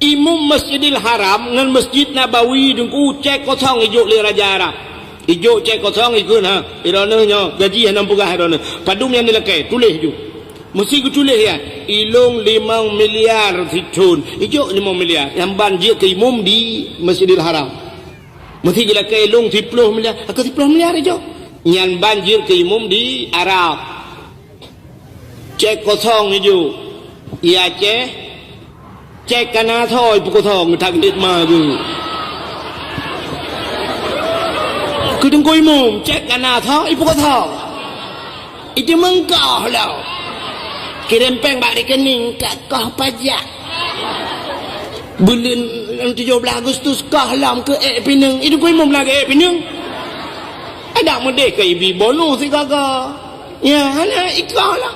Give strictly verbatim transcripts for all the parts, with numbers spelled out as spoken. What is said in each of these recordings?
Imum Masjidil Haram ngon Masjid Nabawi teungku cek kosong ijok lé raja Arab. Ijok cek kosong ikheun ha, droeneuh nyoe gaji hana peugah droeneuh. Padum nyang neulakée, tuléh ju. Meusi geutuléh ya, ilong limong miliar sithon. Ijok limong miliar. Nyang ban jeuet keu imum di Masjidil Haram. Meusi geulakée ilong siploh miliar. Aku siploh miliar ijok. Nyan ban jeuet keu imum di Arab. Cek kosong ijok. Ya cek. Cek kana tho ipukosong, that geulit ma geuh. Keu teungku imum, cek kana tho ipukosong. Itu mengkoh lo. Kirim péng bak rekening, tak koh pajak. Buleuen tujoh blaih Agustus koh lom keu ék pineung. Itu teungku imum lagée ék pineung. Ada meudeh ke ibi bonus sigaga. Ya, hana ikoh lah.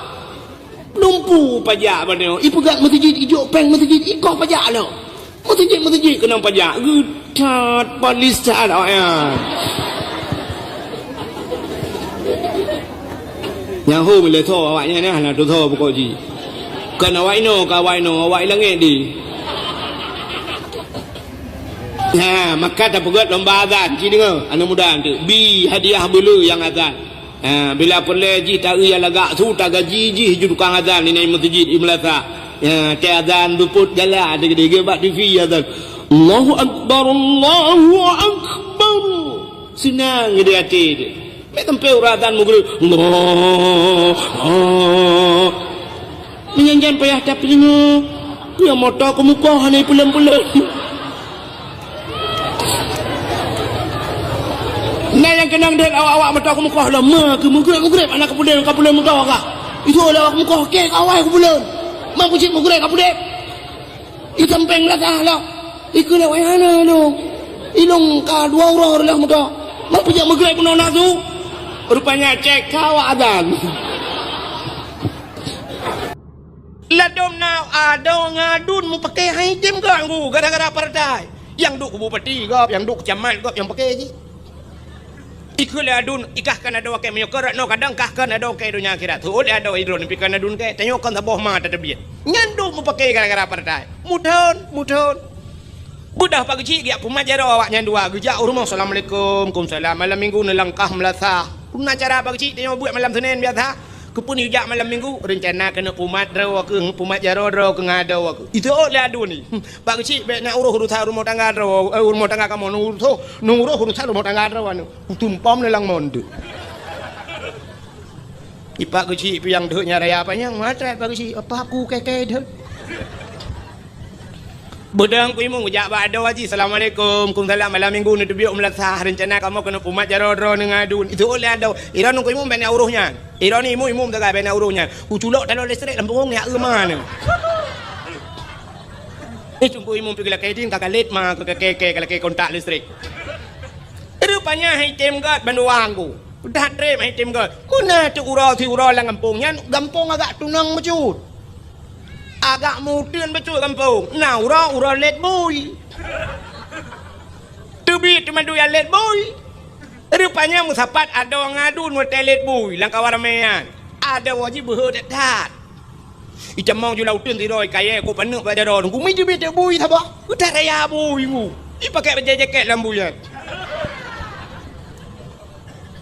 Lumpu pajak bak nyoe. Ipeugét meuseujid, ijok péng meuseujid, ikoh pajak lom. Meuseujid-meuseujid keunong pajak. Geutat polis that awaknyan. Nyang ho meuleusoe awaknyan nyan hana tusoe pokok jih. Kon awak inoe, ka awak inoe, awak i langét di. Nah, maka tapeugét lomba azan, ci deungoe, aneuk muda tu. Bi hadiah beuleu nyang azan. Ha, bila peureulée jih ta-eu nyang lagak su tagaji jih ju tukang azan inai meuseujid i meulasah. Ha, tée azan beupot gala dege-dege bak T V azan. Allahu Akbar, Allahu Akbar. Seunang di até teuh. Bèk sampoe ureueng azan meugreb. Allah, Allah. Meunyan jan payah tapineung. Keu moto keumukoh hana ipeulon-peulon. Na nyang keunong deuek awak-awak moto keumukoh lom, ma keu meugreb-meugreb hana kapeulon, kapeulon moto ka. Itu lé awak keumukoh, keu awai kapeulon. Ma peucit meugreb kapeudeb. Di sampéng beulakang lom. Ikeu lewat hana lom. Ilong ka dua uroe lheueh moto. Ma peucit meugreb bunoe na su. Rupanya cek ka awak azan. Ladôm na adoe ngon aduen mupakè hai tem ganggu gara-gara partai. Nyang duek bupati gob, nyang duek camat gob nyang pakè jih. Ikheun lé aduen, ikah keu adoe kèe meunyoe keu rot noe kadang kah keu adoe kèe donya akhirat. Teuôt lé adoe idroe pih keu aduen kèe, tanyoe kon saboh ma tateubiet. Nyan duek mupakè gara-gara partai. Muthon, muthon. Beudoh Pak Geuchik geujak pumat jaroe awaknyan dua, geujak u rumoh, "Assalamualaikum." "Kumsalam." Malam minggu neulangkah meulasah. Peue na cara Pak Geuchik tanyoe buet malam Senin biasa. Keupeue neujak malam minggu? Reuncana keuneuk pumat droe keuh, pumat jaroe droe keuh ngon adoe keuh. Iteuôt lé aduen nyan. Pak Geuchik bèk na uroh urusan rumoh tangga droe, eh, rumoh tangga kamoe, neuuroh, neuuroh urusan rumoh tangga droe nyan. Kutumpom lé lam mon teuh. Ipak Geuchik piang deuh nyan raya panyang, meuhat Pak Geuchik, apa aku kèe-kèe deuh. Beudang ku imum jak bak adoe jih, "Assalamualaikum." "Kumsalam." "Malam minggu neuteubiet meulasah, reuncana kamoe keuneuk pumat jaroe droe ngon aduen." Iteuôt lé adoe, "Droeneuh ku imum bèk na uroh nyan. Droeneuh imum-imum sagai bèk na uroh nyan. Kuculok taloe listrik lam punggong nyan eu ma nyoe." Eh, teungku imum pih geulakèe ding ka galét ma keu kèe-kèe geulakèe kontak listrik. Rupanya hai tem gèt bandua anggô. Dah trép hai tem gèt. Meunan teuh uroe siuroe lam gampông nyan, gampông agak tunong bacut. Agak muteuen bacut gampông. Na uroe, uroe lét bui. Teubiet teuma dua lét bui. Rupanya meusapat adoe ngon aduen watèe lét bui lam kawan ramè nyan. Adoe jih beuhe that-that. Itamong ju lam uteuen sidroe kayèe kok paneuk bak jaroe nunggu mi teubiet bui saboh. Utak raya bui ngu. Ipakèk bajèe jakèt lam bui nyan.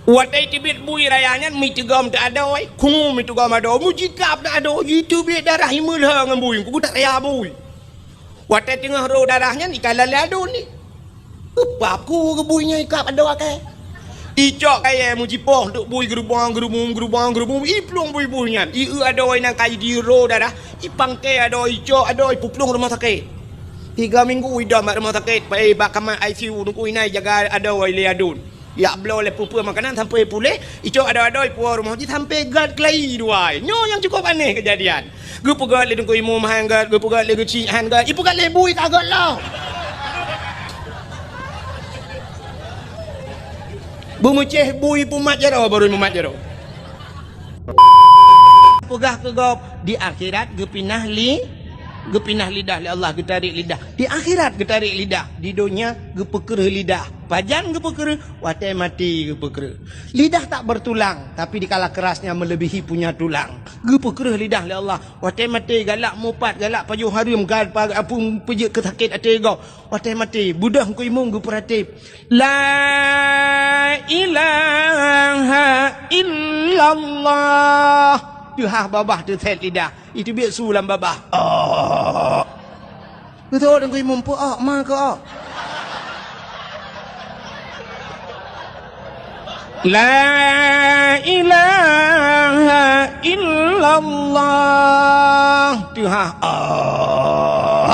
Watèe teubiet bui raya nyan mi teugom teuh adoe, kungu mi teugom adoe, mujikab teuh adoe, jiteubiet darah imeulhö ngon bui, nunggu utak raya bui. Watèe teungoh rô darah nyan ikalon lé aduen nyan. Peue pap ku keu bui nyan ikab adoe kèe. Icok kayèe meujipoh duk bui geurubong geurubong geurubong geurubong, iplueng bui-bui nyan. Ieu adoe nyang ka jidiro darah, ipangkè adoe, icok adoe, ipeuplueng rumoh sakét. Tiga minggu idong bak rumoh sakét, pai bak kamar I C U nunggu inai jaga adoe lé aduen. Jak bloe lé peue-peue makanan sampoe puléh, icok adoe-adoe ipuwoe rumoh jih sampoe gèt keulayi dua. Nyoe nyang cukôp aneh keujadian. Geupeugèt lé teungku imum han gèt, geupeugèt lé geuchik han gèt, ipeugèt lé bui ka gèt lom. Beumeucéh bui pumat jaroe baru mumat jaroe. Peugah keu gob di akhirat geupinah li Geupinah lidah lé Allah, geutarék lidah. Di akhirat geutarék lidah, di donya geupeukreuh lidah. Pajan geupeukreuh? Watée maté geupeukreuh. Lidah tak bertulang, tapi dikala kerasnya melebihi punya tulang. Geupeukreuh lidah lé Allah. Watée maté galak mupat, galak pajoh hareuem, gal-, pa-, apui peujeuet keu sakét até gob. Watée maté, beudôh Teungku Imum geupeurateb, "La ilaha illallah." Teuhah babah teuthét lidah. Itu biet su lam babah. Oh. Beutôi Teungku Imum, peu-ok ma keu-ok. La ilaha illallah. Teuhah. Oh.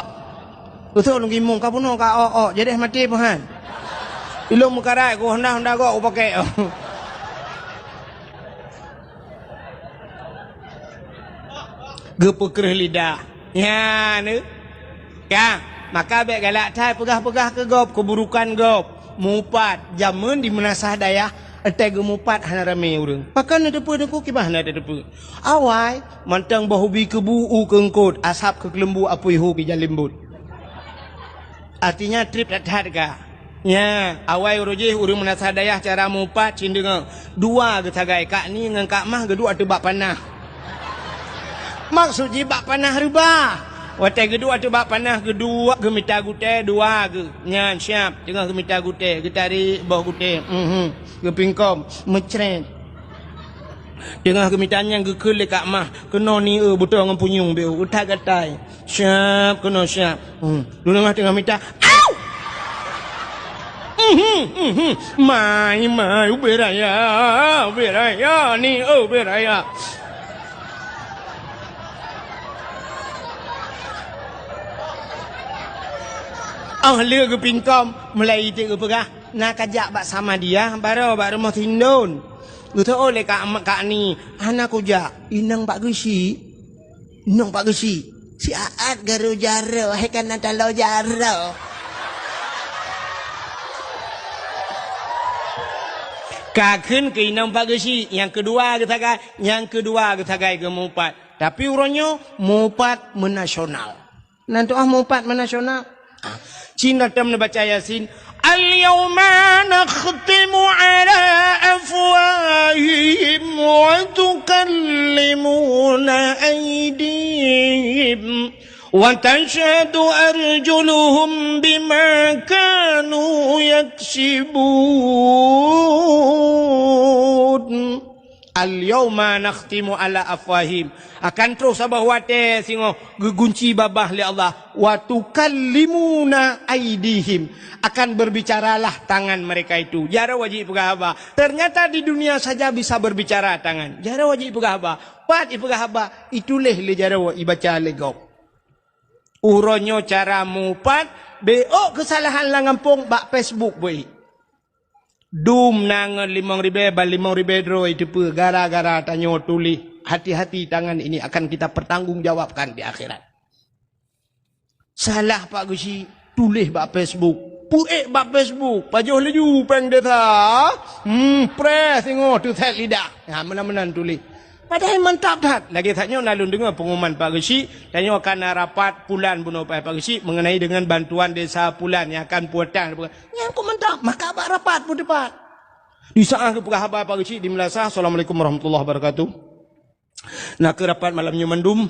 Beutôi Teungku Imum, ka bunoe ka ok-ok, jadi maté peuhan. Ilong meukarat ku honda-honda gok upakek. Geupeukreuh lidah. Nyan, eh. Ka, maka bék galak that peugah-peugah keu gob, keuburukan gob. Mupat, jameun di meunasah dayah, étai geumupat hana ramé ureuëng. Pakon neuteupeue teungku, kiban hana teuteupeue. Awai, mantong boh ubi keubu u keungkot, asab keu keuleumbu apui hu keu jalimbot. Artinya treb that-that ka. Nya, awai uroe jih ureuëng meunasah dayah cara mupat cit deungoe. Dua geusagai, Kak Ni ngon Kak Mah geuduek ateueh bak panah. Maksud jih bak panah reubah. Watée geuduek ateueh bak panah geuduek geumita gutée dua geuh. Nyan siab, teungoh geumita gutée, geutarék boh gutée. Mhm. Geupingkom, meucrét. Teungoh geumita nyan geukheun lé Kak Mah, keunoe ni eu beutôi ngon punyueng beu, utai gatai. Siab keunoe siab. Hmm. Lôn teungoh mita. Au! Mhm, mhm. Mai, mai, ubé raya, ubé raya, ni, oh, ubé raya. Oh, le geupingkom, mulai iték geupeugah, na kajak bak Samadiyah, baroe bak rumoh Sindon. Geuteu'oh lé Kak, Kak Ni, hana kujak, inong bak geusyik. Nong Pak Geuchik, siat garo jaroe, hai kana taloe jaroe. Ka kheun keu inong Pak Geuchik, nyang keudua geusagai, nyang keudua geusagai geumupat. Tapi uroe nyoe mupat meunasional. Nan tu'ah mupat meunasional. Cina tam neubaca Yasin, "Al-yauma nakhtimu ala afwahihim wa tukallimuna aydihim wa tashhadu arjuluhum bima kanu yaksibun." "Al-yauma nakhtimu ala afwahim." Akan troh saboh watée singoh geugunci babah lé Allah, "Wa tukallimuna aidihim." Akan berbicaralah tangan mereka itu. Jaroe jih peugah haba. Ternyata di dunia saja bisa berbicara tangan. Jaroe jih peugah haba. Pat ipeugah haba, ituléh lé jaroe ibaca lé gob. Uroe nyoe cara mupat, bék keusalahan lam gampông bak Facebook beuék. Dum na ngon limong ribée, ban limong ribée droe iteupeue gara-gara tanyoe tuléh. Hati-hati, tangan ini akan kita pertanggungjawabkan di akhirat. Salah Pak Geuchik, tuléh bak Facebook. Peuék bak Facebook, pajoh laju péng desa. Hmm, preh singoh teuset lidah. Ha, meunan-meunan tuléh. Padahai mantap that. Lagée that nyoe na lôn deungoe pengumuman Pak Geuchik, tanyoe akan na rapat pulan bunoe Pak Geuchik mengenai dengan bantuan desa pulan nyang akan pulang. Nyan kok mantap, maka bak rapat peuteupat. Di saat geupeugah haba Pak Geuchik di Meunasah, "Assalamualaikum warahmatullahi wabarakatuh." Nakeuh rapat malam nyoe mandum.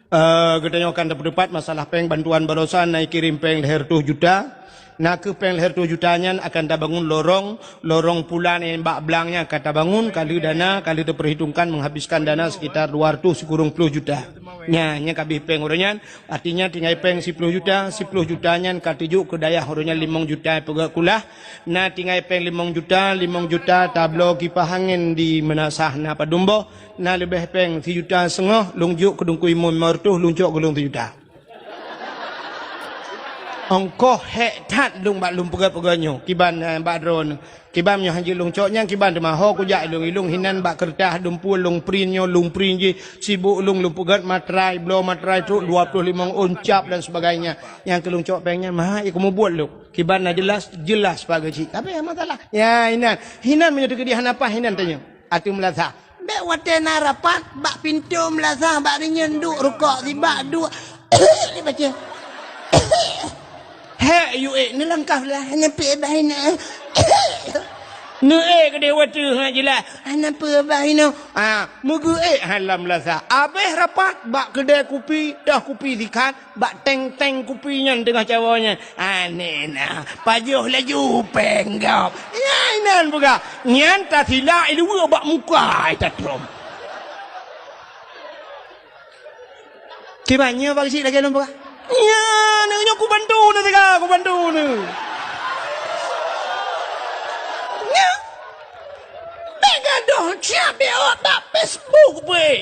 Eh, geutanyoe akan tapeuteupat masalah péng bantuan barosan na kirém péng lhée reutôh juta. Nakeuh péng lhée reutôh juta nyan akan tabangun lorong, lorong pulan nyang bak blang nyan akan tabangun, ka lheueh dana, ka lheueh teupeurhitongkan menghabiskan dana sekitar dua reutôh sikureueng ploh juta. Nyan, nyan ka abéh péng uroe nyan, artinya tinggai péng siploh juta, siploh juta nyan ka teujok keu dayah uroe nyan limong juta peugét kulah, na tinggai péng limong juta, limong juta tabloe kipah angén di Meunasah na padum boh, na leubeh péng sijuta seungoh, lôn jok keu Teungku Imum limong reutôh, lôn cok keu lôn sijuta. Ongkoh hék that lôn bak lôn peugét-peugét nyoe, kiban, eh, bak droeneuh. Kiban nyoe hanjeuet lôn cok nyan kiban teuma ho kujak ilong-ilong hinan bak keureutah dum peue lôn print nyoe lôn print jih sibok lôn lôn peugét matrai bloe matrai trok dua ploh limong ôn cap dan sebagainya. Nyang keu lôn cok péng nyan maha ikeu mubuet lôn. Kiban na jeulaih, jeulaih Pak Geuchik. Tapi masalah. Ya hinan. Hinan meunyoe teukeudi hana paih hinan tanyoe. Ateueh Meunasah. Bék watée na rapat bak pintoe Meunasah bak reunyeun duek rukok sibak duek. Dia baca. Hek, yue ék, neulangkah lah, hana peue bah inoe. Neuék keudeh watèe ngat jeulaih, hana peue bah inoe. Ha, meugeuék hana lam lasa. Abéh rapat bak keudè kupi, toh kupi sikat, bak teng-teng kupi nyan teungoh cawoe nyan. Aneh na, pajoh laju péng gob. Nyan inan peugah, nyan tasilak i luwa bak muka ai tatrôm. Kiban nyoe bak geuchik lagèe lôn peugah. Nyan, nyoe kubantu neuh teuka, kubantu neuh. Nyan. Bèk gadoh siap bèk ot bak Facebook peuék.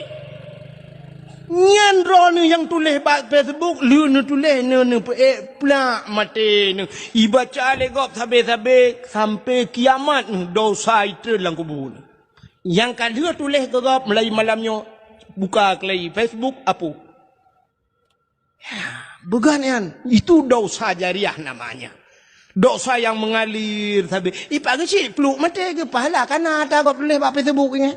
Nyan droeneuh nyang tuléh bak Facebook, lheueh neutuléh neuh neupeuék plak maté neuh. Ibaca lé gob sabé-sabé sampoe kiamat neuh dosa itrön lam kubu neuh. Nyang ka lheueh tuléh keu gob mulai malam nyoe, buka keulai Facebook, apui. Ya, beugan nyan, itu dosa jariah namanya. Dosa yang mengalir sabe. Ipak geuchik pluek maté geupahala kana ata gob tuléh bak Facebook nyan.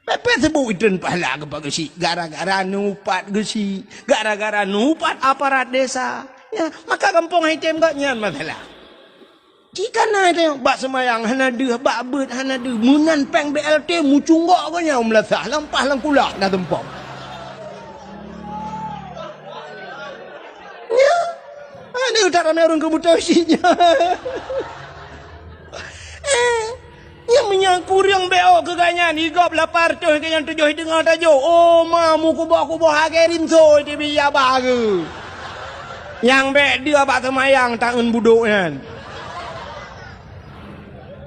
Bak Facebook itrön pahala geupak geuchik gara-gara neuupat geuchik, gara-gara neuupat aparat desa. Ya, maka gampông hai tem gob nyan masalah. Jika na teuh bak seumayang hana deuh, bak beuet hana deuh, meunan péng B L T meucunggok geuh nyan meulasah lam paih lam kulak na tumpông. Nyan, aneuk that ramé ureueng keu beutôi sit nyan. Eh, nyang meunyan kureueng B O keu gobnyan, i gob lapan reutôh keu nyang tujoh i teungoh tajok. Oh, ma meukuboh-kuboh lagèe rinso teubiet babah geuh. Nyang bèk deuh bak seumayang taeun budok nyan.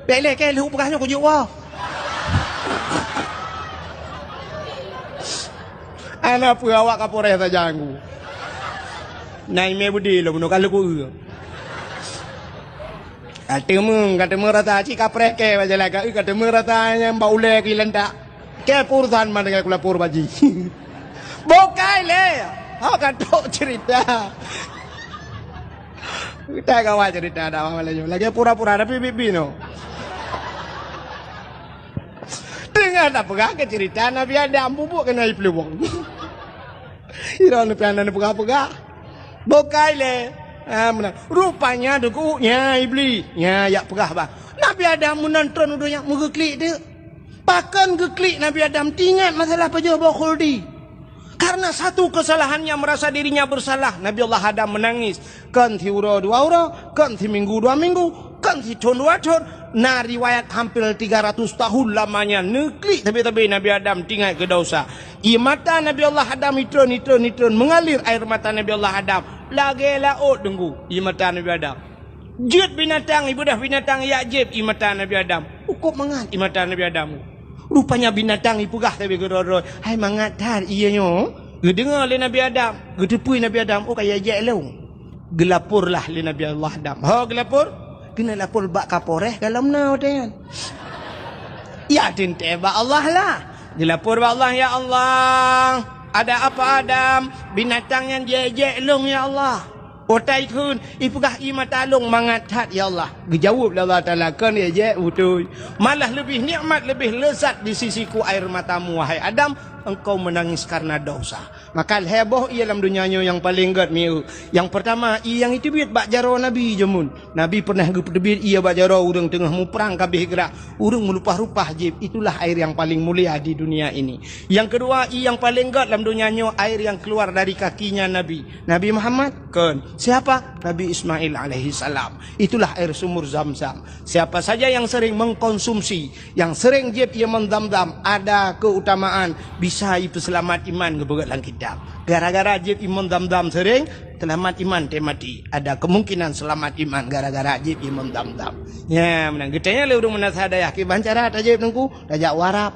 Bèk lé kèe lheueh peugah nyoe kujok woe. Hana peue awak Kapolres sajan ku. Na imè beudé lom nyoe ka lheueh ku eu. Ka teumé, ka teumé rasa cit kapreh kèe bak jalan ka eu, ka teumé rasa nyang bak ulèe keu lantak. Kèe peurusan man dengan kulapor baji. Bukai lé. Ha ka trok cerita. Kita kawan cerita dah malam nyoe. Lagi pura-pura tapi bibi no. Teungoh tapeugah keu cerita Nabi Adam bubuk keunoe i peuluwong. Ira neupian neupeugah-peugah. Bukai lé. Ha, meunan. Rupanya deuk nyan Iblis. Nyan jak peugah bah. Nabi Adam meunan trön u donya meugeuklik teuk. Pakon geuklik Nabi Adam teuingat masalah pajoh boh khuldi. Karena satu kesalahannya merasa dirinya bersalah, Nabi Allah Adam menangis. Kon siuroe dua uroe, kon siminggu dua minggu, kon sithon dua thon. Na riwayat hampir tiga ratus tahun lamanya neuklik sabe-sabe Nabi Adam teuingat keu dosa. Ie mata Nabi Allah Adam itrön, itrön, itrön, mengalir air mata Nabi Allah Adam. Lagèe laôt deunggu ie mata Nabi Adam. Jeuet binatang, ibeudôh binatang jak jieb ie mata Nabi Adam. Ukôb mangat ie mata Nabi Adam. Rupanya binatang ipeugah sabe keudroe-droe, "Hai mangat that ie nyoe." Geudeungoe lé Nabi Adam, geuteupeue Nabi Adam, "Oh, ka jak jieb lôn." Geulaporlah lé Nabi Allah Adam. Ho geulapor? Keuneuk lapor bak Kapolres ka lom na watèe nyan. Ya teuntèe bak Allah lah. Geulapor bak Allah, "Ya Allah, ada apa Adam? Binatang nyan jak jieb lôn ya Allah." Utai kheun, ipeugah ie mata lôn mangat that ya Allah. Geujaweueb lé Allah Taala, "Kon jak jieb beutôi. Malah leubeh nikmat, leubeh leuzat di sisiku air matamu, wahai Adam, engkau menangis karena dosa." Maka lhèe boh ie lam donya nyoe nyang paleng gèt mieu. Nyang peurtama, ie nyang iteubiet bak jaroe Nabi jameun. Nabi pernah geuteubiet ie bak jaroe ureueng teungoh muprang ka abéh grak. Ureueng meulupah-lupah jieb, itulah air yang paling mulia di dunia ini. Yang kedua, ie nyang paleng gèt lam donya nyoe, air yang keluar dari kakinya Nabi. Nabi Muhammad? Kon. Siapa? Nabi Ismail alaihi salam. Itulah air sumur Zam-Zam. Siapa saja yang sering mengkonsumsi, yang sering jieb ie mon Zam-Zam, ada keutamaan bisa ipeuseulamat iman geupeugah lam kitab. Gara-gara jieb ie mon Zam-Zam sering, seulamat iman teuh maté. Ada kemungkinan seulamat iman gara-gara jieb ie mon Zam-Zam. Nyan meunan. Geutanyong lé ureueng meunasah dayah, "Kiban cara tajieb Teungku?" "Tajak u Arab."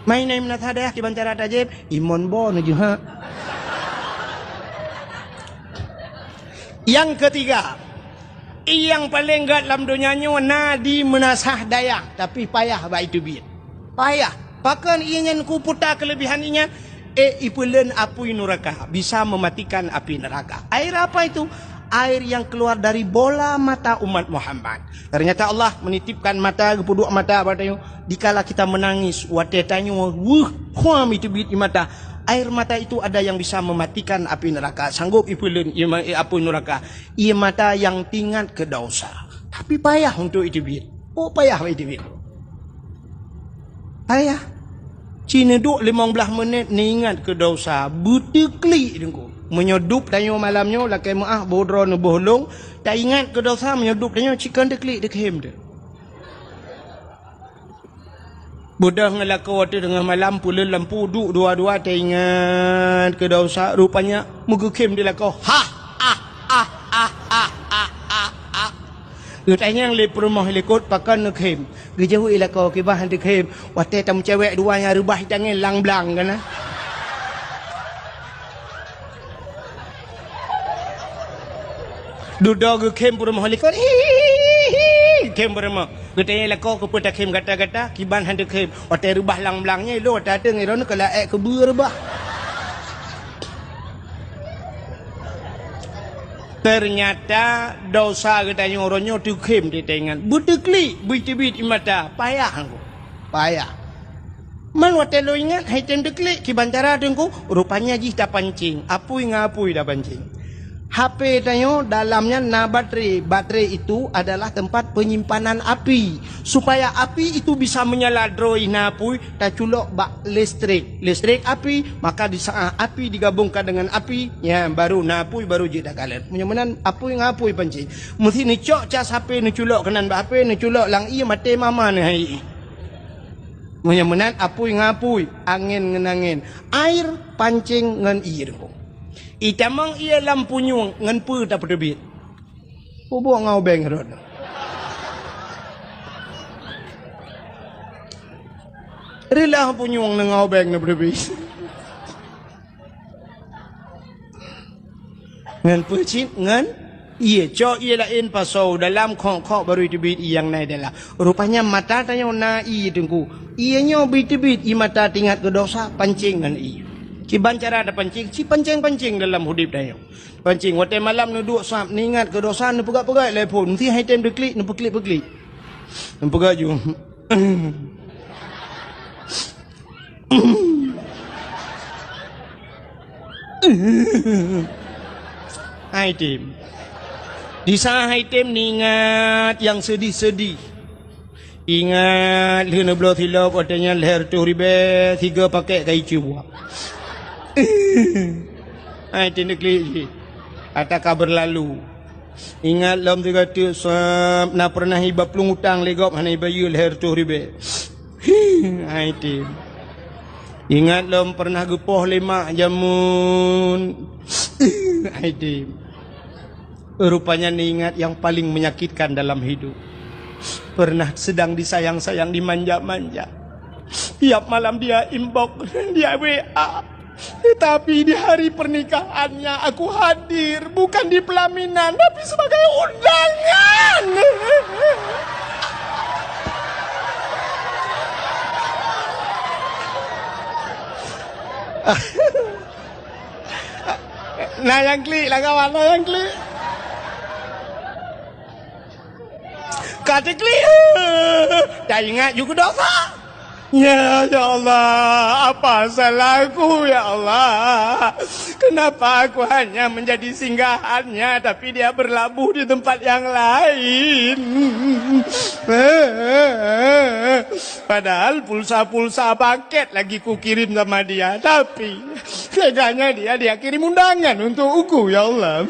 "Meunan meunasah dayah, kiban cara tajieb?" "Ie mon bo neujeuhak." Yang ketiga, ie nyang paleng gèt lam donya nyoe na di meunasah dayah, tapi payah bak iteubiet. Payah. Pakon ie nyan kuputa keulebihan ie nyan? Eh, ipeuleuen apui nuraka, bisa mematikan api neraka. Air apa itu? Air yang keluar dari bola mata umat Muhammad. Ternyata Allah menitipkan mata, geupeuduek mata bak tanyoe. Dikala kita menangis, watèe tanyoe weueh, huam iteubiet ie mata. Air mata itu ada yang bisa mematikan api neraka, sanggup ipeuleuen ie ma-, ie apui nuraka, ie mata nyang teuingat keu desya. Tapi payah untuk iteubiet. Oh, payah iteubiet. Payah. Ci neuduek limong blaih menit neuingat keu desya, beuteuklik Teungku. Meunyoe dub tanyoe malam nyoe lakée meuáh, boh droeneuh boh lông, taingat keu desya, meunyoe dub tanyoe ci kon teuklik dikhem teuh. Beudôh ngon lakoe ateueh teungoh malam, peuleuen lampu, duek dua-dua, taingat keu desya, rupanya meugeukhem di lakoe. Hah! Ah! Ah! Ah! Ah! Ah! Ah! Ah! Ah! Geutanyong lé peurumoh likot, pakon neukhem. Geujaweueb lakoe, kiban han teukhem. Watée tameucewek dua nyang reubah itangen lang-blang kana. Dudoe geukhem peurumoh likot. Hihihi, khem peurumoh. Geutanyong lakoe, keupeue takhem gata-gata, kiban han teukhem. Watée reubah lang-blang nyan, ilôn watée ateueh ngon droeneuh keu laék keubeue reubah. Teunyata desya geutanyoe uroe nyoe teukhem di taingat. Beuteuklik, beuteubiet ie mata, payah Teungku. Payah. Man watée lôn ingat, han item teuklik, kiban cara Teungku, rupanya jih tapancéng, apui ngon apui tapancéng. H P tanyoe dalam nyan na baterai. Baterai itu adalah tempat penyimpanan api. Supaya api itu bisa menyala droe na apui, taculok bak listrik. Listrik api, maka di saat api digabungkan dengan api, nyan baru na apui, baru jeuet takalon. Meunyoe meunan apui ngon apui pancéng. Meusti neucok cas H P, neuculok keunan bak H P, neuculok lam ie, maté mama neuh hai ie. Meunyoe meunan apui ngon apui, angén ngon angén, air pancéng ngon ie Teungku. Itamong ie lam punyueng, ngon peue tapeuteubiet? Peubuet ngon ubeng rot. Rilah punyueng ngon ubeng na peuteubiet. Ngon peue cit? Ngon ie. Cok ie laén pasoe dalam, khok-khok baru iteubiet ie nyang na i dalam. Rupanya mata tanyoe na ie Teungku. Ie nyoe beuteubiet ie mata teuingat keu desya, pancéng ngon ie. Kiban cara tapancéng, ci pancéng-pancéng dalam udeb tanyoe. Pancéng, watée malam neuduek sab, neuingat keu desya, neupeugah-peugah lé phon, meusti han item teuklik, neupeuklik-peuklik. Neupeugah ju. Han item. Di saat han item neuingat nyang seudeh-seudeh. Ingat lheueh neubloe silop, watée nyan lhée reutôh ribée, sigoe pakét ka iceue buah. Han item teuklik jih. Ata ka beurlalu. Ingat lom sigoe teuk sab, na peureunah iba plueng utang lé gob hana ibayeue lhée reutôh ribée. Han item. Ingat lom peureunah geupoh lé mak jameun. Han item. Rupanya neuingat nyang paleng menyakitkan dalam hidup. Peureunah seudang disayang-sayang, dimanja-manja. Tiap malam dia inbox, dia W A. Tetapi di hari pernikahannya aku hadir, bukan di pelaminan, tapi sebagai undangan. Na nyang klik lah kawan, na nyang klik. Ka teuklik, taingat ju keu desya. Ya, ya Allah, apa salahku, ya Allah? Kenapa aku hanya menjadi singgahannya, tapi dia berlabuh di tempat yang lain? Padahal pulsa-pulsa paket lagi kukirim sama dia, tapi teganya dia, dia kirim undangan untuk aku, ya Allah.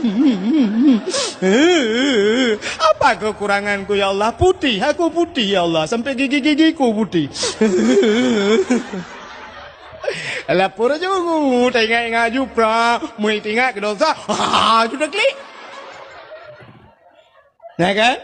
Apa kekuranganku, ya Allah? Putih, aku putih, ya Allah. Sampai gigi-gigiku putih. Lapor aja, taingat-ingat ju pra, meuingat keu desya, ha, ju teuklik. Nah kan?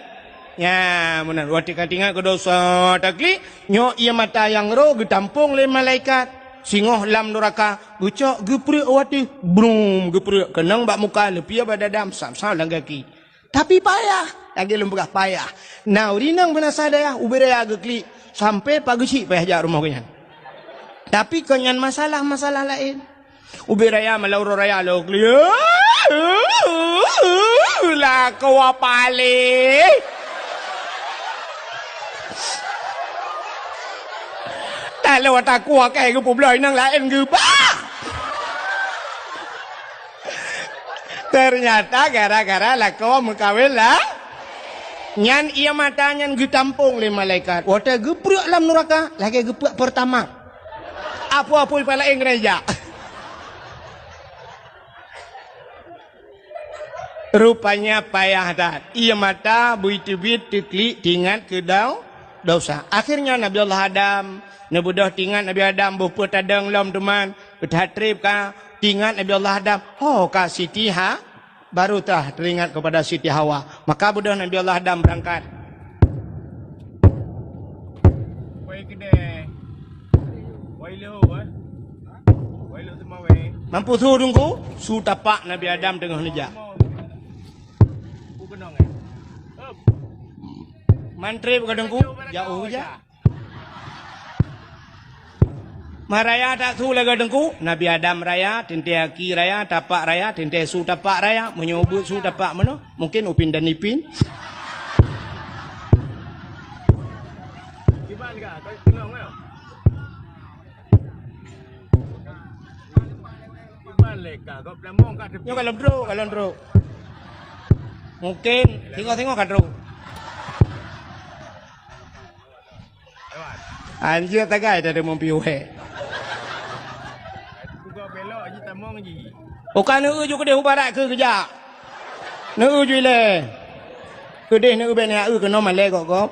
Nya, meunan. Watée ka teuingat keu desya, taklik, nyoe ie mata nyang roh geutampong lé malaikat. Singoh lam nuraka, geucok geupreuek watée, brum, geupreuek keunong bak muka, leupie bak dada, sam-sam lam gaki. Tapi payah, lagée lôn peugah payah. Na ureuëng inong beunasa dayah, ubé raya geuklik, sampai pageuchik payah jak rumoh geuhnyan. Tapi kon nyan masalah-masalah laén. Ubé raya malam uroe raya lôn klik. Lakoe paléh. Taloe takue keu geupeubloe inong laén geubah. Teunyata gara-gara lakoe meukawen lah. Nyan ié mata nyan geutampong lé malaikat. Watée geupreuek lam nuraka, lagée geupreuek Pertamax. Apui-apui pala éng gereja. Rupanya payah that. Ié mata bui teubiet teuklik teuingat keu dau-, dosa. Akhirnya Nabi Allah Adam neubeudôh teuingat Nabi Adam boh peue tadong lom teuma, that treb ka teuingat Nabi Allah Adam. Ho ka Siti Ha-, baru tah teuingat kepada Siti Hawa. Maka beudôh Nabi Allah Adam beurangkat. Wai keudeh. Wai lhok, eh. Wai lhok teuma wai. Mampu su Teungku, su tapak Nabi Adam teungoh neujak. Ku keunong, eh. Hup. Mantri bukan Teungku, jauh je. Meuraya that su lagée Teungku, Nabi Adam raya, teuntée aki raya, tapak raya, teuntée su tapak raya, meunyoe ubeut su tapak meunoe, mungkin upin dan ipin. Iban ka, kau kenong ka? Iban leka, kau pelamong ka tepi. Nyoe ka lom trok, ka lom trok. Mungkin singoh-singoh ka trok. Anjir tagai tadi mumpi uhé. Buka belok ji tamong ji. Bukan neu ju keudeh mubarak keu keujak. Neu ju ilée. Keudeh neu ben ya eu keunoe malée gok-gok.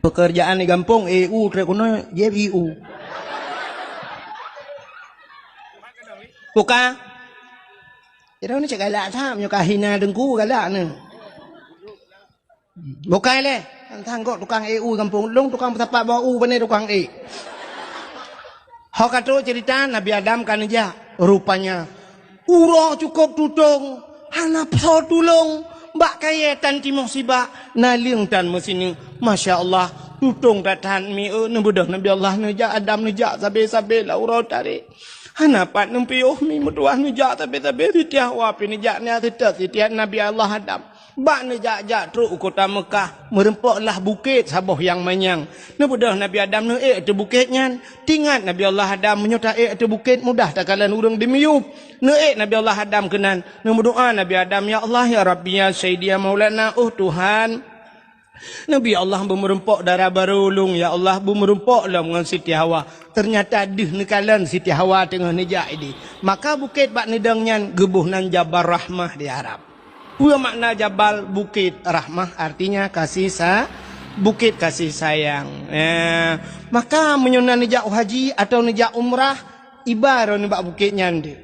Pekerjaan di gampông E U trek keunoe J I U. Buka. Kira ni cek galak tham nyoe ka hina Teungku galak ni. Bukai lé, tang gok tukang E U gampông lông tukang peusapat bak u bani tukang e. Ho ka trok cerita Nabi Adam ka neujak, rupanya uroe cukôp tutong, hana soe tulông, bak kayée tan timoh sibak, naleueng tan meusineuk. Masya Allah, tutong that that mi eu neubeudôh Nabi Allah neujak Adam neujak sabe-sabe lam uroe tarek. Hana pat neupiôh mi meutuah neujak sabe-sabe Siti Hawa pih neujak nyan seutôt sitiat Nabi Allah Adam. Bak neujak-jak trok u kota Meukah, meurumpok lah bukét saboh nyang manyang. Neubeudôh Nabi Adam neuék ateueh bukét nyan. Teuingat Nabi Allah Adam meunyoe taék ateueh bukét mudah takalon ureuëng dimiyueb. Neuék Nabi Allah Adam keunan. Neumeudoá Nabi Adam, "Ya Allah, ya Rabbi, ya Sayyidi, ya Maulana, oh Tuhan." Nabi Allah beumeurumpok dara barô lôn, ya Allah, beumeurumpok lom ngon Siti Hawa. Teunyata deuh neukalon Siti Hawa teungoh neujak idéh. Maka bukét bak neudong nyan geuboh nan Jabal Rahmah di Arab. Peue makna Jabal? Bukét. Rahmah artinya kasih sa-, bukét kasih sayang. Eh, maka meunyoe na neujak u haji atawa neujak umrah, iba droeneuh bak bukét nyan deuh.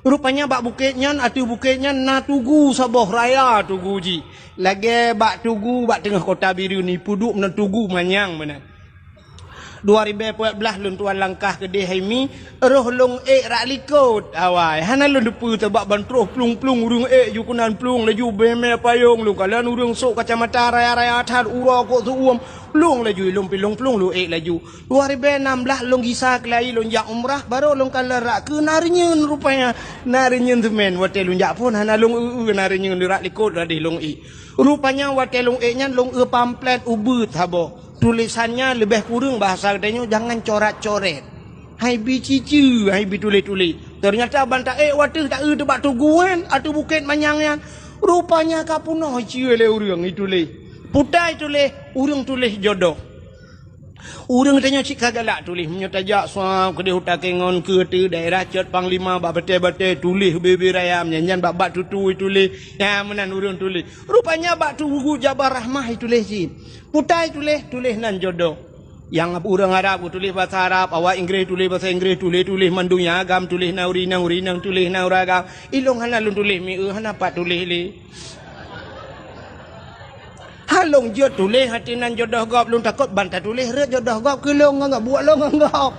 Rupanya bak bukét nyan, ateueh bukét nyan na tugu saboh raya tugu jih. Lagée bak tugu bak teungoh kota Bireuen ipeuduek meunan tugu manyang meunan. Dua ribée peuet blaih lôn tuan langkah keudeh hai mi, roh lôn ék rak likot awai. Hana lôn teupeue sabab ban troh plueng-plueng ureuëng ék ju keunan plueng laju beume payong lôn kalon ureuëng sok kacamata raya-raya that uroe kok seuuem. Lôn laju ilông pilông plueng lôn ék laju. Dua ribée nam blaih lôn gisa keulayi lôn jak umrah, barô lôn kalon rak keu na reunyeun rupanya. Na reunyeun seumén watée lôn jak phon hana lôn eu-eu na reunyeun rak likot rak deh lôn ék. Rupanya watée lôn ék nyan lôn eu pamflet ubeut saboh. Tulésan nyan leubeh kureueng bahasa geutanyoe jangan corat-coret. Hai bi cici, hai bi tuléh-tuléh. Teunyata ban taék watée taeu teubak tugu nyan, ateueh bukét manyang nyan. Rupanya ka peunoh icie lé ureuëng ituléh. Putai tuléh, ureuëng tuléh jodoh. Ureuëng tanyoe cit ka galak tuléh, meunyoe tajak suab keudeh u Takengon keu teu daerah Cot Panglima bak batée-batée tuléh bebe raya, nyan-nyan bak-bak tutui tuléh, nyan meunan ureuëng tuléh. Rupanya bak tugu Jabal Rahmah ituléh cit. Putai tuléh, tuléh nan jodoh. Nyang ureuëng Arab tuléh basa Arab, awak Inggréh tuléh basa Inggréh, tuléh-tuléh mandum nyang agam tuléh nan ureuëng inong, ureuëng inong tuléh nan ureuëng agam. Ilông hana lôn tuléh mi eu, hana pat tuléh lé. Ha lôn jeuet tuléh hati nan jodoh gob lôn takot ban tatuléh rot jodoh gob keu lôn ngon gob buet lôn ngon gob.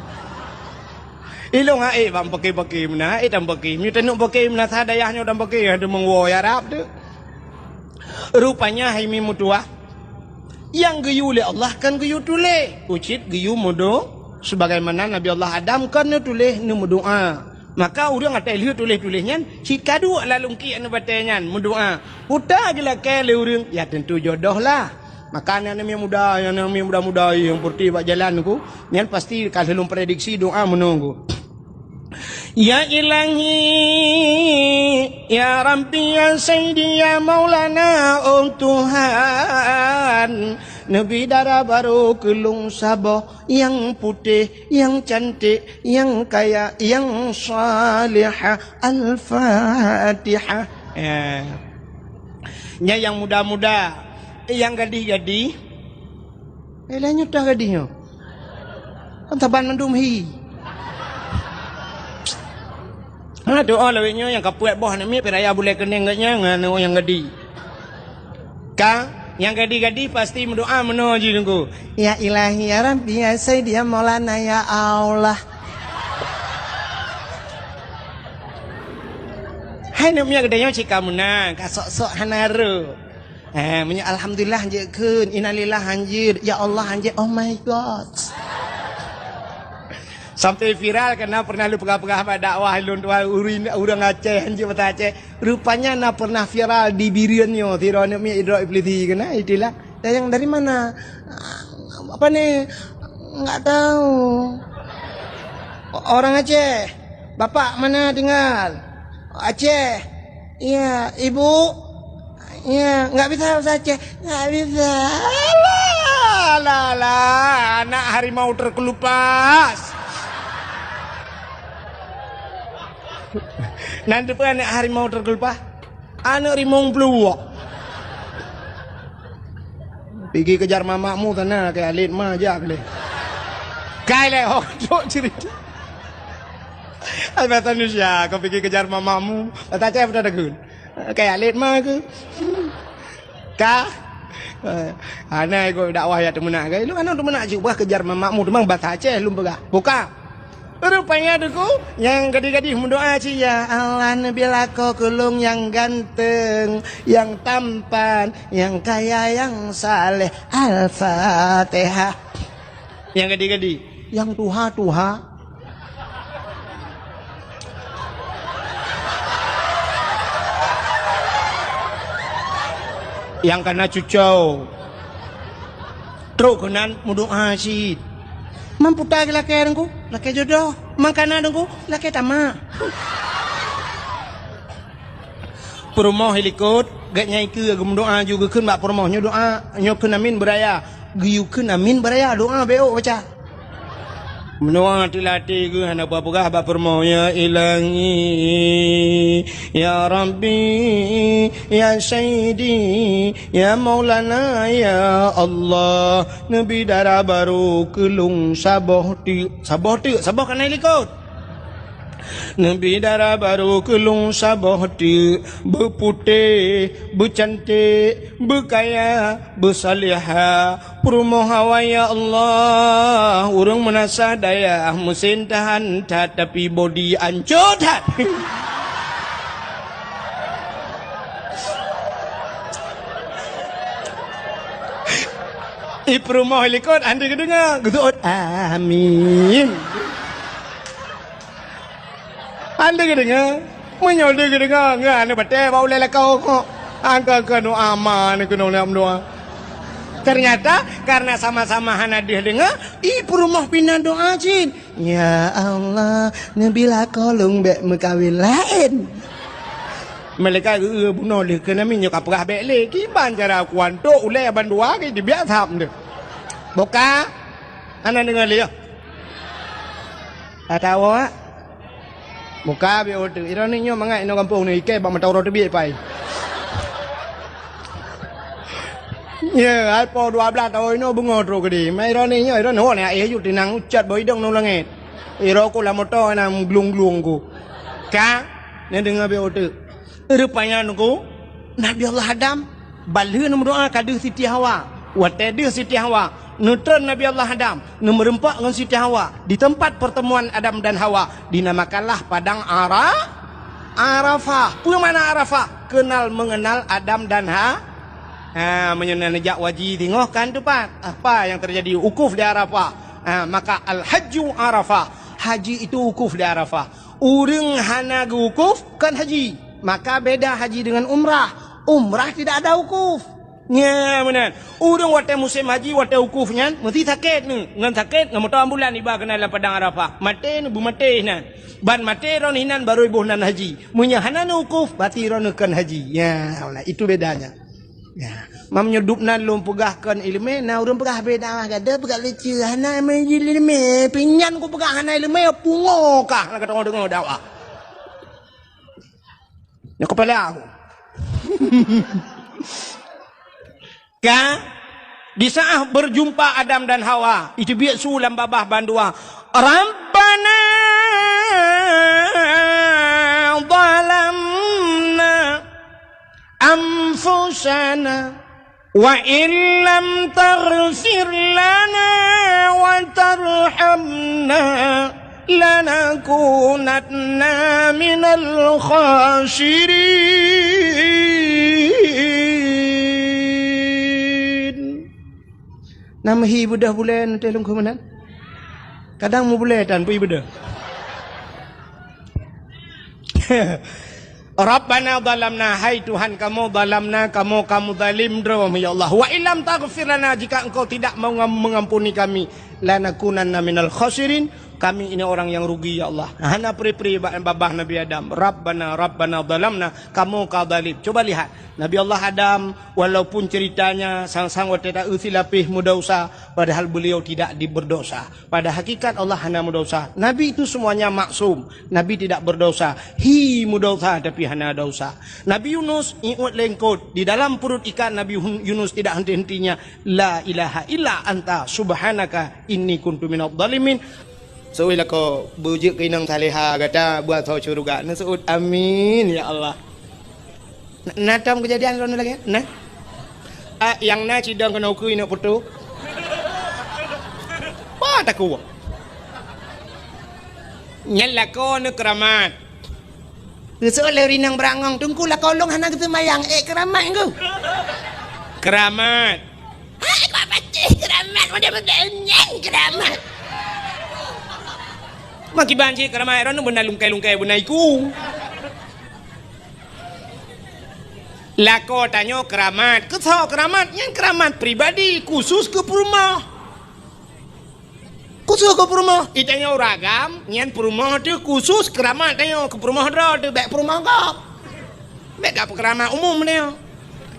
Ilông ha ék bak pake-pake meunan, ha ék tam pake. Meunyoe taneuk pake meunan sa dayah nyoe tam pake, ha teumeung woe ya Arab tu. Rupanya hai mi meutuah. Nyang geuyue lé Allah kan geuyue tuléh. Ucit geuyue meudo sebagaimana Nabi Allah Adam kan neutuléh neumeudoá. Maka ureuëng atai lheueh tuléh-tuléh nyan cit ka duek lam lungkiek nibak batée nyan meudoá. Puta geulakée lé ureuëng, ya tentu jodoh lah. Maka aneuk-aneuk muda, aneuk-aneuk muda-muda nyang peureutih bak jalan ku, nyan pasti ka lheueh lôn prediksi doa meunoe ku. Ya Ilahi, ya Rabbi, ya Sayyidi, ya Maulana, oh Tuhan, neubi dara barô keu lôn saboh nyang putéh, nyang cantik, nyang kaya, nyang salihah. Al-Fatihah. Ya. Nyan nyang muda-muda, nyang gadih-gadih. Eh, lheueh nyoe toh gadih nyoe. Kan saban mandum hi. Ha, doa lawét nyoe nyang ka peuet boh aneuk miet, pih raya bulèe keuneng geuh nyan ngon nyang gadih. Ka, nyang gadih-gadih pasti meudoa meunoe jih Teungku. Ya Ilahi, ya Rabbi, ya Sayyidi, ya Maulana, ya Allah. Hai aneuk miet geutanyoe cit ka meunan, ka sok-sok hana rhot. Eh, meunyoe alhamdulillah hanjeuet kheun, innalillah hanjeuet, ya Allah hanjeuet, oh my God. Sampai viral karena pernah lôn peugah-peugah bak dakwah lôn tuan ureueng, ureueng Aceh hanjeuet bahasa Aceh. Rupanya na pernah viral di Bireuen nyoe, sidroe aneuk miet idrop polisi keunan, itulah. Sayang dari mana? Apa ni? Enggak tahu. Orang Aceh. Bapak mana tinggal? Aceh. Iya, ibu? Iya, enggak bisa bahasa Aceh. Enggak bisa. Alah, alah, alah, anak harimau terkelupas. Nan teupeue aneuk harimau terkelupas? Aneuk rimong pluek. Pigi kejar mamakmu sana, keu alet ma jak lé. Kai lé, oh, trok cerita. Ai bahasa Indonesia, kau pigi kejar mamakmu. Bahasa Aceh betul tak, Gun? Kai alet ma ke? Ka? Eh, hana ikut dakwah ya teumeunak ke? Lu kan teumeunak cit bah kejar mamakmu, teuma bahasa Aceh lôn peugah. Buka. Rupanya Teungku, nyang gadih-gadih meudoa cit, "Ya Allah, neubi lakoe keu lôn nyang ganteng, nyang tampan, nyang kaya, nyang saleh." Al-Fatihah. Nyang gadih-gadih, nyang tuha-tuha. Nyang kana cucau. Trok keunan meudoa cit. Man puta lakèe Teungku, lakèe jodoh. Man kana Teungku, lakèe tamak. Peurumoh i likot, gét nyang ikeue geumeudoa ju geukheun bak peurumoh nyoe doa, nyoe kheun amin beuraya. Geuyue kheun amin beuraya, doa bèk ôk baca. Meunoe teulatih geuh hana peugah-peugah bak peurumoh, "Ya Ilahi, ya Rabbi, ya Sayyidi, ya Maulana, ya Allah, neubi dara barô keu lôn saboh teuk." Saboh teuk, saboh kana i likot. Neubi dara barô keu lôn saboh teuk, beuputéh, beucanték, beukaya, beusalihah, peurumoh awai, ya Allah, ureueng meunasah dayah, meusén tahan that, tapi bodi ancô that. I peurumoh i likot, han deuh geudeungoe, geuseuôt, "Amin." Han deuh geudeungoe. Meunyoe deuh geudeungoe, ngon aneuk batèe bak ulèe lakoe kok. Angka-angka doa ma aneuk keunoe lom doa. Ternyata, karena sama-sama hana deuh deungoe, i peurumoh pih na doa cit. "Ya Allah, neubi lakoe lôn bèk meukawen laén." Malaikat geu-eu bunoe lheueh keu Nabi nyoe ka peugah bèk lé. Kiban cara kuantok ulèe ban dua ke dibiak thap deuh. Boka. Hana deungoe lé, ya. Atawa Muka bèk uteuk. Ironi nyoe mangat inoe gampông nyoe ikei bak mata uroe teubiet pai. Ye, hai po dua blaih taun inoe beungoh trok keudeh. Ma ironi nyoe, ironi ho nyan éh ju tinang ucat bak idong ngon langét. Iro ku lam moto na glung-glung ku. Ka? Nyan deungoe bèk uteuk. Rupanya nunggu Nabi Allah Adam. Ban lheueh neumeudoa ka deuh Siti Hawa. Watèe deuh Siti Hawa, neutreun Nabi Allah Adam, neumeureumpok ngon Siti Hawa di teumpat pertemuan Adam dan Hawa, dinamakanlah Padang Ara-, Arafah. Peue makna Arafah? Kenal mengenal Adam dan Ha-, ha, meunyoe na neujak haji singoh kan teumpat. Apa yang terjadi? Wukuf di Arafah. Ha, maka Al-Hajju Arafah. Haji itu wukuf di Arafah. Ureueng hana geuwukuf kon haji. Maka beda haji dengan umrah. Umrah tidak ada wukuf. Nya meunan. Ureuëng watée musém haji, watée wukuf nyan, meusti sakét nyoe. Ngon sakét, ngon moto ambulan iba keunan lam padang Arafah. Maté nyoe, beumaté nan. Ban maté droeneuh inan barô iboh nan haji. Meunyoe hana neuwukuf, berarti droeneuh kon haji. Ya, itu bedanya. Ya. Meunyoe dub nan lôn peugah kon iéleumé, na ureuëng peugah beda mah gadoh peugah lucu. Hana iéleumé, pinyan kupeugah hana iéleumé, pungo kah na ka teungoh deungoe dakwah. Nyoe kepala aku. Ka di saat berjumpa Adam dan Hawa, itu biek su lam babah bandua. Rabbana zalamna anfusana wa illam taghfir lana wa tarhamna lanakunanna minal khasirin. Nam hi beudoh bulée nanti lungkhu meunan. Kadang mu bulée tan pui beudoh. Rabbana zalamna, hai Tuhan kamoe, zalamna, kamoe kamu zalim droe, ya Allah. Wa illam taghfir lana, jika Engkau tidak mengam-, mengampuni kami, lanakunanna minal khasirin, kami ini orang yang rugi, ya Allah. Hana pri-pri ba-, babah Nabi Adam. Rabbana, Rabbana zalamna, kamoe ka zalim. Coba lihat, Nabi Allah Adam, walaupun ceritanya sang-sang watée ta-, lapih meudosa, padahal beliau tidak di-, berdosa. Pada hakikat Allah hana meudosa. Nabi itu semuanya maksum. Nabi tidak berdosa. Hi meudosa tapi hana dosa. Nabi Yunus iut lengkot. Di dalam perut ikan Nabi Hun-, Yunus tidak henti-hentinya. La ilaha illa anta subhanaka inni kuntu minadh dhalimin. Seuui lakoe beujeuet keu inong saleha gata buat soe syeuruga. Neuseuut amin ya Allah. Na, na tom keujadian droeneuh lagée nyan? Na? Ah, nyang na cidong keunoe ukeue inok putoh. Bah takue. Nyan lakoe neuh keuramat. Geuseuôt lé ureuëng inong beurangong, teungku lakoe lôn hana geuseumayang, ék keuramat ngku. Keuramat. Hai, kok pacéh keuramat, model-model nyan keuramat. Makiban cit keuramat, droeneuh beuna lungkai-lungkai beuna iku. Lakoe tanyoe keuramat. Keusoe keuramat? Nyan keuramat pribadi, khusus keu peurumoh. Khusus keu peurumoh. Itanyoe ureuëng agam, nyan peurumoh teuh khusus keuramat tanyoe, keu peurumoh droe teuh, bék peurumoh gob. Bék ka peukeuramat umum tanyoe.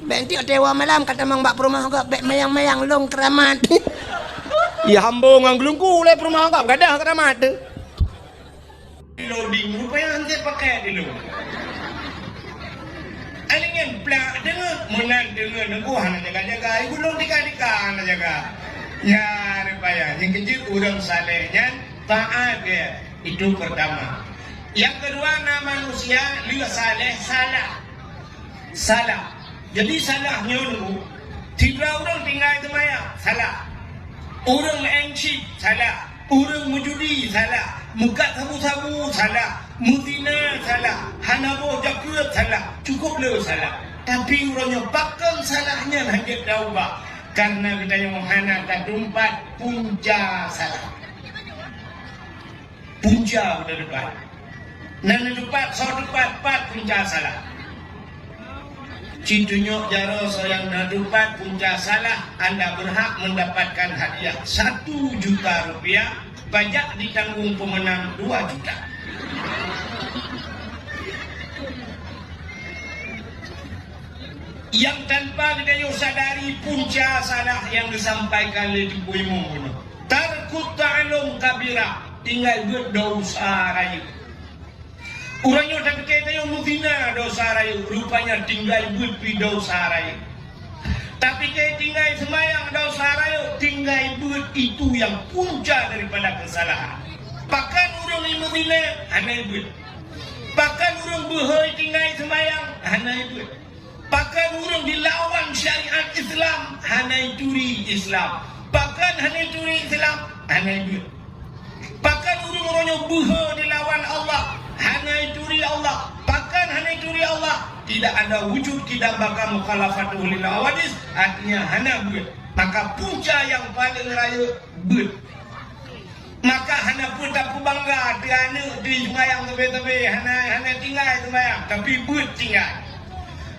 Bék enteuk tewa malam ka tamong bak peurumoh gob, bék mayang-mayang lôn keuramat. Ya hambo ngon geulungku lé peurumoh gob, gadôh keuramat teuh. Loading rupanya hanjeuet pakai dulu. Alingan plak deungon, meunan deungon nunggu hana jaga-jaga, ibu lôn tika-tika hana jaga. Ya, rupanya, nyang keujeuet ureuëng saleh nyan taat dia. Itu pertama. Yang kedua, na manusia lheueh saleh salah. Salah. Jadi salah nyoe nunggu, sidroe ureuëng tinggai seumayang, salah. Ureuëng M C, salah. Ureuëng meujudi, salah. Meukat sabu-sabu, salah. Meuzina, salah. Hana boh jakeuet, salah. Cukup le salah. Tapi uroe nyoe pakon salah nyan hanjeuet taubat? Karena geutanyoe hana tatumpat punca salah. Punca buta teupat. Na neutupat, soe teupat, pat punca salah. Ci tunyok jaroe soe nyang na tupat punca salah, anda berhak mendapatkan hadiah satu juta rupiah, pajak ditanggung pemenang dua juta. Yang tanpa geutanyoe sadari punca salah nyang disampaikan lé Teungku Imum bunoe. Tarkut ta'allum kabira, tinggai beuet dosa rayeuk. Ureuëng nyoe tapike tanyoe meuzina dosa rayeuk, rupanya tinggai beuet pi dosa rayeuk. Tapike tinggai seumayang dosa rayeuk, tinggai beuet itu yang punca daripada kesalahan. Pakon ureuëng meuzina hana beuet. Pakon ureuëng beuhôi tinggai seumayang hana beuet. Pakon ureuëng dilawan syariat Islam hana turi Islam. Pakon hana turi Islam hana beuet. Pakon ureuëng-ureuëng nyang beuhe dilawan Allah hana turi Allah. Pakon hana turi Allah, tidak ada wujud kidam baka mukhalafatuhu lil hawadis, artinya hana beuet. Maka punca nyang paleng rayeuk beuet. Maka hana peue tapeubangga teuh aneuk teuh seumayang sabe-sabe, hana, hana tinggai seumayang, tapi beuet tinggai.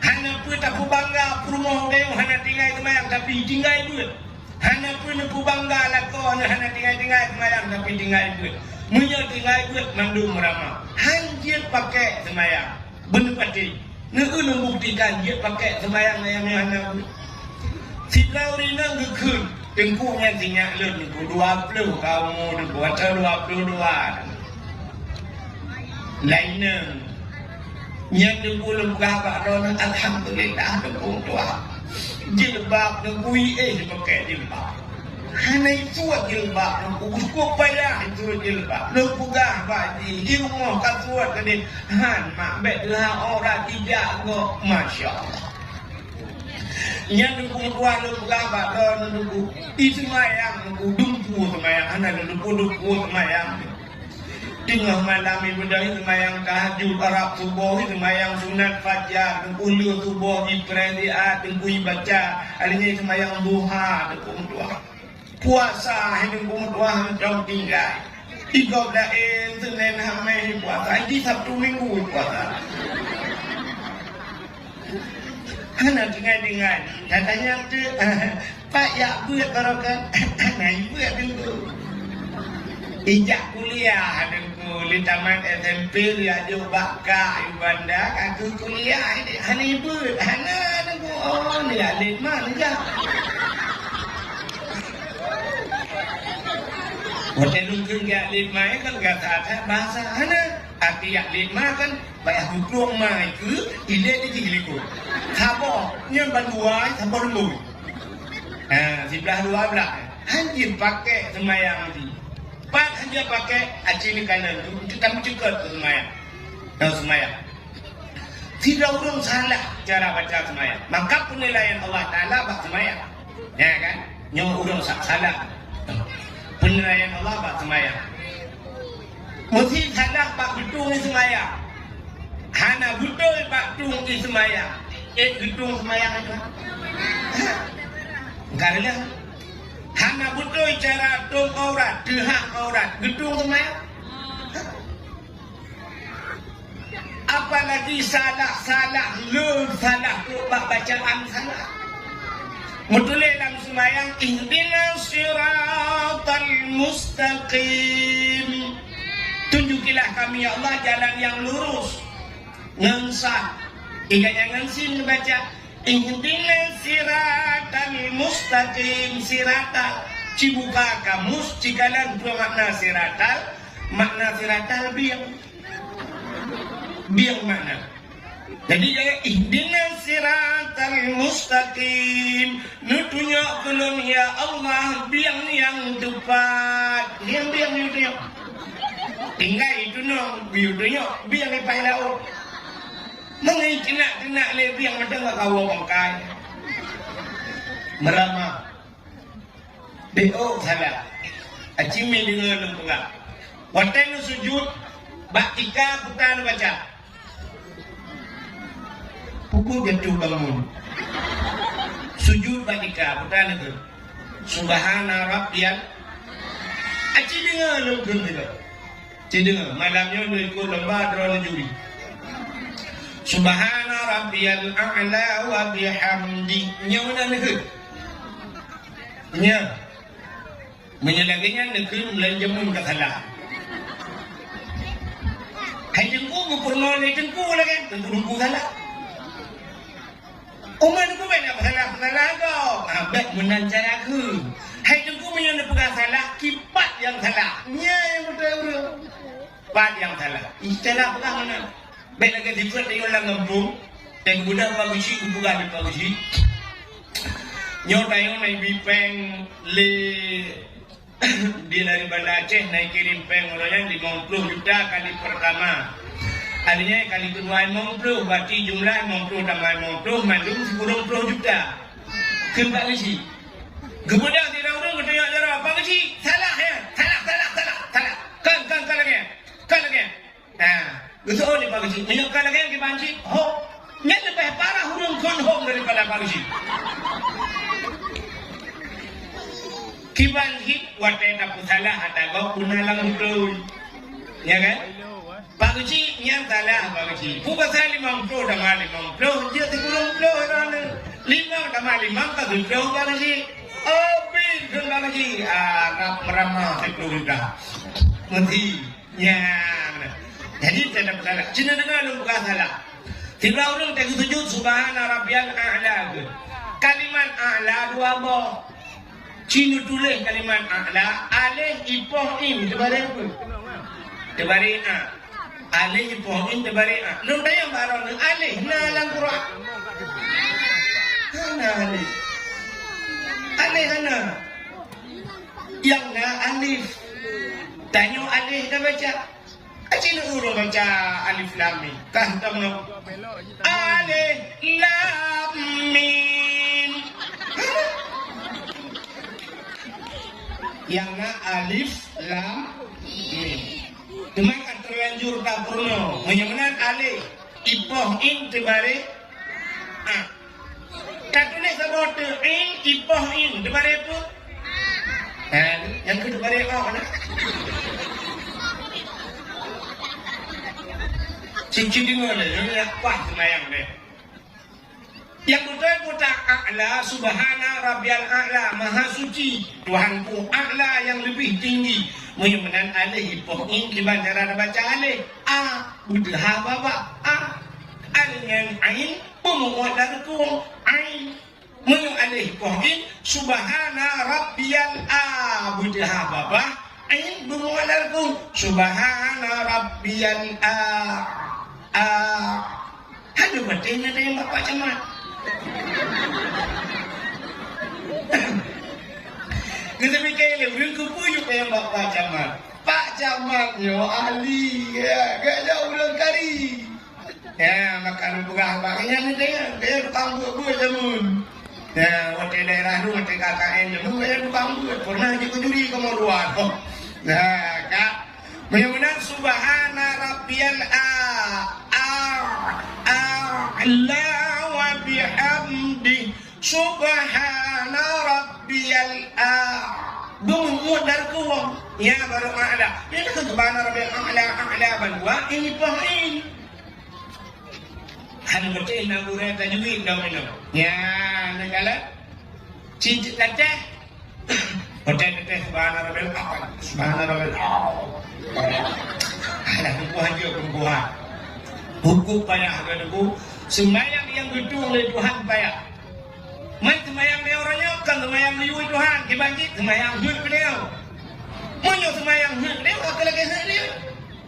Ha, Hana peue tapeubangga peurumoh gayông hana tinggai seumayang, tapi tinggai beuet. Hana peue neupeubangga lakoe hana tinggai-tinggai seumayang, tapi tinggai beuet. Meunyoe tinggai beuet, mandum ramah. Han jeuet pakék seumayang. Beuneupatéh. Neukeuneuk buktikan jeuet pakék seumayang nyang hana beuet. Sidroe ureueng inong geukheun, "Teungku, nyan sinyak lôn, Teungku, dua ploh ka umu Teungku, atau dua ploh dua." Laén nyan, nyan Teungku lôn peugah bak droeneuh, alhamdulillah, Teungku tuha. Jilbab Teungku, éh, pakai jilbab. Hana isuet jilbab Teungku, cukup payah isuet jilbab. Lôn peugah bak jih, di rumoh ka suet keudeh, han mak, bèk teuhah aurat jijak gob, masya Allah. Nyan Teungku meutuah lôn peugah bak droeneuh Teungku, i seumayang Teungku, dumpeue seumayang, hana dumpeue-dumpeue seumayang. Teungoh malam ibadah, seumayang tahajud, rab suboh, seumayang sunat fajar, Teungku lheueh suboh jipreh siat, Teungku ibaca, alèh nyan seumayang duha, Teungku meutuah. Puasa hai Teungku meutuah mantong tinggai. Di gob laén Senin Hamèh puasa, di Sabtu Minggu puasa. Hana tinggai-tinggai. Katanya tu, pat jak beuet baroe kan? Hana beuet Teungku. Ijak kuliah Teungku, lé tamat S M P, lé aju bak ka, i Banda, ka keu kuliah, hana beuet, hana Teungku. Oh, ni alim mah, ni jak. Watèe lôn kheun jak lé mai kan gata that bahasa hana. Arti jak lé mai kan payah muplong mai keu ilèe di jih likot. Saboh, nyan ban dua, saboh lembôi. Ha, siblah dua blah. Han jeuet pakék seumayang jih. Pat han jeuet pakék, aci neukalon tu, untuk tamu ceukeut keu seumayang. Nyang seumayang. Sidroe ureueng salah cara baca seumayang, maka peunilaian Allah Taala bak seumayang. Ya kan? Nyoe ureueng sa-, salah. Peunilaian Allah bak seumayang. Meusti salah bak geutueng seumayang. Hana beutôi bak tueng seumayang. Eh, geutueng seumayang itu. Karena hana beutôi cara tueng aurat, teuhah aurat, geutueng seumayang. Apalagi salah-salah, le salah, bak bacaan salah. Meutuléh lam seumayang, "Ihdinas siratal mustaqim." Tunjukilah kami, ya Allah, jalan yang lurus. Ngon sa, ingat nyan ngon sin baca, "Ihdinas siratal mustaqim." Siratal, cibuka kamus, cikalon peue makna siratal, makna siratal bieng. Bieng makna. Jadi, gaya, "Ihdinas siratal mustaqim." Neutunyok keu lôn, ya Allah, bieng nyang teupat. Bieng-bieng neutunyok. Tinggai itu nong, bieng tunyok, bieng di pai laôt. Meungai keunak-keunak lé bieng mantong ka kawoe bangkai. Meurama. Beuh salah. Aci mi deungoe lôn peugah. Watèe neusujut, bak tika peue ta neubaca? Pukul jatuh bangun. Sujut bak tika, peue ta neukheun? Subhana rabbiyal. Aci deungoe lôn kheun sigoe. Ci deungoe, malam nyoe lôn ikot lomba droeneuh juri. Subhana rabbiyal a'la wa bihamdi. Nyoe meunan neukheun. Nyoe. Meunyoe lagèe nyan neukheun, bulan jameun ka salah. Hai Teungku, geupeurunoe lé Teungku lagèe, Teungku-teungku salah. Umat Teungku bèk na peusalah-peusalah gob. Ha, bèk meunan cara kheun. Hai Teungku, meunyoe neupeugah salah, kipat nyang salah. Nyan nyang beutôi ureueng. Pat nyang salah. Istilah peugah meunan. Bèk lagèe sifeuet tanyoe lam gampông, dan geubeudôh Pak Geuchik, geupeugah lé Pak Geuchik. Nyoe tanyoe na ibi péng lé, di dari Banda Aceh na ikirém péng uroe nyan limong ploh juta kali peurtama. Artinya kali keudua limong ploh, berarti jumlah limong ploh tambah limong ploh, mandum sikureueng ploh juta. Kheun Pak Geuchik. Geubeudôh sidroe ureueng geutanyoe jaroe, "Pak Geuchik, salah nyan. Salah, salah, salah, salah. Kon, kon, kon lagèe nyan. Kon lagèe nyan." Ha, geuseuôt lé Pak Geuchik, "Meunyoe ka lagèe nyan kiban cit, hom." Nyan leubeh parah ureueng kon hom daripada Pak Geuchik. Kiban cit watèe tapeusalah ata gob beuna lam beutôi. Ya kan? Pak Geuchik, Salah bak geuchik. Peue pasai limong ploh tamah limong ploh, jeuet sikureueng ploh droeneuh. Limong tamah limong ka sikureueng bak geuchik. Oh, bin kheun bak geuchik. Ah, rab meurama sikureueng juta. Meuti. Nyan. Jadi, teuntang salah. Cina deungoe lôn buka salah. Siblah ureueng teuk geusujut, "Subhana rabbiyal a'la," kheun. Kalimat a'la dua boh. Ci neutuléh kalimat a'la, alif ipoh in, teubaré peue? Teubaré a. Alif ipoh in, teubaré a. Lôn tanyong bak droeneuh, alif na lam Quran? Hana alif. Alif hana. Nyang na alif. Tanyoe alif tabaca. Aci ureueng baca alif lam mim. Kah kamoe alif lam mim. Nyang na alif lam mim. Teuma ka teulanjur tapeurunoe. Meunyoe meunan alif, ipoh in teubaré a. Tatuléh saboh teuk in, ipoh in, teubaré peue? Ha, nyang keu teubaré o na. Cicit deungoe lé, nyang nyak paih seumayang lé. Nyang beutôi buta a'la, subhana rabbiyal a'la, maha suci Tuhanku, a'la yang lebih tinggi. Meunyoe meunan alif ipoh in kiban cara tabaca alif. A, beudeuha babah a. Alif nyan ain, beumuot lam reukung, ain. Meunyoe alif poh in, subhana rabbiyal a, beudeuha babah, ain beumuot lam reukung, subhana rabbiyal a, a. Aduh, beutôi na dayang Bapak Camat. Geuteubiet lé ureueng keupeue yue dayang Bapak Camat. Pak Camat nyoe ahli, ya, gak jauh ureueng kari. Ya, maka lôn peugah bak ingat ni, dia, dia tukang buet-buet jameun. Ya, watèe daerah tu, watèe K K N jameun, dia tukang buet. Pernah jeuet keu juri kamoe dua. Nah, ka. Meunyoe meunan, subhana rabbiyal a, a, a'la wa bihamdi, subhana rabbiyal a. Beumuot lam reukung. Ya, baru a'la. Dia kata subhana rabbiyal a'la, a'la bandua, ini poh in. Hana beutôi na gurèe tajwid dong inoe. Nyan, neukalon. Cicit tateh. Beutôi tateh subhana rabbil a'la. Subhana rabbil a'la. Alah, teungku hanjeuet, teungku ha. Huköm payah keu teungku. Seumayang nyang geutueng lé Tuhan payah. Man seumayang lé uroe nyoe kon seumayang geuyue Tuhan, kiban jih seumayang heuet beuneue. Meunyoe seumayang heuet beuneue, ka lagèe heuet lé.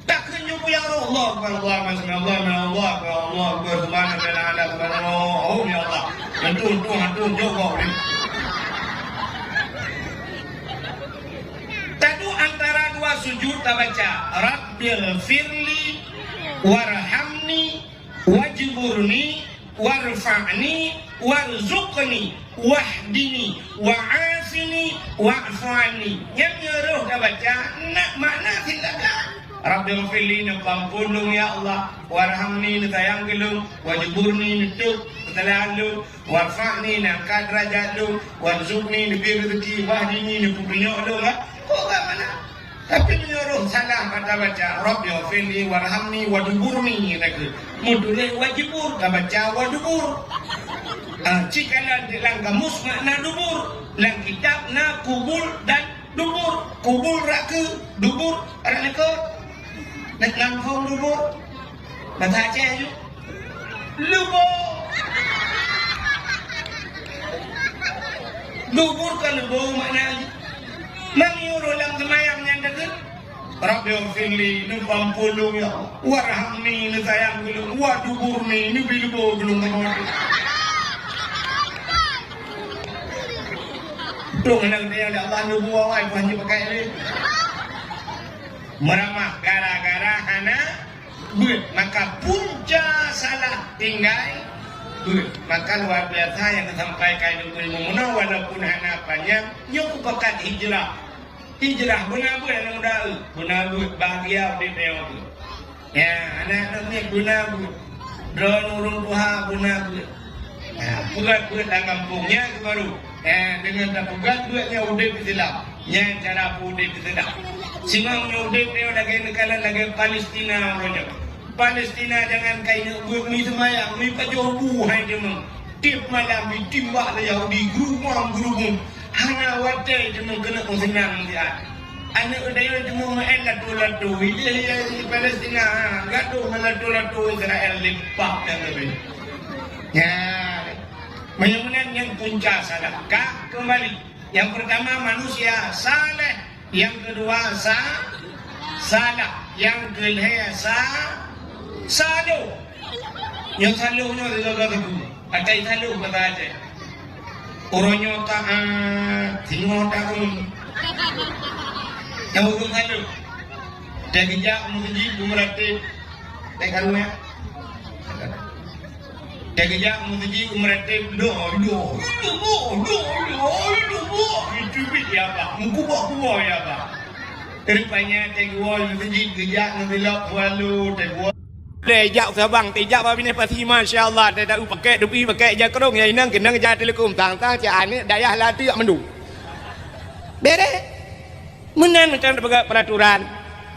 Takheun jumpa ya Allah, Allahu Akbar, Allahu Akbar, Allahu Akbar, Allahu Akbar, Subhanallah, Allahu Akbar, Allahu Akbar, ya Allah. Antum, antum, antum, jawab ni. Tadu antara dua sujud tabaca, Rabbil firli warhamni wajburni warfa'ni warzuqni wahdini wa'afini wa'fu anni. Nyang nyoe rôh tabaca, nak makna silakan. Rabbighfirli, neupeuampôn lôn ya Allah, warhamni, neusayang keu lôn, wajburni, neutôb keusalahan lôn, warfa'ni, neuangkat deurajat lôn, warzuqni, neubri reuzeuki, wahdini, neupeutunyok lôn, ha. Kok ka mana? Tapi meunyoe rôh salah bak tabaca, Rabbighfirli warhamni waduburni, takheun. Meutuléh wajibur, tabaca wadubur. Ah, cit kana di lam kamus makna dubur. Lam kitab na kubul dan dubur. Kubul rak keu, dubur rak likot. Lam phôn dubur. Bahasa Aceh tu. Lubô. Dubur ka lubô makna jih. Meunyoe rôh lam seumayang nyan takheun, Rabbighfirli, neupeuampôn lôn ya Allah. Warhamni, neusayang keu lôn. Waduburni, neubri lubô keu lôn. Tuh, nang dia ada Allah lubô awai, bukan dia pakai ni. Meuramah gara-gara hana beuet, maka punca salah tinggai beuet. Maka luar biasa nyang teusampaikan ilmu-ilmu meunoe, walaupun hana panyang, nyoe kupakat hijrah. Hijrah beuna beuet aneuk muda, beuna beuet, bahagia udép nyoe. Ya, aneuk-aneuk miet beuna beuet. Droeneuh ureueng tuha beuna beuet. Ya, peugöt beuet lam gampông nyan keuh baru. Eh, deungon tapeugöt beuet nyan udép Islam. Nyan cara peuudép Islam. Singoh nyoe udép nyoe lagèe neukalon lagèe Palestina uroe nyoe. Palestina jangan kai neuk buet mi seumayang, mi pajoh bu hai teuma. Tiep malam mi timbak lé Yahudi, geurubong-geurubong. Hana watèe teuma keuneuk meuseunang siat. Aneuk dayah teuma meu'en lato-lato. Ideh ya di Palestina, ha, gadoh ngon lato-lato Israel leupah dan leubeh. Ya. Meunyoe meunan nyan punca salah. Ka kembali. Yang pertama manusia saleh, yang kedua sa-, salah, yang kelhèe sa-, saloh. Nyang saloh nyoe lagèe teungku. Atai saloh kata Aceh. Uroe nyoe taat, singoh taun. Nyang ureueng saloh. Dan geujak meuseujid geumeuratéb. Teuka ruwet. Teugeujak meuseujid meuratéb, doh, doh, doh, doh, doh, doh, doh, itu bit ya, Pak. Meukuboh-kuboh ya, Pak. Rupanya teuguwoe meuseujid geujak meusilop walu teuguwoe. Teuijak Sabang, teuijak bak binéh pasi, masya Allah, teudak pakèk dupi, pakèk jakrong, ya inong keunong ja teuleukum, tang-tang cit aneuk dayah latu jak mandum. Bereh. Meunan mantong tapeugah peuraturan.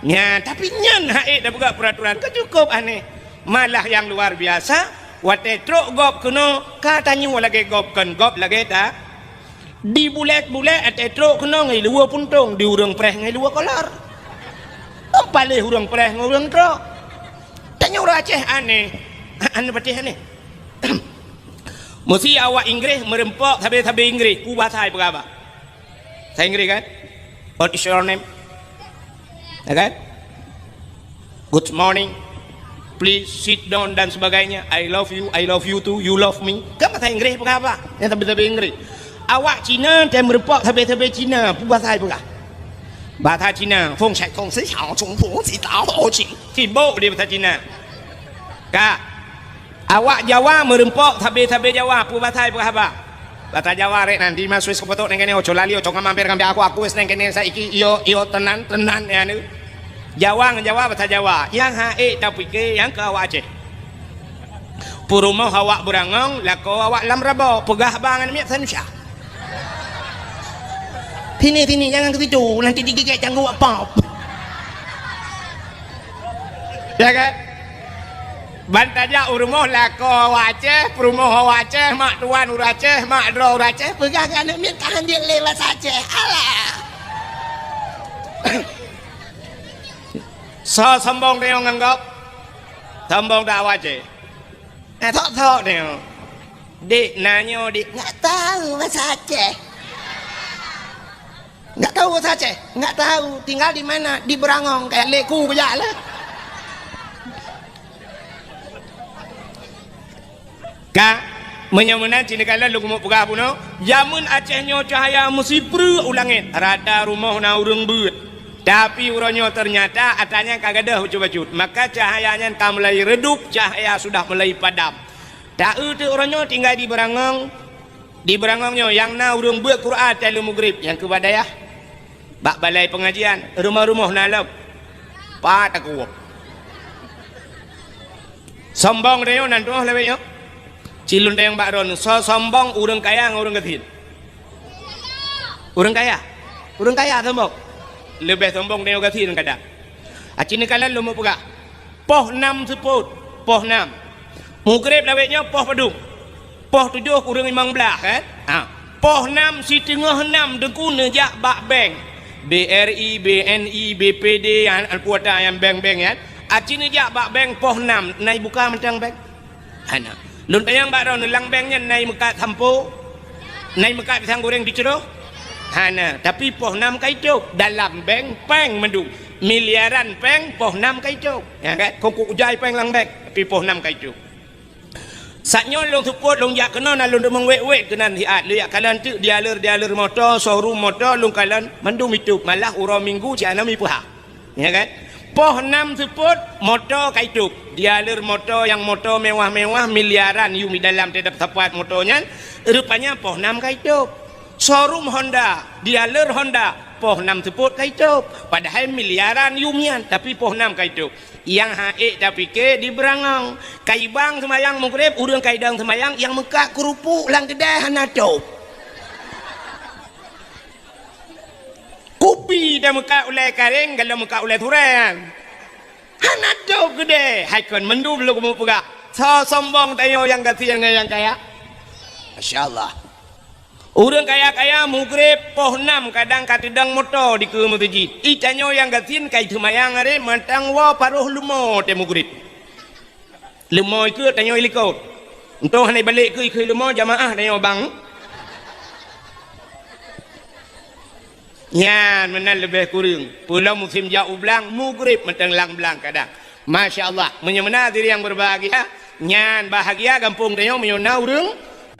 Nyan, tapi nyan hak ék tapeugah peuraturan ka cukup aneh. Malah nyang luar biasa, watèe trok gob keunoe ka tanyoe lagèe gob kon gob lagèe ta. Di bulèt-bulèt watèe trok keunoe ngon luweue puntông, di ureueng preh ngon luweue kolor. Paléh ureueng preh ngon ureueng trok. Tanyoe ureueng Aceh aneh. Aneh patéh aneh. Meusi awak Inggréh meureumpok sabé-sabé Inggréh, peue bahasa peugah haba. Bahasa Inggréh kan? What is your name? Ya kan? Good morning. Please sit down dan sebagainya. I love you, I love you too, you love me. Kan bahasa Inggréh peugah haba. Nyang sabé-sabé Inggréh. Awak Cina watèe meureumpok sabé-sabé Cina, peue bahasa peugah. Bahasa Cina, feng shai gong shi xiao zhong fu si dao ho qing. Sibok di bahasa Cina. Ka. Awak Jawa meureumpok sabé-sabé Jawa, peue bahasa peugah haba. Bahasa Jawa rek nan, di ma Swiss kupeutôk neng keunoe, oco lali, oco ngamamper ngambi aku, aku wes neng keunoe saiki, iyo, iyo, tenan, tenan, ya, ni. Jawa ngon Jawa, bahasa Jawa. Nyang hak ék tapike, nyang keu awak Aceh. Peurumoh awak beurangong, lakoe awak lam rabo, peugah haba ngon miet sanusya. Sini, sini, jangan ke situ, nanti digigit cangguh pop. Ya kan? Ban tajak u rumoh lakoe awak Aceh, peurumoh awak Aceh, mak tuan ureueng Aceh, mak droe ureueng Aceh, peugah keu aneuk miet ka han jeuet lé bahasa Aceh. Alah! Soe sombong tanyoe ngon gob? Sombong dak awak Aceh? Eh, sok-sok tanyoe. Dek, na nyoe, dek, nggak tahu bahasa Aceh. Nggak tahu bahasa Aceh? Nggak tahu. Tinggal di mana? Di Beurangong. Kayak leku kejak lah. Ka, meunyoe meunan cit neukalon lôn keumeung peugah bunoe, jameun Aceh nyoe cahya meusipreuk u langét, rata rumoh na ureuëng beuet. Tapi uroe nyoe teunyata atra nyan ka gadôh bacut-bacut, maka cahya nyan ka mulai redup, cahya sudah mulai padam. Ta-eu teuk uroe nyoe tinggai di Beurangong, di Beurangong nyoe nyang na ureuëng beuet Quran watée lheueh mugrib nyang keu bak dayah. Bak balai peungajian, rumoh-rumoh na lom. Pat takue. Sombong tanyoe nan tuoh lawét nyoe. Cilun tayong bak droeneuh, soe sombong ureuëng kaya ngon ureuëng gasien? Ureuëng kaya. Ureuëng kaya sombong. Leubeh sombong tanyoe gasien kadang. Aci neukalon lôn meupeugah. Poh nam seupôt, poh nam. Mugreb lawét nyoe poh padum? Poh tujoh kureueng limong blaih, kan? Ha. Poh nam siteungoh nam Teungku neujak bak bank. B R I, B N I, B P D, an, an kuota nyang bank-bank nyan. Aci neujak bak bank poh nam, na ibuka mantong bank? Hana. Lôn tanyong bak droeneuh, lam bank nyan na imeukat sampo? Na imeukat pisang goreng teucroh? Hana. Tapi poh nam ka itôb. Dalam bank, péng mandum. Miliaran péng, poh nam ka itôb. Ya kan? Kongkok ujai péng lam bank, tapi poh nam ka itôb. Saat nyoe lôn seupôt, lôn jak keunoe, na lôn deungoe wét-wét keunan siat. Lôn jak kalon teuk dealer-dealer moto, showroom moto, lôn kalon mandum itôb. Malah uroe Minggu cit hana mipeuhah. Ya kan? Poh nam seupôt, moto ka itôb. Dealer moto nyang moto mewah-mewah, miliaran yum di dalam teutab sapat moto nyan, rupanya poh nam ka itôb. Showroom Honda, dealer Honda, poh nam seupôt ka itôb. Padahai miliaran yum nyan, tapi poh nam ka itôb. Nyang han ék tapike di Beurangong. Ka ibang seumayang mugreb, ureuëng ka idong seumayang, nyang meukat keurupuk lam keudai hana tôb. Kupi dah meukat ulée karéng, galom meukat ulée surée nyan. Hana tôb keudeh, hai kon mandum lôn keumeung peugah. Soe sombong tanyoe nyang gasien ngon nyang kaya? Masya Allah. Ureuëng kaya-kaya mugreb poh nam kadang ka teudong moto dikeue meuseujid. I tanyoe nyang gasien ka iteumayang aré mantong woe paroh leumo teuh mugreb. Leumo ikeu tanyoe ilikot. Entong hana ibalek keu ikeu leumo jamaah tanyoe bang. Nyan meunan leubeh kureueng. Peulom musém jak u blang, mugreb mantong lam blang kadang. Masya Allah, meunyoe meunan hadirin yang berbahagia, nyan bahagia gampông tanyoe meunyoe na ureuëng,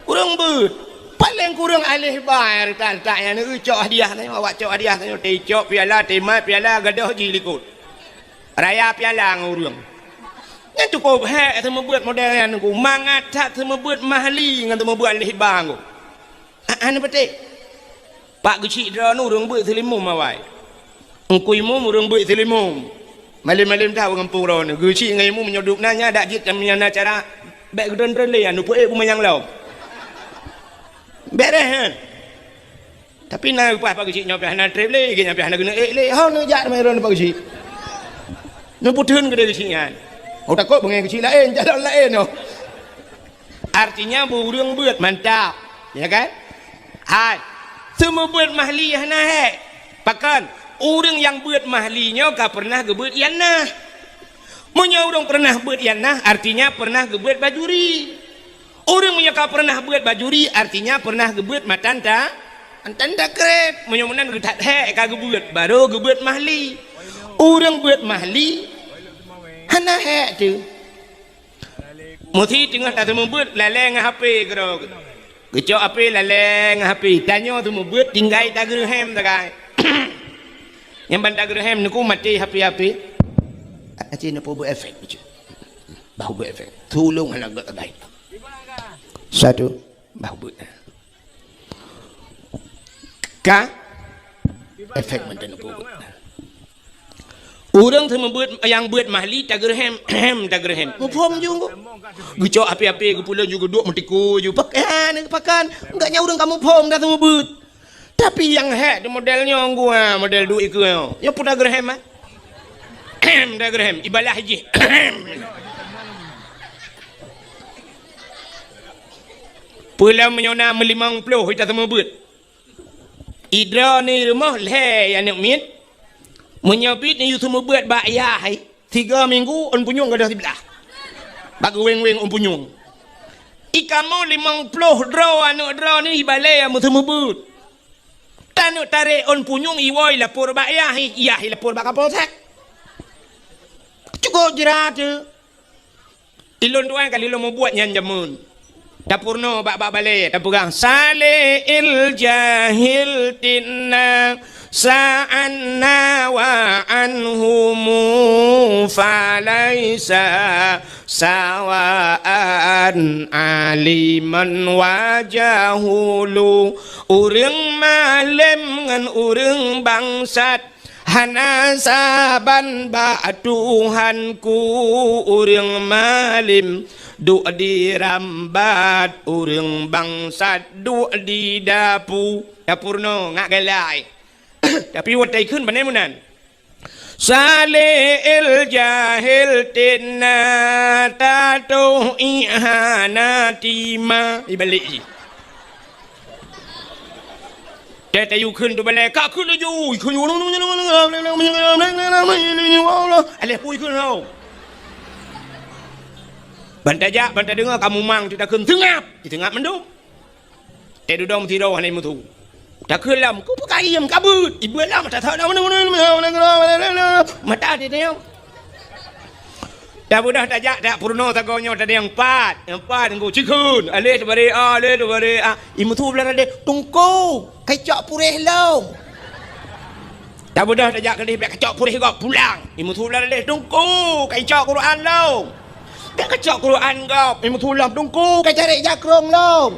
ureuëng beuet. Paleng kureueng aléh ba nyang reutak-reutak nyan, neucok hadiah tanyoe, awak cok hadiah tanyoe, teucok piala, teumat piala, gadôh jih likot. Raya piala ngon ureuëng. Nyan cukôp hék seumeubeuet model nyan, mangat that seumeubeuet mahli ngon seumeubeuet aléh ba ngon. Ah, hana patéh. Pak geuchik droeneuh ureuëng beuet seulimum awai. Engkui mum ureuëng beuet seulimum. Malém-malém dah ureuëng gampông droeneuh. Geuchik ngon imeum meunyoe duek na nya dak jeuet nyang na cara bék geutreun-treun lé anu peuék beumanyang lom. Bék reh nyan. Tapi na upah pak geuchik nyoe pih hana treb lé, geuh nyan pih hana geuneuk ék lé. Ho neujak teuma droeneuh pak geuchik. Neupeutheun keudéh geuchik nyan. Oh takot beungéh geuchik laén, jalan laén oh. Artinya, beu ureuëng beuet mantap, ya kan? Hai, seumeubeuet mahli hana hék. Pakon? Ureuëng nyang beuet mahli nyoe ka peureunah geubeuet ianah. Meunyoe ureuëng peureunah beuet ianah, artinya peureunah geubeuet bajuri. Ureuëng meunyoe ka peureunah beuet bajuri, artinya peureunah geubeuet matan ta-, matan takreb. Meunyoe meunan geuthat hék ka geubeuet, barô geubeuet mahli. Ureuëng beuet mahli hana hék teuh. Musi teungoh taseumeubeuet lalée ngon H P keudroe. Geucok H P lalée ngon H P. Tanyoe seumeubeuet tinggai tageureuhem sagai. Nyang ban tageureuhem neuku maté H P-H P. Aci neupeubuet efek lucu. Bah buet efek. Tulông hana gét sagai. Satu. Bah buet. Ka efek mantong neupeubuet. Ureuëng seumeubeuet nyang beuet mahli tageureuhem, hem tageureuhem. Muphom ju. Geucok H P-H P geupulan ju geuduek meutiku ju. Pakon, pakon. Enggak nyan ureuëng ka muphom dah seumeubeuet. Tapi nyang hék di model nyoe gua, model duek ikeu nyoe. Nyoe pun tageureuhem ah. Hem tageureuhem, ibalah jih. Peulom meunyoe na meulimong ploh ita seumeubeuet. Idroe ni rumoh lhée aneuk miet. Meunyoe bit ni yue seumeubeuet bak yah hai, tiga minggu ôn punyueng gadôh siblah. Bak geuweng-weng ôn punyueng. I kamoe limong ploh droe aneuk droe ni ibalée nyang meuseumeubeuet. Taneuk tarek ôn punyueng iwoe ilapor bak yah, yah ilapor bak kapolsek. Cukôp jrat teuh. Ilôn tuan ka lheueh lôn mubuet nyan jameun. Tapeurunoe bak-bak balée, tapeugah, "Saleh il jahil tinna sa'anna wa anhumu falaisa sawaan aliman wa jahulu." Ureuëng malem ngon ureuëng bangsat hana saban bak Tuhanku, ureuëng malem duek di rambat, ureuëng bangsat duek di dapu. Dapu nyoe ngat galai. Tapi watée kheun bak nyan meunan. Saleh el jahel tena tatoh ié hana tima. Ibalek jih. Teuh tayue kheun teubalai, ka kheun laju. Ikheun, aléh pui kheun hau. Ban tajak, ban tadeungoe ka mumang teuh takheun, "Seungab!" Iseungab mandum. Teuh dudong sidroe hana imeuthu. Takheun lom, "Keu peue ka iem ka beuet?" Ibeuet lom, mata thon, mata teuh teuh. Dah beudôh tajak, tak peurunoe sagoe nyoe tadi nyang pat. Nyang pat, ngon cikheun. Aléh teubari, aléh teubari, ah. Imeuthu blah tadi, "Teungku, kacok puréh lom." Dah beudôh tajak keudeh, bèk kacok puréh gob, pulang. Imeuthu blah tadi, "Teungku, kacok Quran lom." Bèk kacok Quran gob, imeuthu lom, "Teungku, kacarek jakrong lom."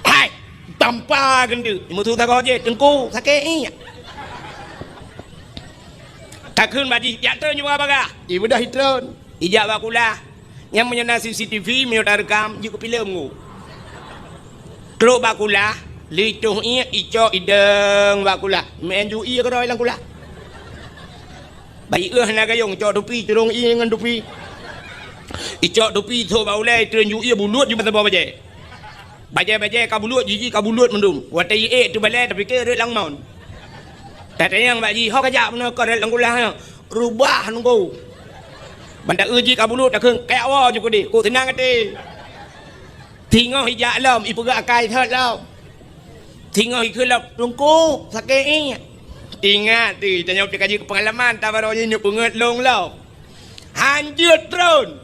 Hai, tampa geundeue. Imeuthu sagoe jih, "Teungku, sakét ié." Takheun bak jih, "Jak treun ju bagah." Ibeudôh itreun. Ijak bak kulah. Nyan meunyoe na C C T V, meunyoe tareukam, jeuet keu filem ngu. Trok bak kulah, lheuh itoh ié, icok idong bak kulah. Meu'en ju ié keudroe lam kulah. Bayi éh na gayong, icok tupi, curông ié ngon tupi. Icok tupi, thok bak ulèe, itreun ju ié, bulut ju bak saboh bajèe. Bajèe-bajèe ka bulut, jiji ka bulut mandum. Watèe ié ék teubalèe, tapike rhot lam mon. Tatanyong bak jih, "Ho kajak meunoe kon rhot lam kulah nyoe?" "Reubah nunggu." Ban taeu jih ka bulut, takheun, "Kajak woe ju keudeh, kok seunang até." Singoh ijak lom, ipeugah akai thot lom. Singoh ikheun lom, "Teungku, sakét ié." Ingat teuh, tanyoe pih ka jeuet keu peungalaman, tabarô nyoe peungeut lôn lom. Han jeuet treun.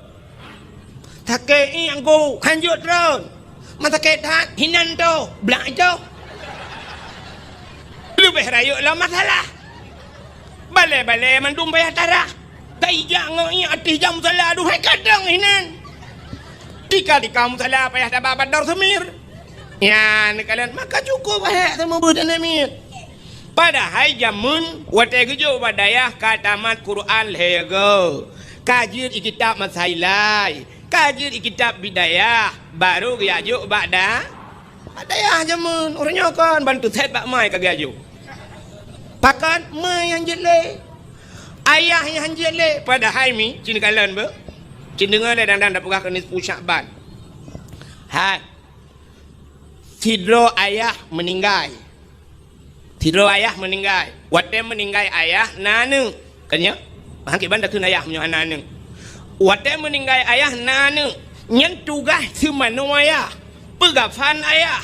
"Sakét ié, Teungku, han jeuet treun. Man sakét that, hinan toh, blak toh." Leubeh rayeuk lom masalah. Balèe-balèe mandum payah tarah. Ka ijak ngon ié ateueh jam musala, aduhai kadang hinan. Tika-tika musala payah taba bak Dor Semir. Nyan neukalon maka cukup hék seumeubeuet aneuk miet. Padahai jameun watèe geujok bak dayah ka tamat Quran lhèe goe. Ka jeuet i kitab Masailai, ka jeuet i kitab Bidayah, barô geujak jok bak da-, Bak dayah jameun, uroe nyoe kon ban teusét bak mai ka geuajoe. Pakon mai nyang jeuet lé? Ayah nyang jeuet lé, padahai mi, ci neukalon beuh. Ci deungoe lé dang-dang tapeugah keu nisfu Syakban. Hai. Sidroe ayah meuninggai. Sidroe ayah meuninggai. Watèe meuninggai ayah na aneuk. Kan nyo? Meuhan kiban takheun ayah meunyoe hana aneuk. Watèe meuninggai ayah na aneuk, nyan tugaih seumanoe ayah, peugafan ayah,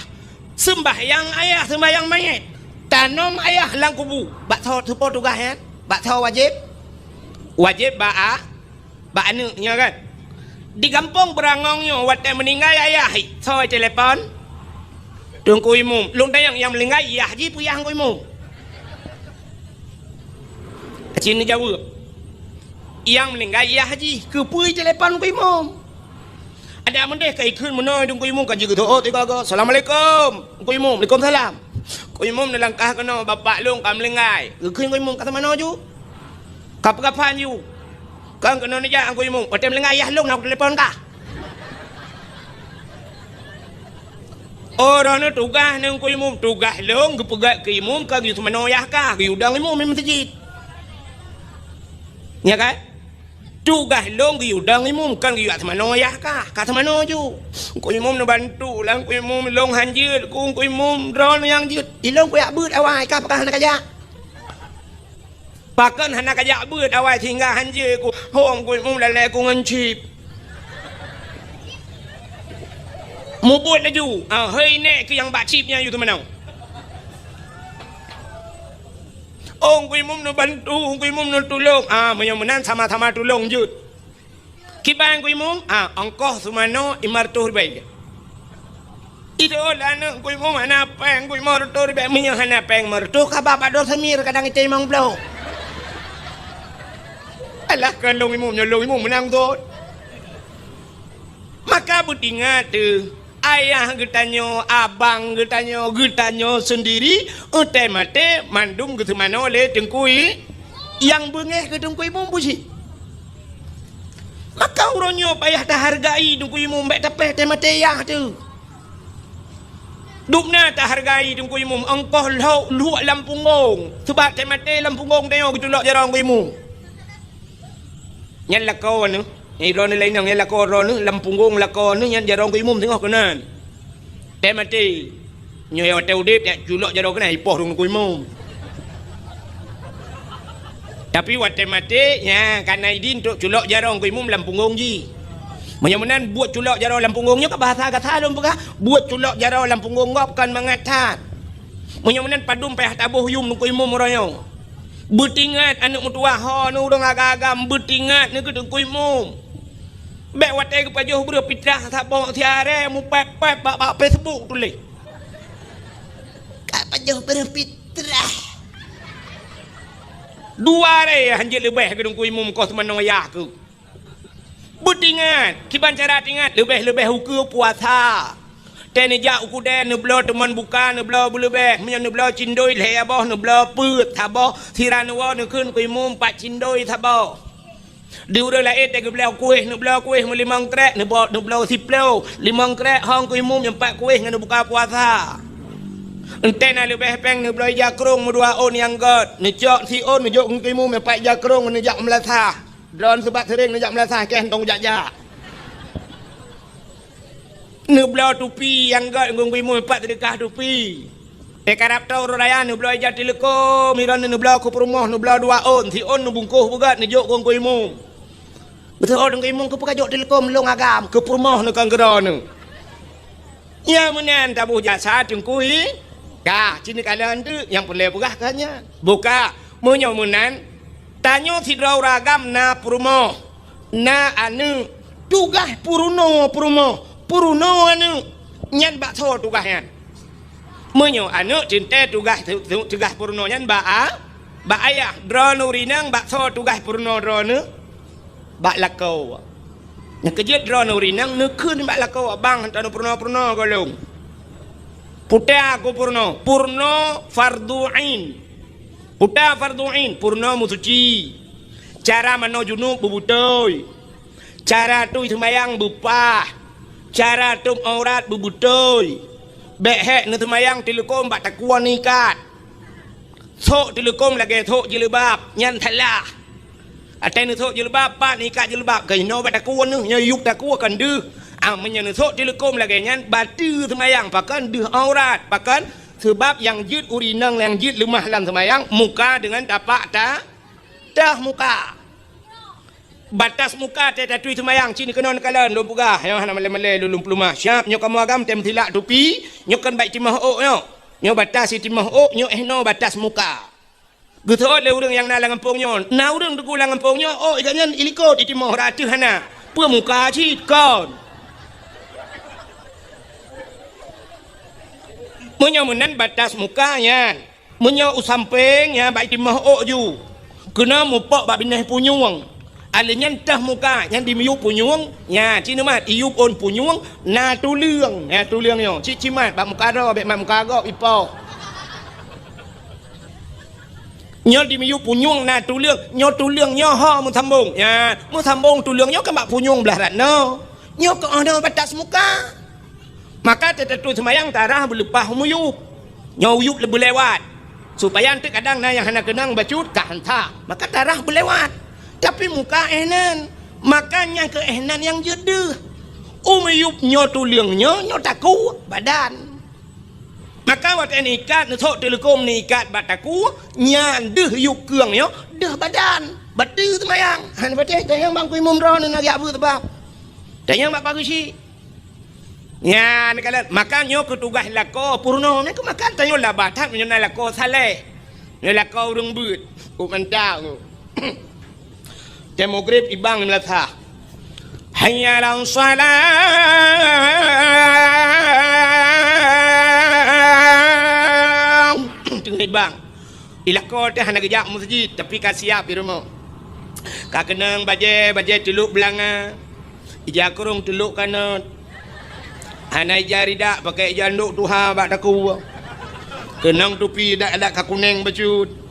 seumbahyang ayah, seumbahyang manyét, tanom ayah lam kubu. Bak soe, soe po tugaih nyan? Bak soe wajéb? Wajéb bak a-, bak aneuk nyoe kan? Di gampông Beurangong nyoe watèe meuninggai ayah, soe telepon? Teungku Imum. Lôn tanyong nyang meuninggai yah jih peue yah Teungku Imum? Cit neujaweueb. Nyang meuninggai yah jih, keupeue telepon Teungku Imum? Adak meudeh ka ikheun meunoe Teungku Imum ka jeuet geuto'ot sigoe-goe. "Assalamualaikum, Teungku Imum." "Waalaikumsalam." "Teungku Imum, neulangkah keunoe, bapak lôn ka meuninggai." Geukheun Teungku Imum, "Ka teumanoe ju? Ka peugafan ju?" "Kon keunoe neujak Teungku Imum, watèe meuninggai yah lôn na kutelepon kah." "Oh, droeneuh tugaih ngon Teungku Imum." "Tugaih lôn geupeugöt keu imum, kon geuyue seumanoe yah kah, geuyue dong imum di meuseujid." Nya kan? "Tugaih lôn geuyue dong imum, kon geuyue seumanoe yah kah, ka seumanoe ju." "Teungku Imum neubantu lah, Teungku Imum, lôn han jeuet, Teungku Imum, droeneuh nyang jeuet." "Ilôn kujak beuet awai, kah pakon hana kajak?" "Pakon hana kajak beuet awai sehingga han jeuet Teungku?" "Ho, Teungku Imum, lalèe Teungku ngon chip." "Mubuet laju." "Ah, hei nèk keuh nyang bak chip nyan yue teumanoe." "Oh, Teungku Imum neubantu, Teungku Imum neutulông." "Ah, meunyoe meunan sama-sama tulông jeuet." "Kiban Teungku Imum?" "Ah, ongkoh seumanoe limong reutôh ribèe." "Itu lah aneuk Teungku Imum hana pèng, Teungku Imum, limong reutôh ribèe." "Meunyoe hana pèng limong reutôh, ka ba bak Dor Semir kadang item limong ploh." "Alah, kon lôn Imum, nyoe lôn Imum meunang thon." Maka beutingat teuh, ayah geutanyoe, abang geutanyoe, geutanyoe seundiri, watèe maté mandum geuseumanoe lé Teungku I-, nyang beungéh keu Teungku Imum buci. Maka uroe nyoe payah tahargai Teungku Imum, bèk tapèh teumaté yah teuh. Dubna tahargai Teungku Imum, ongkoh lhok luek lam punggong. Seubab teumaté lam punggong tanyoe geuculok jaroe Teungku Imum. Nyan lakoe neuh, nyan droeneuh laén nyan lakoe droeneuh, lam punggong lakoe neuh nyan jaroe Teungku Imum singoh keunan. Teumaté. Nyoe watèe udép, jak culok jaroe keunan, ipoh rhueng Teungku Imum. Tapi watèe maté, nyan ka na idin trok culok jaroe Teungku Imum lam punggong jih. Meunyoe meunan buet culok jaroe lam punggong nyoe ka bahasa gata lôn peugah, buet culok jaroe lam punggong gob kon mangat that. Meunyoe meunan padum payah taboh yum Teungku Imum uroe nyoe. Beutingat aneuk meutuwah ho neuh ureueng agam-agam, beutingat neuh keu Teungku Imum. Bèk watèe geupajoh breuh pitrah saboh siaré mupèp-pèp bak, bak Facebook tuléh. Ka pajoh breuh pitrah. Dua ré hanjeuet leubeh keu Teungku Imum koh seumanoe yah keuh. Beutingat, kiban cara tingat, leubeh-leubeh ukeue puasa. Teuh neujak u keudè, neubloe teumon buka, neubloe beuleubeh. Meunyoe neubloe cindoi lhèe boh, neubloe peuet saboh, sira neuwoe neukheun keu Imum pat cindoi saboh. Di ureueng laén teuh geubloe kuéh, neubloe kuéh meulimong trek, neubo-, neubloe siploh, limong trek hong keu Imum nyang pat kuéh ngon buka puasa. Entée na leubeh péng neubloe ija krông meudua ôn nyang gét, neucok siôn neujok ngon imum, pat ija krông neujak meulasah. Droeneuh sabab seuréng neujak meulasah, keuh hantong jak-jak. Neubloe tupi nyang gét ngon imum, pat seudeukah tupi. Eh, karab tô uroe raya neubloe ija teuleukom, droeneuh neubloe keu peurumoh, neubloe dua ôn, siôn neubungkôh beugét neujok ngon imum. Beutôi, oh, Teungku Imum, keupeue kajok teuleukom lôn agam, keu peurumoh neuh kon keu droeneuh. Nyang meunan taboh jasa Teungku I, ka, ci neukalon teuk nyang peureulée peugah keu nyan. Buka, meunyoe meunan, tanyoe sidroe ureuëng agam na peurumoh, na aneuëk, tugaih peurunoe peurumoh, peurunoe aneuëk, nyan bak soe tugaih nyan? Meunyoe aneuëk teuntée tugaih, tu-, tu-, tugaih peurunoe nyan bak a-, bak ayah, droeneuh ureuëng inong bak soe tugaih peurunoe droeneuh? Bak lakoe. Nyang keujeuet droeneuh ureuëng inong neukheun bak lakoe, "Bang, hana tapeurunoe-peurunoe gohlom." Puta ku peurunoe, peurunoe fardhu ain. Puta fardhu ain, peurunoe meusuci. Cara manoe junub beubeutôi. Cara tui seumayang beupah. Cara tôb aurat beubeutôi. Bék hék neuseumayang teuleukom bak takue neuikat. Sôk teuleukom lagée sôk jilbab, nyan salah. Watée neusôk jilbab, pat neuikat jilbab, keunoe bak takue neuh, nyoe yueb takue kon deuh. Ah, meunyoe neusôk teuleukom lagée nyan, bateue seumayang, pakon deuh aurat, pakon? Sabab nyang jeuet ureuëng inong nyang jeuet leumah lam seumayang, muka deungon tapak ta-, teuh muka. Batas muka teuh tatui seumayang, ci neukeunong neukalon lôn peugah, nyoe hana malée-malée lôn, lôn peuleumah. Siab nyoe kamoe agam tem silak tupi, nyoe kon bak timoh ôk nyoe. Nyoe batas timoh ôk, nyoe eh noe batas muka. Geuseuôt lé ureuëng nyang na lam gampông nyoe. Na ureuëng teungku lam gampông nyoe, ôk gobnyan ilikot itimoh, rata hana. Peue muka cit kon. Meunyoe meunan batas muka nyan. Meunyoe u sampéng, nyan bak itimoh ôk ju. Keunoe mupok bak binéh punyueng. Alèh nyan teuh muka, nyan dimiyueb punyueng, nyan, ci neumat, iyueb ôn punyueng, na tuleueng, na tuleueng nyoe. Cit cimat, bak muka droe, bék mat muka gob, ipoh. Nyoe dimiyueb punyueng na tuleueng, nyoe tuleueng nyoe ho meusambong. Nyan, meusambong tuleueng nyoe kan bak punyueng blaih rot nyoe. Nyoe keuh nyoe batas muka. Maka teutatui seumayang tarah beuleupah u miyueb. Nyoe u miyueb leubeh lewat. Supaya eunteuk kadang na nyang hana keunong bacut ka hansa. Maka tarah beulewat. Tapi muka éh nan. Maka nyang keu éh nan nyang jeuet deuh. U miyueb nyoe tuleueng nyoe, nyoe takue badan. Maka watée neuikat, neusôk teuleukom neuikat bak takue, nyan deuh yub keueng nyoe, deuh badan. Bateue seumayang. Han bateue, tanyong bak Teungku Imum droeneuh na geujak beuet sabab. Tanyong bak Pak Geuchik. Nyan kalon, maka nyoe keuh tugaih lakoe peurunoe. Nyan keuh maka tanyoe laba that meunyoe na lakoe saleh. Nyoe lakoe ureuëng beuet. Kok mantap tu. Tem maghrib ibang di meulasah. Hayya 'alas shalah. Teungoh ibang. Di lakoe teuh hana geujak meuseujid, tapi ka siab di rumoh. Ka keunong bajée, bajée teulok beulanga. Ija krông teulok kanot. Hana ija ridak, pakai ija ndok tuha bak takue. Keunong tupi dak-dak ka kuneng bacut.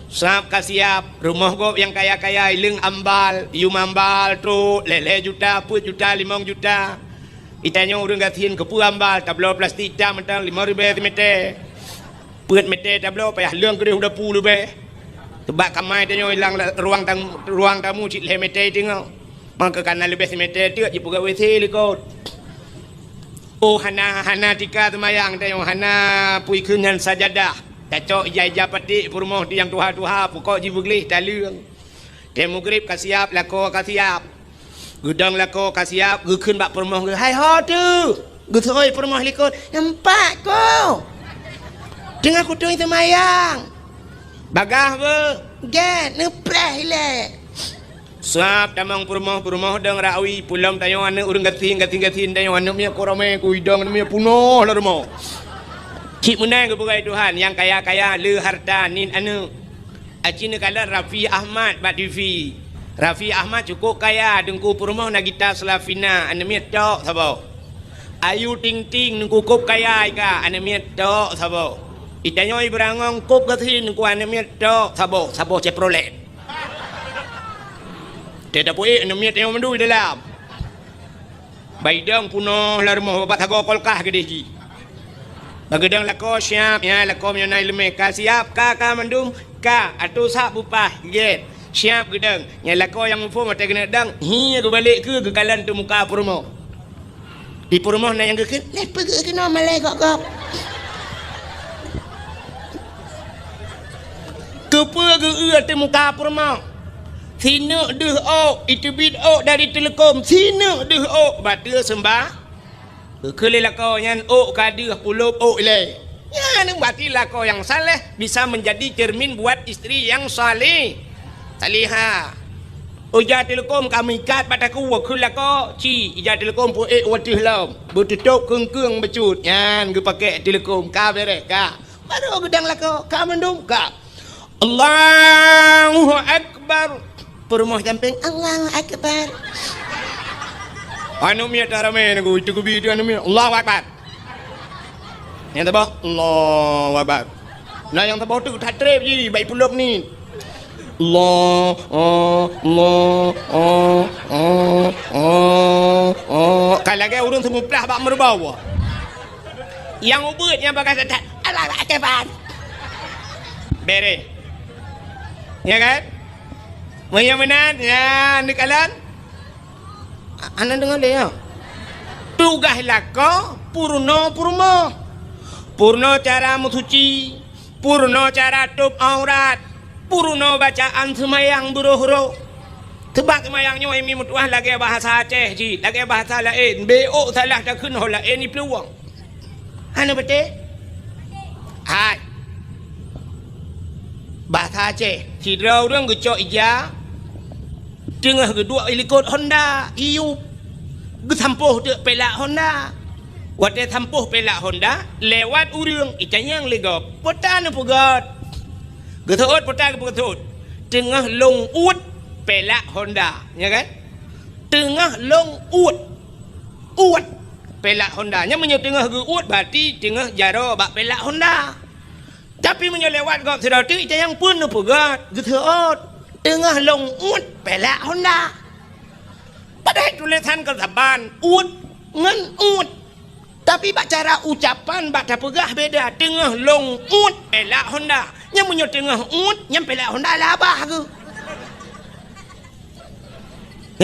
Sab ka siab, rumoh gob nyang kaya-kaya ileueng ambal, yum ambal trok, lhée-lhée juta, peuet juta, limong juta. Itanyoe ureuëng gasien keupeue ambal, tabloe plastik itam mantong limong ribée simète. Peuet mète tabloe payah leueng keudeh u dapu leubeh. Teubak kamai tanyoe ilang la-, ruang tam-, ruang tamu cit lhée mète teungoh. Mangka kana leubeh simète teuk jipeugét W C likot. Oh, hana, hana tika seumayang tanyoe, hana pui kheun nyan sajadah. Tacok ija-ija paték peurumoh di nyang tuha-tuha, pukok jibeugleh taleueng. Tem maghrib ka siab, lakoe ka siab. Geudong lakoe ka siab, geukheun bak peurumoh geuh, "Hai ho teuh?" Geuseuôt peurumoh likot, "Nampak ko. Teungoh kutui seumayang." "Bagaih beuh." "Gét, neupreh ilée." Sab tamong peurumoh, peurumoh dong rawi, pulom tanyoe aneuëk ureuëng gasien, gasien-gasien tanyoe aneuëk miet ko ramé, ku idong aneuëk miet punoh lam rumoh. Cit meunan geupeugah Tuhan, nyang kaya-kaya le harta nit aneuëk. Aci neukalon Raffi Ahmad bak T V. Raffi Ahmad cukôp kaya, teungku peurumoh na gita Slavina, aneuëk miet tok saboh. Ayu Ting Ting, teungku kôb kaya ika, aneuëk miet tok saboh. Itanyoe Ibrangong kôb gasien, teungku aneuëk miet tok saboh, saboh Chevrolet. Teuh tapeuék aneuëk miet tanyoe mandum di dalam. Baidong punoh lam rumoh, babah sagoe kulkas keudeh jih. Bak geudong lakoe siab, nyan lakoe meunyoe na ileumèe ka siab, ka, ka mandum, ka, ateueh sak bupah, gét. Siab geudong. Nyan lakoe nyang muphom watèe keuneuk dong, hi geubalek keu geukalon teumuka peurumoh. Di peurumoh na nyang geukheun, "Lé peugeuh keunoe malèe gop-gop." Keupeue geu-eu teumuka peurumoh? Sineuk deuh ôk, iteubiet ôk dari teuleukom, sineuk deuh ôk, bateue seumbah. Keu lé lakoe nyan ôk ka deuh pulop ôk ilèe. Nyan berarti lakoe nyang saleh bisa menjadi cermin buat istri yang saleh, salihah. Ija teuleukom ka meuikat bak takue keu lakoe, ci ija teuleukom peuék watèe lom, beututôp keung-keung bacut. Nyan geupakèk teuleukom ka bèrèh ka. Barô geudong lakoe ka mandum ka. Allahu Akbar. Peurumoh sampéng, "Allahu Akbar." Aneuk miet dah ramé nunggu, itu kubi itu aneuk miet, "Allahu Akbar." Nyang saboh, "Allahu Akbar." Nah, nyang saboh tu that trép jih, baik pulop ni. Allah, oh, Allah, oh, oh, oh, oh. Ka lagèe ureueng seumuplah bak meureuba. Nyang ubeuet nyang bagaih that, "Allahu Akbar." Bèrèh. Ya kan? Meunyoe meunan, ya, neukalon. A-, hana deungoe lé, ya. Tugaih lakoe peurunoe peurumoh. Peurunoe cara meusuci, peurunoe cara tôb aurat, peurunoe bacaan seumayang beuroh-roh. Seubab seumayang nyoe, mi meutuah lagèe bahasa Aceh cit, lagèe bahasa laén. Bèk ôk salah takheun ho laén iplueng. Hana beutôi? Hai. Bahasa Aceh, sidroe ureueng geucok ija, teungoh geuduek i likot honda, iyup. Geusampôh teuk pelak honda. Watèe sampôh pelak honda, lewat ureueng, itanyong lé gob, "Peue tan neupeugöt?" Geuseuôt peue tan geupeugöt. "Teungoh lôn uet pelak honda." Ya kan? "Teungoh lôn uet." Uet pelak honda. Nyan meunyoe teungoh geuuet, berarti teungoh jaroe bak pelak honda. Tapi meunyoe lewat gob sidroe teuk, itanyong, "Peue neupeugöt?" Geuseuôt, "Teungoh lôn uet pelak honda." Padahai tulésan kon saban, uet ngon uet. Tapi bak cara ucapan, bak tapeugah beda, "Teungoh lôn uet pelak honda." Nyan meunyoe teungoh uet, nyan pelak honda labah geuh.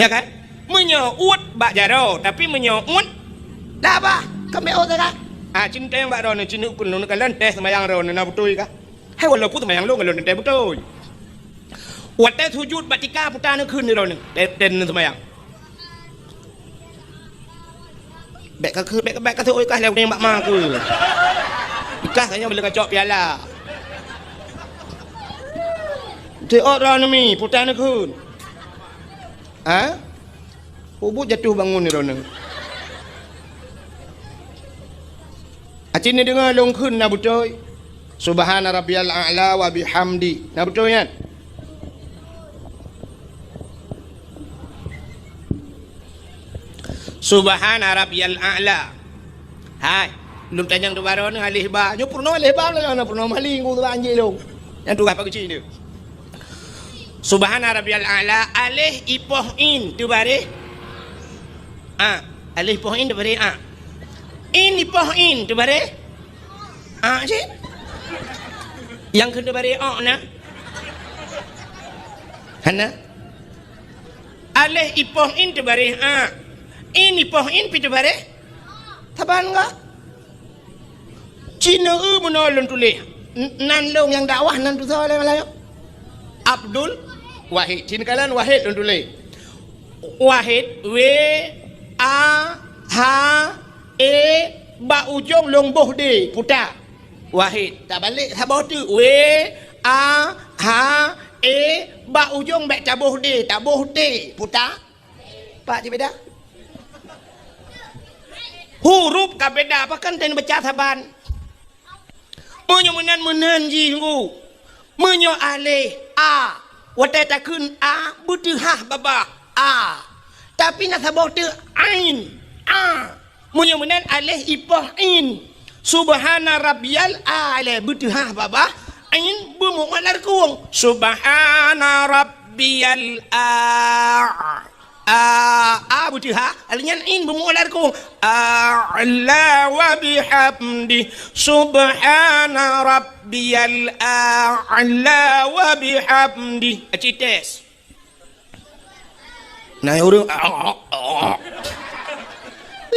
Ya kan? Meunyoe uet bak jaroe, tapi meunyoe uet labah, ka meu'oh sagai. Ah, cit tanyong bak droeneuh, cit neukheun lôn kalon teuh seumayang droeneuh na beutôi kah? Hai, walaupun seumayang lôn, lôn teuntèe beutôi. Watèe sujut bak tika peue tan neukheun droeneuh, teuntèe seumayang. Bèk ka keu-, bèk, bèk ka teuôt kah lé ureueng bak ma keu. Ikah tanyoe bila kacok piala. Teuôt droeneuh mi, peue tan neukheun. Ha? Ubit jatuh bangun droeneuh. Aci neudeungoe lôn kheun na beutôi. Subhana rabbiyal a'la wa bihamdi. Na beutôi nyan? Subhana rabbiyal a'la. Hai, lôn tanyong teubarô nyoe aléh ba. Nyoe peurunoe aléh ba, nyoe peurunoe maling, ku teuba anjing lôn. Nyang tugaih pageuci nyoe. Subhana rabbiyal a'la, aléh ipoh in teubareh a. Aléh ipoh in teubareh a. In ipoh in teubareh a cit. Nyang keu teubareh o na? Hana. Aléh ipoh in teubareh a. In ipoh in pi teubareh? Saban enggak? Cina eu meunoe lôn tuléh. N-, nan lôn nyang dakwah nan tusoe lé malam nyoe. Abdul Wahid. Cina kalon Wahid lôn tuléh. Wahid, W, A, H, E, bak ujong lôn boh D, puta. Wahid. Tabalek saboh teuk. W, A, H, E, bak ujong bèk taboh D, taboh T, puta. Pak cit beda? Huruf ka beda, pakon tan baca saban. Meunyoe meunan, meunan jih ngu. Meunyoe aléh a, watèe takheun a, beuteuhah babah a. Tapi na saboh teuk ain, a. Meunyoe meunan aléh ipoh in. Subhana rabbiyal a'la, beuteuhah babah ain, beumuat lam reukung. Subhana rabbiyal a. A, a beuteuha, nyan in beumuoh lam rukung. A'la wa bihamdi, subhana rabbiyal a'la wa bihamdi. Aci tes. Nah, ureueng,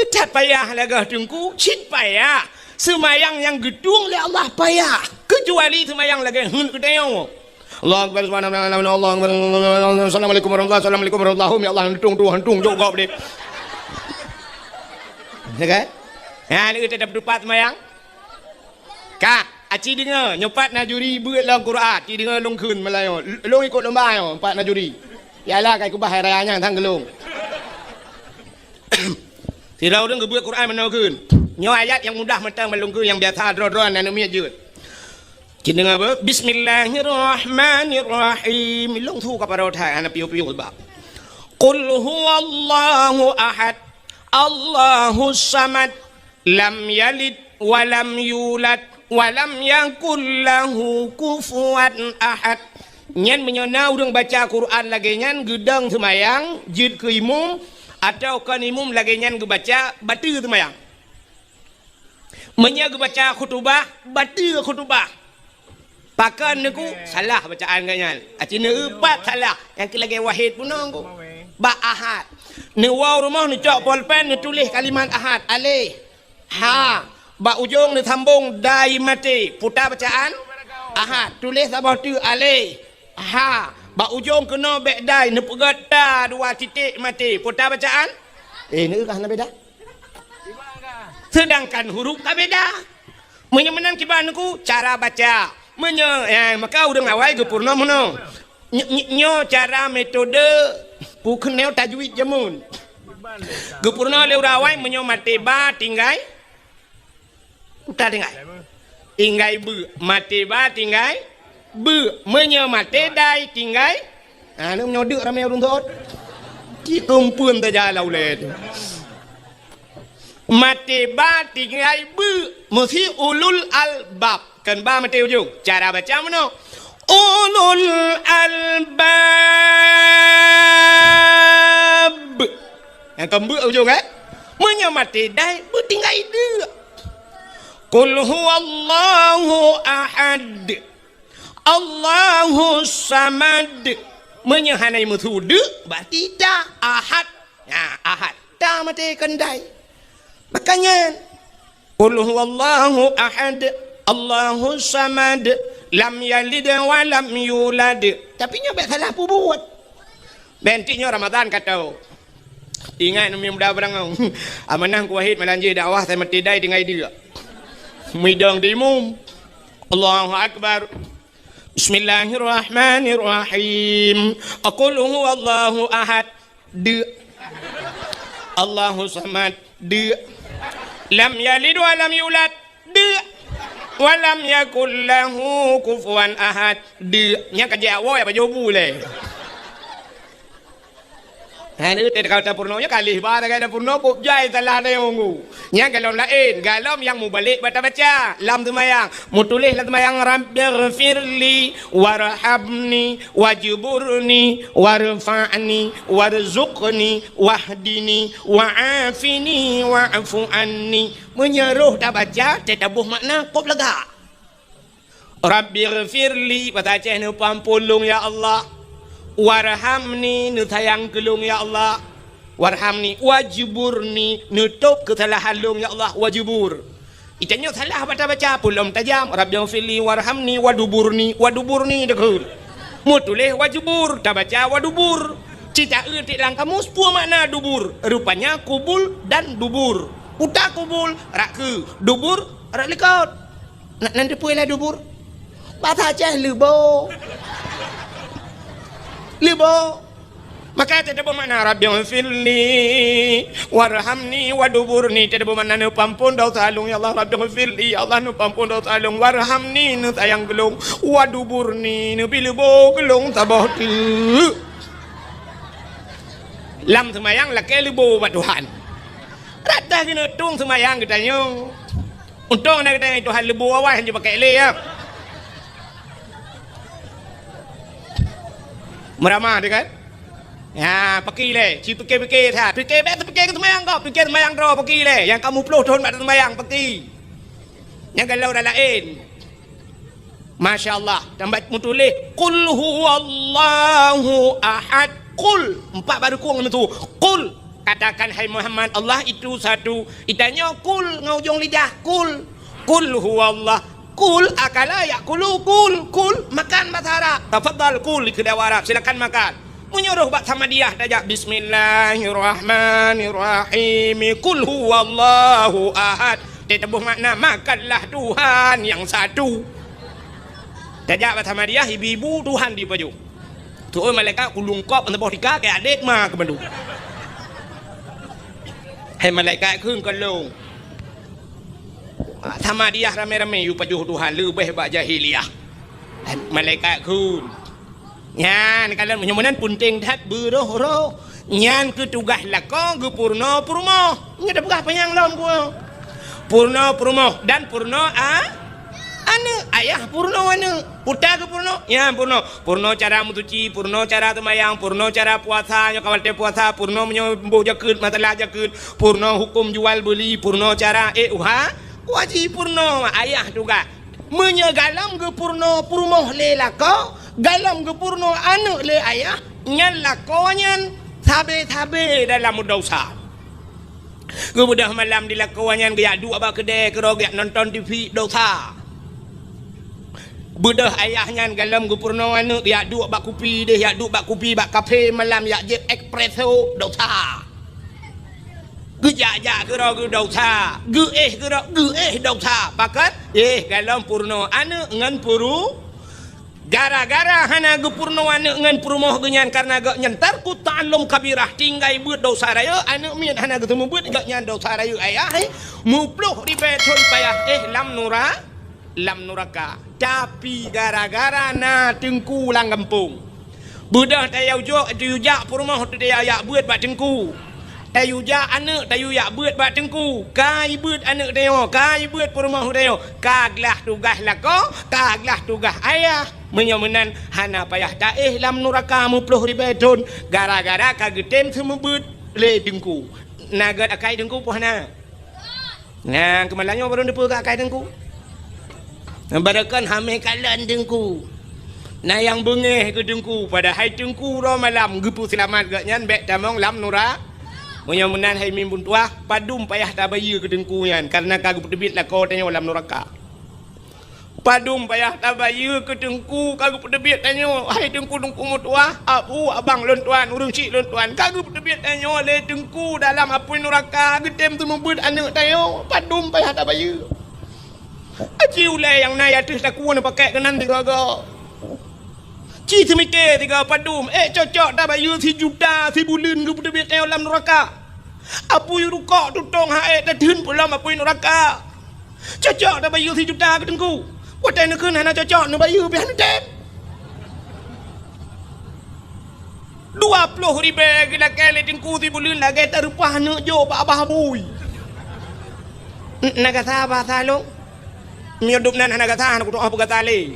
that payah lagèe teungku, cit payah. Seumayang nyang geutueng lé Allah payah, keucuali seumayang lagèe heuet geutanyoe. Allahu Akbar, subhanallah, Allahu Akbar, assalamualaikum warahmatullahi, assalamualaikum warahmatullahi, ya Allah, hantung tu, hantung, jok gob deh. Ya kan? Ya, ni kita dapat tupat seumayang. Ka, aci deungoe, nyoe pat na juri beuet lam Quran, aci deungoe lôn kheun meulayeue. Lôn ikot lomba nyoe, pat na juri. Ya Allah, kai kubah hai raya nyan, sang geulong. Sidroe ureueng geubeuet Quran meunoe kheun. Nyoe ayat nyang mudah mantong, meulungkeu nyang biasa droe-droe aneuk miet jeuet. Ci deungoe beuh, Bismillahirrahmanirrahim. Lôn su ka padahai hana piôh-piôh bak. Qul huwallahu ahad, Allahus samad, lam yalid wa lam yulad, wa lam yakul lahu kufuwan ahad. Nyan meunyoe na ureueng baca Quran lagèe nyan geudong seumayang, jeuet keu imum, atawa kon imum lagèe nyan geubaca, bateue seumayang. Meunyoe geubaca khutubah, bateue khutubah. Pakon neuku salah bacaan geuh nyan. Aci neueupat salah. Nyang keu lagèe wahid peunoh ku. Bak ahad. Neuwoe rumoh neucok polpen neutuléh kalimat ahad. Aleh. Ha. Bak ujong neusambong dai maté. Puta bacaan ahad. Tuléh saboh teuk aleh. Ha. Bak ujong keunoe bèk dai neupeugèt ta dua titik maté. Puta bacaan? Eh, neueu ka hana beda. Seudangkan huruf ka beda. Meunyoe meunan kiban neuku cara baca. Meunyoe, eh, maka ureueng awai geupeurunoe meunoe. Ny-, ny-, nyoe cara metode peukeunong tajwid jameun. Geupeurunoe lé ureueng awai meunyoe maté ba tinggai, uta tinggai. Tinggai beu, maté ba tinggai beu, meunyoe maté dai tinggai. Ha, nyoe deuk ramé ureueng thot. Ci keumpeuen tajak lam ulèe teuh. Maté ba tinggai beu, meusi ulul albab. Kon ba maté ujong. Cara baca meunoe. Ulul albab. Nyang kon beu ujong, eh? Meunyoe maté dai, beu tinggai deuk. Qul huwallahu ahad. Allahus samad. Meunyoe hana meusu deuk, berarti ta ahad. Nah, ahad. Ta maté kon dai. Makanya, qul huwallahu ahad, Allahus samad, lam yalid wa lam yulad. Tapi nyoe bèk salah peubuet. Bèk nyoe Ramadan ka tho. Ingat, umi muda beurangong. Amanah ku Wahid malam jih dakwah, saya mati dai tinggai deuk. Midong di imum. Allahu Akbar. Bismillahirrahmanirrahim. Qul huwallahu ahad. Deuk. Allahu samad. Deuk. Lam yalid wa lam yulad. Deuk. Wa lam yakul lahu kufuwan ahad. Deuk. Nyan ka jeuet awai apa jobu lé. Hai, ni teuka tapeurunoe, nyoe kalih ba tagai tapeurunoe, boh jai salah dayong. Nyan golom laén, golom nyang mubalek bak tabaca lam seumayang. Mutuléh lam seumayang, "Rabbighfirli warhamni wajburni warfa'ni warzuqni wahdini wa'afini wa'fu anni." Meunyoe roh tabaca, teutabôh makna, kôb lagak. Rabbighfirli, bahasa Aceh, neupeuampôn lôn, ya Allah. Warhamni, neusayang keu lôn, ya Allah. Warhamni, wajburni, neutôb keusalahan lôn, ya Allah, wajbur. Itanyoe salah bak tabaca, peue lom tajam, Rabbighfirli, warhamni, waduburni, waduburni, deukheun. Meutuléh wajbur, tabaca wadubur. Ci taeu tiek lam kamus, peue makna dubur? Rupanya kubul dan dubur. Uta kubul, rak keue, dubur, rak likot. Na, nan teupeue lah dubur? Bahasa Aceh leubo. Leubo. Maka teutabôh makna, "Rabbighfirli warhamni waduburni." Teutabôh makna, "Neupeuampôn desya lôn, ya Allah." "Rabbighfirli," ya Allah, "neupeuampôn desya lôn. Warhamni," neusayang keu lôn. "Waduburni," neubi leubo keu lôn saboh teuk. Lam seumayang lakée leubo bak Tuhan. Rata keuneuk tueng seumayang geutanyoe. Untông na geutanyoe Tuhan leubo awai hanjeuet pakai lé, ya. Meuramah teuh kan? Ya, paki lé, ci pike-pike that. Pike bèk teupike keu seumayang kah, pike seumayang droe paki lé. Nyang ka muplôh thôn bak seumayang paki. Nyang galak dan laén. Masya Allah, tambah meutuléh, "Qul huwallahu ahad." Qul, empat baru kong tu. "Qul," katakan, "Hai Muhammad, Allah itu satu." Itanyoe "Qul" ngon ujong lidah, "Qul." "Qul huwallah." "Qul akala ya'kulu." "Qul, qul, makan," bahasa Arab. "Tafadhal, qul," keu dawa Arab, "Silakan makan." Meunyoe roh bak Samadiyah tajak, "Bismillahirrahmanirrahim. Qul huwallahu ahad." Teutabôh makna, "Makanlah Tuhan yang satu." Tajak bak Samadiyah, ibu-ibu Tuhan dipajoh. Tu'oh malaikat kulungkop saboh tika keu adét ma keu mandum. Hai malaikat kheun kalông. Samadiyah ramé-ramé yue pajoh Tuhan leubeh bak jahiliyah. Hai malaikat kheun. Nyan, kalau meunyoe meunan peunteng that beurôh-rôh. Nyan keuh tugaih lakoe geupeurunoe peurumoh. Nyoe tapeugah panyang lom ku. Peurunoe peurumoh dan peurunoe a-, aneuk. Ayah peurunoe aneuk. Puta geupeurunoe. Nyan peurunoe. Peurunoe cara meusuci, peurunoe cara seumayang, peurunoe cara puasa, nyoe ka watèe puasa, peurunoe meunyoe boh jakeuet, masalah jakeuet, peurunoe huköm jual beuli, peurunoe cara, eh, uha, wajib peurunoe ayah tugaih. Meunyoe galom geupeurunoe peurumoh lé lakoe, galom geupeurunoe aneuk lé ayah, nyan lakoe nyan sabe-sabe dalam desya. Geubeudôh malam di lakoe nyan geujak duek bak keudè keudroe geujak nonton T V, desya. Beudôh ayah nyan galom geupeurunoe aneuk geujak duek bak kupi deh, jak duek bak kupi bak kafe malam jak jieb espresso, desya. Geujak-jak keudroe geuh desya, geuéh keudroe geuéh desya. Pakon? Eh, galom peurunoe aneuk ngon peuru-, gara-gara hana geupeurunoe aneuk ngon peurumoh geuh nyan kareuna gobnyan tarkut ta'allum kabirah, tinggai beuet desya rayeuk, aneuk miet hana geuseumeubeuet gobnyan desya rayeuk ayah, eh, muplôh ribèe thôn payah éh lam nura-, lam nuraka. Tapi gara-gara na teungku lam gampông. Beudôh tayue jok, tayue jak peurumoh teuh tayue jak beuet bak teungku. Tayue jak aneuk, tayue jak beuet bak teungku. Ka ibeuet aneuk tanyoe, ka ibeuet peurumoh tanyoe. Ka glah tugaih lakoe, ka glah tugaih ayah. Meunyoe meunan hana payah taéh lam nuraka muplôh ribèe thôn gara-gara ka geutem seumeubeuet lé teungku. Na gèt akai teungku peue hana? Nah, keumalam nyoe barô neupeu keu akai teungku. Barô kon hamé kalon teungku. Na nyang beungéh keu teungku, padahai teungku uroe malam geupeuseulamat gobnyan bèk tamong lam nura-. Meunyoe meunan hai mimpén tuah, padum payah tabayeue keu teungku nyan, kareuna ka geupeuteubiet lakoe tanyoe lam nuraka. Padum payah tabayeue keu teungku ka geupeuteubiet tanyoe, hai teungku-teungku meutuah, abu, abang lôn tuan, ureueng chik lôn tuan, ka geupeuteubiet tanyoe lé teungku dalam apui nuraka geutem seumeubeuet aneuk tanyoe, padum payah tabayeue. Aci ulèe nyang na ateueh takue neupakék keunan sigoe-goe. Ci seumiké sigoe padum, ék cocok tabayeue sijuta sibuleuen geupeuteubiet tanyoe lam nuraka. Apui rukok tutong ha-, ék tatheun peulom apui nuraka. Cocok tabayeue sijuta keu teungku. Watèe neukheun hana cocok, neubayeue pih hana tem. Dua ploh ribèe geulakèe lé teungku sibuleuen lagèe tareupah neuk jok bak babah bui. N-, na gata bahasa lôn? Meunyoe dum nan hana gata, hana kutu'oh peugata lé.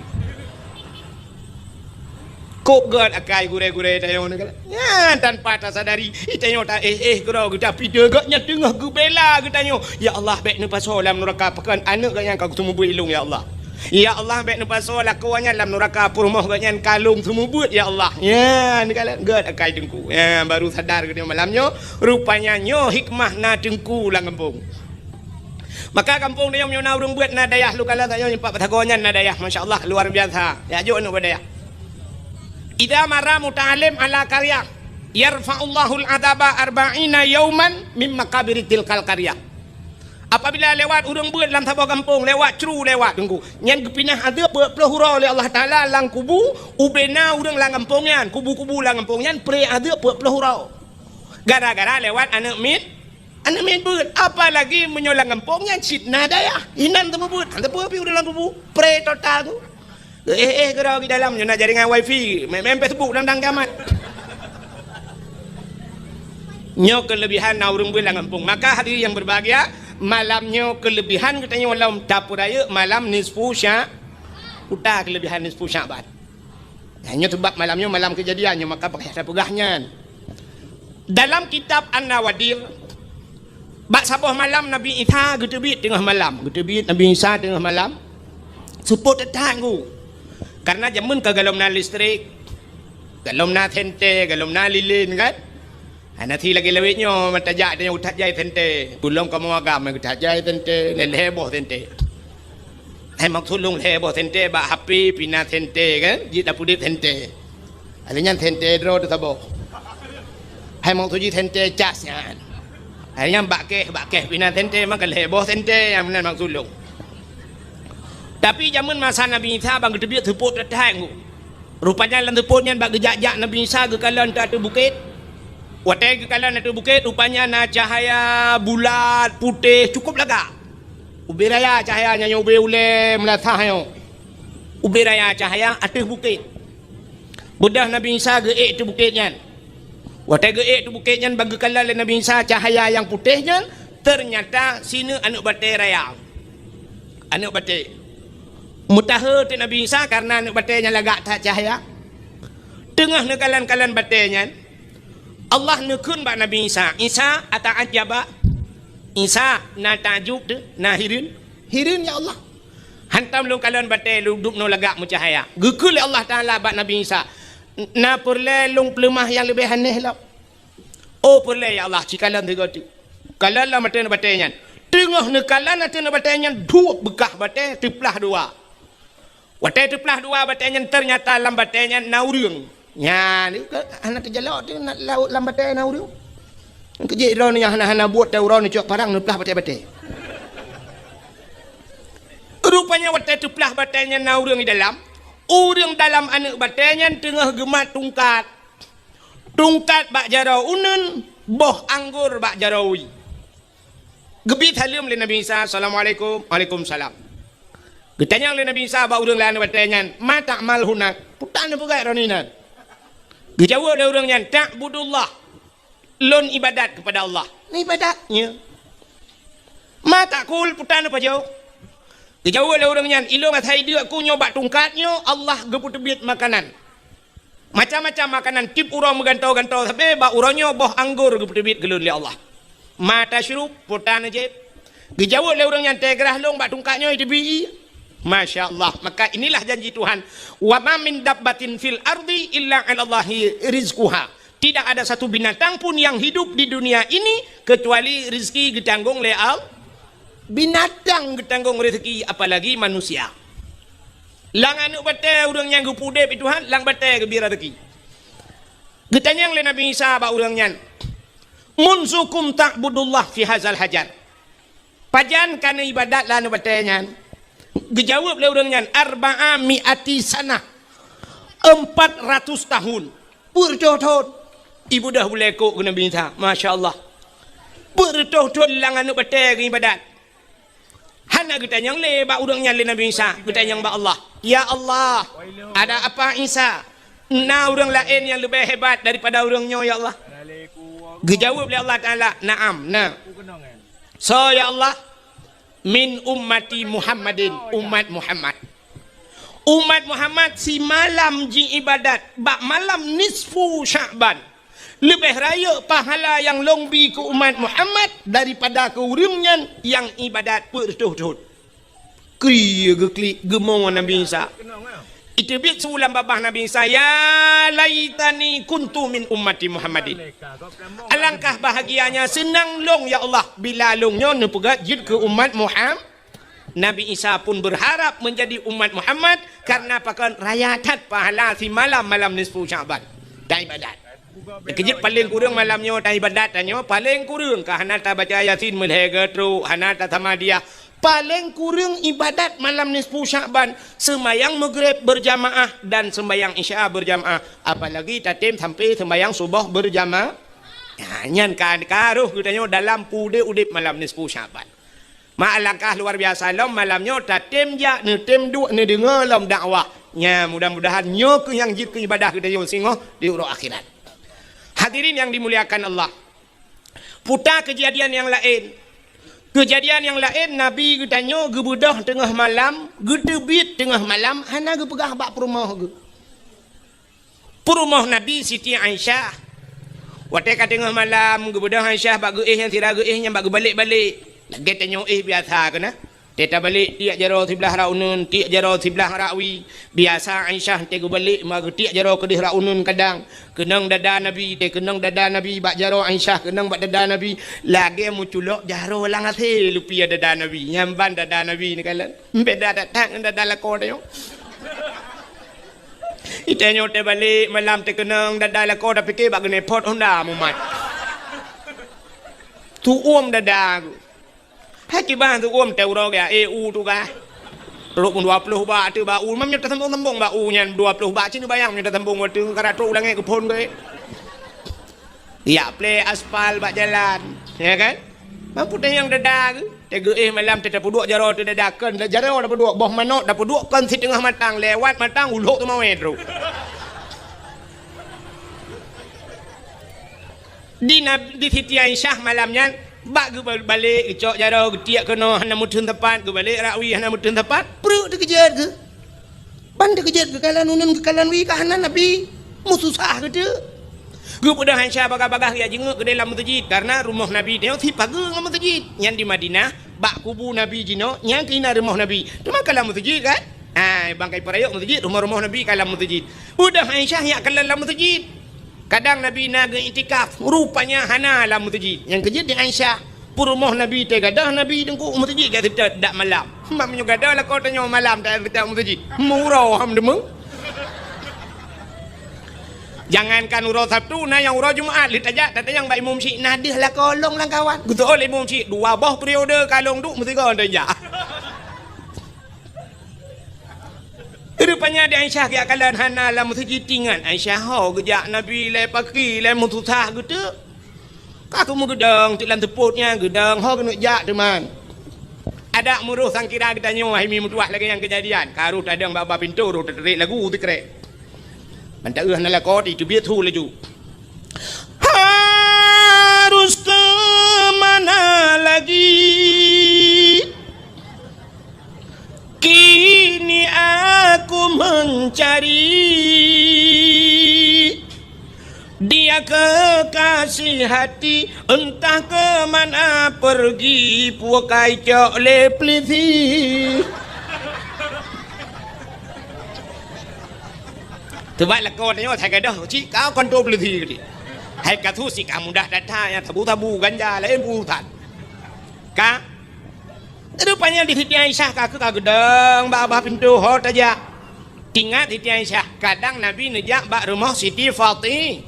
Kôp gèt akai gurèe-gurèe tanyoe nyan, tanpa tasadari, tanyoe taéh-éh keudroe geuh, tapi gobnyan teungoh geubela geutanyoe. Ya Allah, bèk neupasoe lam nuraka, pakon aneuk gobnyan ka geuseumeubeuet lôn, ya Allah. Ya Allah, bèk neupasoe lakoe nyan lam nuraka, peurumoh gobnyan ka lôn seumeubeuet, ya Allah. Nyan, gèt akai teungku. Nyan, baru sadar geutanyoe malam nyoe, rupanya nyoe hikmah na teungku lam gampông. Maka gampông tanyoe meunyoe na ureueng beuet na dayah, lôn kalon tanyoe nyoe pat Batagong nyan na dayah, masya Allah, luar biasa. Ya, jok aneuk bak dayah. Idza marra muta'allim ala qaryah, yarfa'ullahul adzaba arba'ina yauman min maqabiri tilkal qaryah. Apabila lewat ureueng beuet lam saboh gampông, lewat cru lewat teungku, nyan geupinah azeub peuet ploh uroe lé Allah Taala lam kubu, ubena ureueng lam gampông nyan, kubu-kubu lam gampông nyan, pré azeub peuet ploh uroe. Gara-gara lewat aneuk mit-, Aneuk miet beuet, apalagi meunyoe lam gampông nyan cit na dayah, inan teuma beuet, hana teupeu pih ureueng lam kubu, pré total tu. Eh, eh, keudroe di dalam nyoe na jaringan wifi, main-main Facebook dang-dang kiamat. Nyoe keulebihan na ureueng beuet lam gampông. Maka hadirin yang berbahagia, malam nyoe keulebihan geutanyoe lom tapeurayeuk malam nisfu Sya-, uta keulebihan nisfu Sya'ban. Nah, nyoe sabab malam nyoe malam keujadian nyoe, maka payah tapeugah nyan. Dalam kitab An-Nawadir, bak saboh malam Nabi Isa geuteubiet teungoh malam. Geuteubiet Nabi Isa teungoh malam. Seupôt that-that ngu. Karena jameun ka golom na listrik, golom na senter, golom na lilin kan. Hana si lagèe lawét nyoe, mata jak tanyoe that jai senter. Ulôn kamoe agam that jai senter, lhèe boh senter. Hai maksud lôn lhèe boh senter bak H P pih na senter kan, jeuet tapeudeuet senter. Alèh nyan senter droe teuh saboh. Hai maksud jih senter cas nyan. Alèh nyan bak kèh, bak kèh pih na senter, maka lhèe boh senter nyang meunan maksud lôn. Tapi jameun masa Nabi Isa ban geuteubiet seupôt that-that ngu. Rupanya lam seupôt nyan bak geujak-jak Nabi Isa geukalon ateueh bukét. Watèe geukalon ateueh bukét, rupanya na cahya bulat, putéh, cukup lagak. Ubé raya cahya nyan, ubé ulèe meulasah nyoe. Ubé raya cahya ateueh bukét. Beudôh Nabi Isa geuék ateueh bukét nyan. Watèe geuék ateueh bukét nyan, ban geukalon lé Nabi Isa cahya nyang putéh nyan, teunyata sineuk aneuk batèe raya. Aneuk batèe. Meutahe teuk Nabi Isa kareuna aneuk batèe nyan lagak that cahya. Teungoh neukalon-kalon batèe nyan, Allah neukheun bak Nabi Isa, "Isa, ata'ajjaba?" Isa, na takjub teuh, na hireuen? Hireuen, ya Allah. Hantom lôn kalon batèe lôn dubnoe lagak meucahya. Geukheun lé Allah Taala bak Nabi Isa, "Na peureulèe lôn peuleumah nyang leubeh aneh lom?" "Oh, peureulèe, ya Allah, ci kalon sigoe teuk." Kalon lom ateueh batèe nyan. Teungoh neukalon ateueh batèe nyan, duek beukah batèe teuplah dua. Watèe teuplah dua batèe nyan, teunyata lam batèe nyan na ureueng. Nyan, hana teujalok teuh na, lam batèe na ureueng. Keujeuet droeneuh nyang hana-hana buet, teuh uroe neucok parang neuplah batèe-batèe. Rupanya watèe teuplah batèe nyan na ureueng di dalam. Ureueng dalam aneuk batèe nyan teungoh geumat tungkat. Tungkat bak jaroe uneuen, boh anggor bak jaroe wie. Geubi saleuem lé Nabi Isa, "Assalamualaikum." "Waalaikumsalam." Geutanyong lé Nabi Isa bak ureueng lam aneuk batèe nyan, "Ma ta'mal hunak?" "Peue tan neupeugèt droeneuh inan?" Geujaweueb lé ureueng nyan, "Ta'budullah." "Lôn ibadat keupada Allah." "Ibadat?" "Nyo." "Ma ta'kul?" "Peue tan neupajoh?" Geujaweueb lé ureueng nyan, "Ilôn asai deuk ku nyoe bak tungkat nyoe, Allah geupeuteubiet makanan. Macam-macam makanan, tiep uroe meugantoe-gantoe, sabé bak uroe nyoe boh anggor geupeuteubiet keu lôn lé Allah." "Ma tasyrub?" "Peue tan neujieb?" Geujaweueb lé ureueng nyan, "Teugrah lôn bak tungkat nyoe teubi." Masya Allah. Maka inilah janji Tuhan, "Wa ma min dabbatin fil ardi illa 'alallahi rizquha." Tidak ada satu binatang pun yang hidup di dunia ini kecuali rezeki geutanggong lé Allah. Binatang geutanggong rezeki, apalagi manusia. Lam aneuk batèe ureueng nyang geupeuudép Tuhan, lam batèe geubri rezeki. Geutanyong lé Nabi Isa bak ureueng nyan, "Munzu kam ta'budullah fi hazal hajar?" "Pajan ka neuibadat lam aneuk batèe nyan?" Geujaweueb lé ureueng nyan, "Arba'a mi'ati sanah." "Empat ratus tahun." "Peuet reutôh thôn." Ibeudôh ulèe kok keu Nabi Isa. Masya Allah. "Peuet reutôh thôn lam aneuk batèe geuibadat." Hana geutanyong lé bak ureueng nyan lé Nabi Isa, geutanyong bak Allah. "Ya Allah, ada apa Isa? Na ureueng laén nyang leubeh hebat daripada ureueng nyoe, ya Allah?" Geujaweueb lé Allah Taala, "Na'am, na." "Soe, ya Allah?" "Min ummati Muhammadin, umat Muhammad." Umat Muhammad simalam jiibadat bak malam nisfu Sya'ban. Leubeh rayeuk pahala nyang lôn bi keu umat Muhammad daripada keu ureueng nyan nyang ibadat peuet reutôh thôn. Kri geuklik geumo Nabi Isa. Iteubiet su lam babah Nabi Isa, "Ya laitani kuntu min ummati Muhammadin." Alangkah bahagianya seunang lôn, ya Allah, bila lôn nyoe neupeugèt jeuet keu umat Muham-, Nabi Isa pun berharap menjadi umat Muhammad karena pakon raya that pahala simalam malam nisfu Sya'ban. Taibadat. Keujeuet paleng kureueng malam nyoe taibadat tanyoe, paleng kureueng ka hana tabaca Yasin meulhèe geutrok, hana tasamadiah. Paleng kureueng ibadat malam nisfu Sya'ban, seumayang Maghrib berjamaah dan seumayang Isya berjamaah, apalagi tatem sampai seumayang suboh berjamaah. Nyan kan ka roh geutanyoe dalam peudeh udeb malam nisfu Sya'ban. Ma alangkah luar biasa lom malam nyoe tatem jak neutem duek neudeungoe lom dakwah. Nya mudah-mudahan nyoe keuh nyang jeuet keu ibadah geutanyoe singoh di uroe akhirat. Hadirin yang dimuliakan Allah. Puta keujadian nyang laén. Keujadian nyang laén, Nabi geutanyoe geubeudôh teungoh malam, geuteubiet teungoh malam, hana geupeugah bak peurumoh geuh. Peurumoh Nabi Siti Aisyah. Watée ka teungoh malam, geubeudôh Aisyah bak geuéh nyang sira geuéh nyan bak geubalek-balek. Lagée tanyoe éh biasa keunan. Teuta balek tiek jaroe siblah rak uneuen, tiek jaroe siblah rak wie. Biasa Aisyah teuh geubalek ma geutiek jaroe keudeh rak uneuen kadang. Keunong dada Nabi, teuh keunong dada Nabi bak jaroe Aisyah, keunong bak dada Nabi. Lagée meuculok jaroe lam asée lupiya dada Nabi. Nyan ban dada Nabi neukalon. Beda that-that ngon dada lakoe tanyoe. Itanyoe teubalek malam teukeunong dada lakoe tapike bak geunepot honda mumat. Tuom dada ku. Hai kiban tuom teuroe gaya, eh, u tugaih. Trok pun dua ploh bak teuh bak u, mam nyoe tasambong-sambong bak u nyan dua ploh bak, cit neubayang nyoe tasambong watée karat trok u langét geuphon geuh. Yak plé aspal bak jalan, ya kan? Mampu tanyong dada geuh. Teuh geuéh malam teuh tapeuduek jaroe teuh dada kon, jaroe tapeuduek, boh manok tapeuduek kon siteungoh matang, lewat matang ulok teumawé trok. Di Nab-, di Siti Aisyah malam nyan, bak geubalek geucok jaroe geutiek keunoe hana meuteun teumpat, geubalek rak wie hana meuteun teumpat, pruek teukeujot geuh. Ban teukeujot geukalon uneuen geukalon wie ka hana Nabi. Meususah geuteuk. Geupeugah Aisyah bagah-bagah geujak jingeuk keudeh lam meuseujid, kareuna rumoh Nabi nyoe sipageue ngon meuseujid. Nyan di Madinah, bak kubu Nabi jinoe, nyan keuh na rumoh Nabi. Teuma ka lam meuseujid kan? Ai, bangkai peurayok meuseujid, rumoh-rumoh Nabi ka lam meuseujid. Peugah Aisyah nyak kalon lam meuseujid. Kadang Nabi na geuiktikaf, rupanya hana lam meuseujid. Nyang keujeuet di Aisyah, peurumoh Nabi teuh gadôh Nabi teungku meuseujid gak seutôt dak malam. Mam nyoe gadôh lakoe tanyoe malam dak seutôt meuseujid. Meuuroe ham deungoe. Jangankan uroe Sabtu, na nyang uroe Jumat lheueh tajak tatanyong bak imum syik na deuh lakoe lôn lam kawan. Geuseuôt lé imum syik dua boh periode ka lôn duek meusigoe tajak. Rupanya di Aisyah geujak kalon hana lam meuseujid, tingat Aisyah ho geujak Nabi lé paki lé meususah geuteuk. Ka keumeung geudong teuk lam seupôt nyan geudong ho keuneuk jak teuma. Adak meuroh sangkira geutanyoe hai mi meutuah lagée nyang keujadian. Ka roh tadong bak-bak pintoe roh teuteurek lagu sikrek. Ban taeu hana lakoe teubiet su laju. Harus ke mana lagi? Kini aku mencari dia kekasih hati, entah ke mana pergi, pukai cok lé peulisi. Teubat lakoe tanyoe, hai gadôh cit ka kontrol polisi tadi. Hai ka su sik ka mudah that-that nyang sabu-sabu ganja laén urusan. Ka. Rupanya di Siti Aisyah ka keuh ka geudong bak babah pintoe ho tajak. Tingat Siti Aisyah, kadang Nabi neujak bak rumoh Siti Fati-,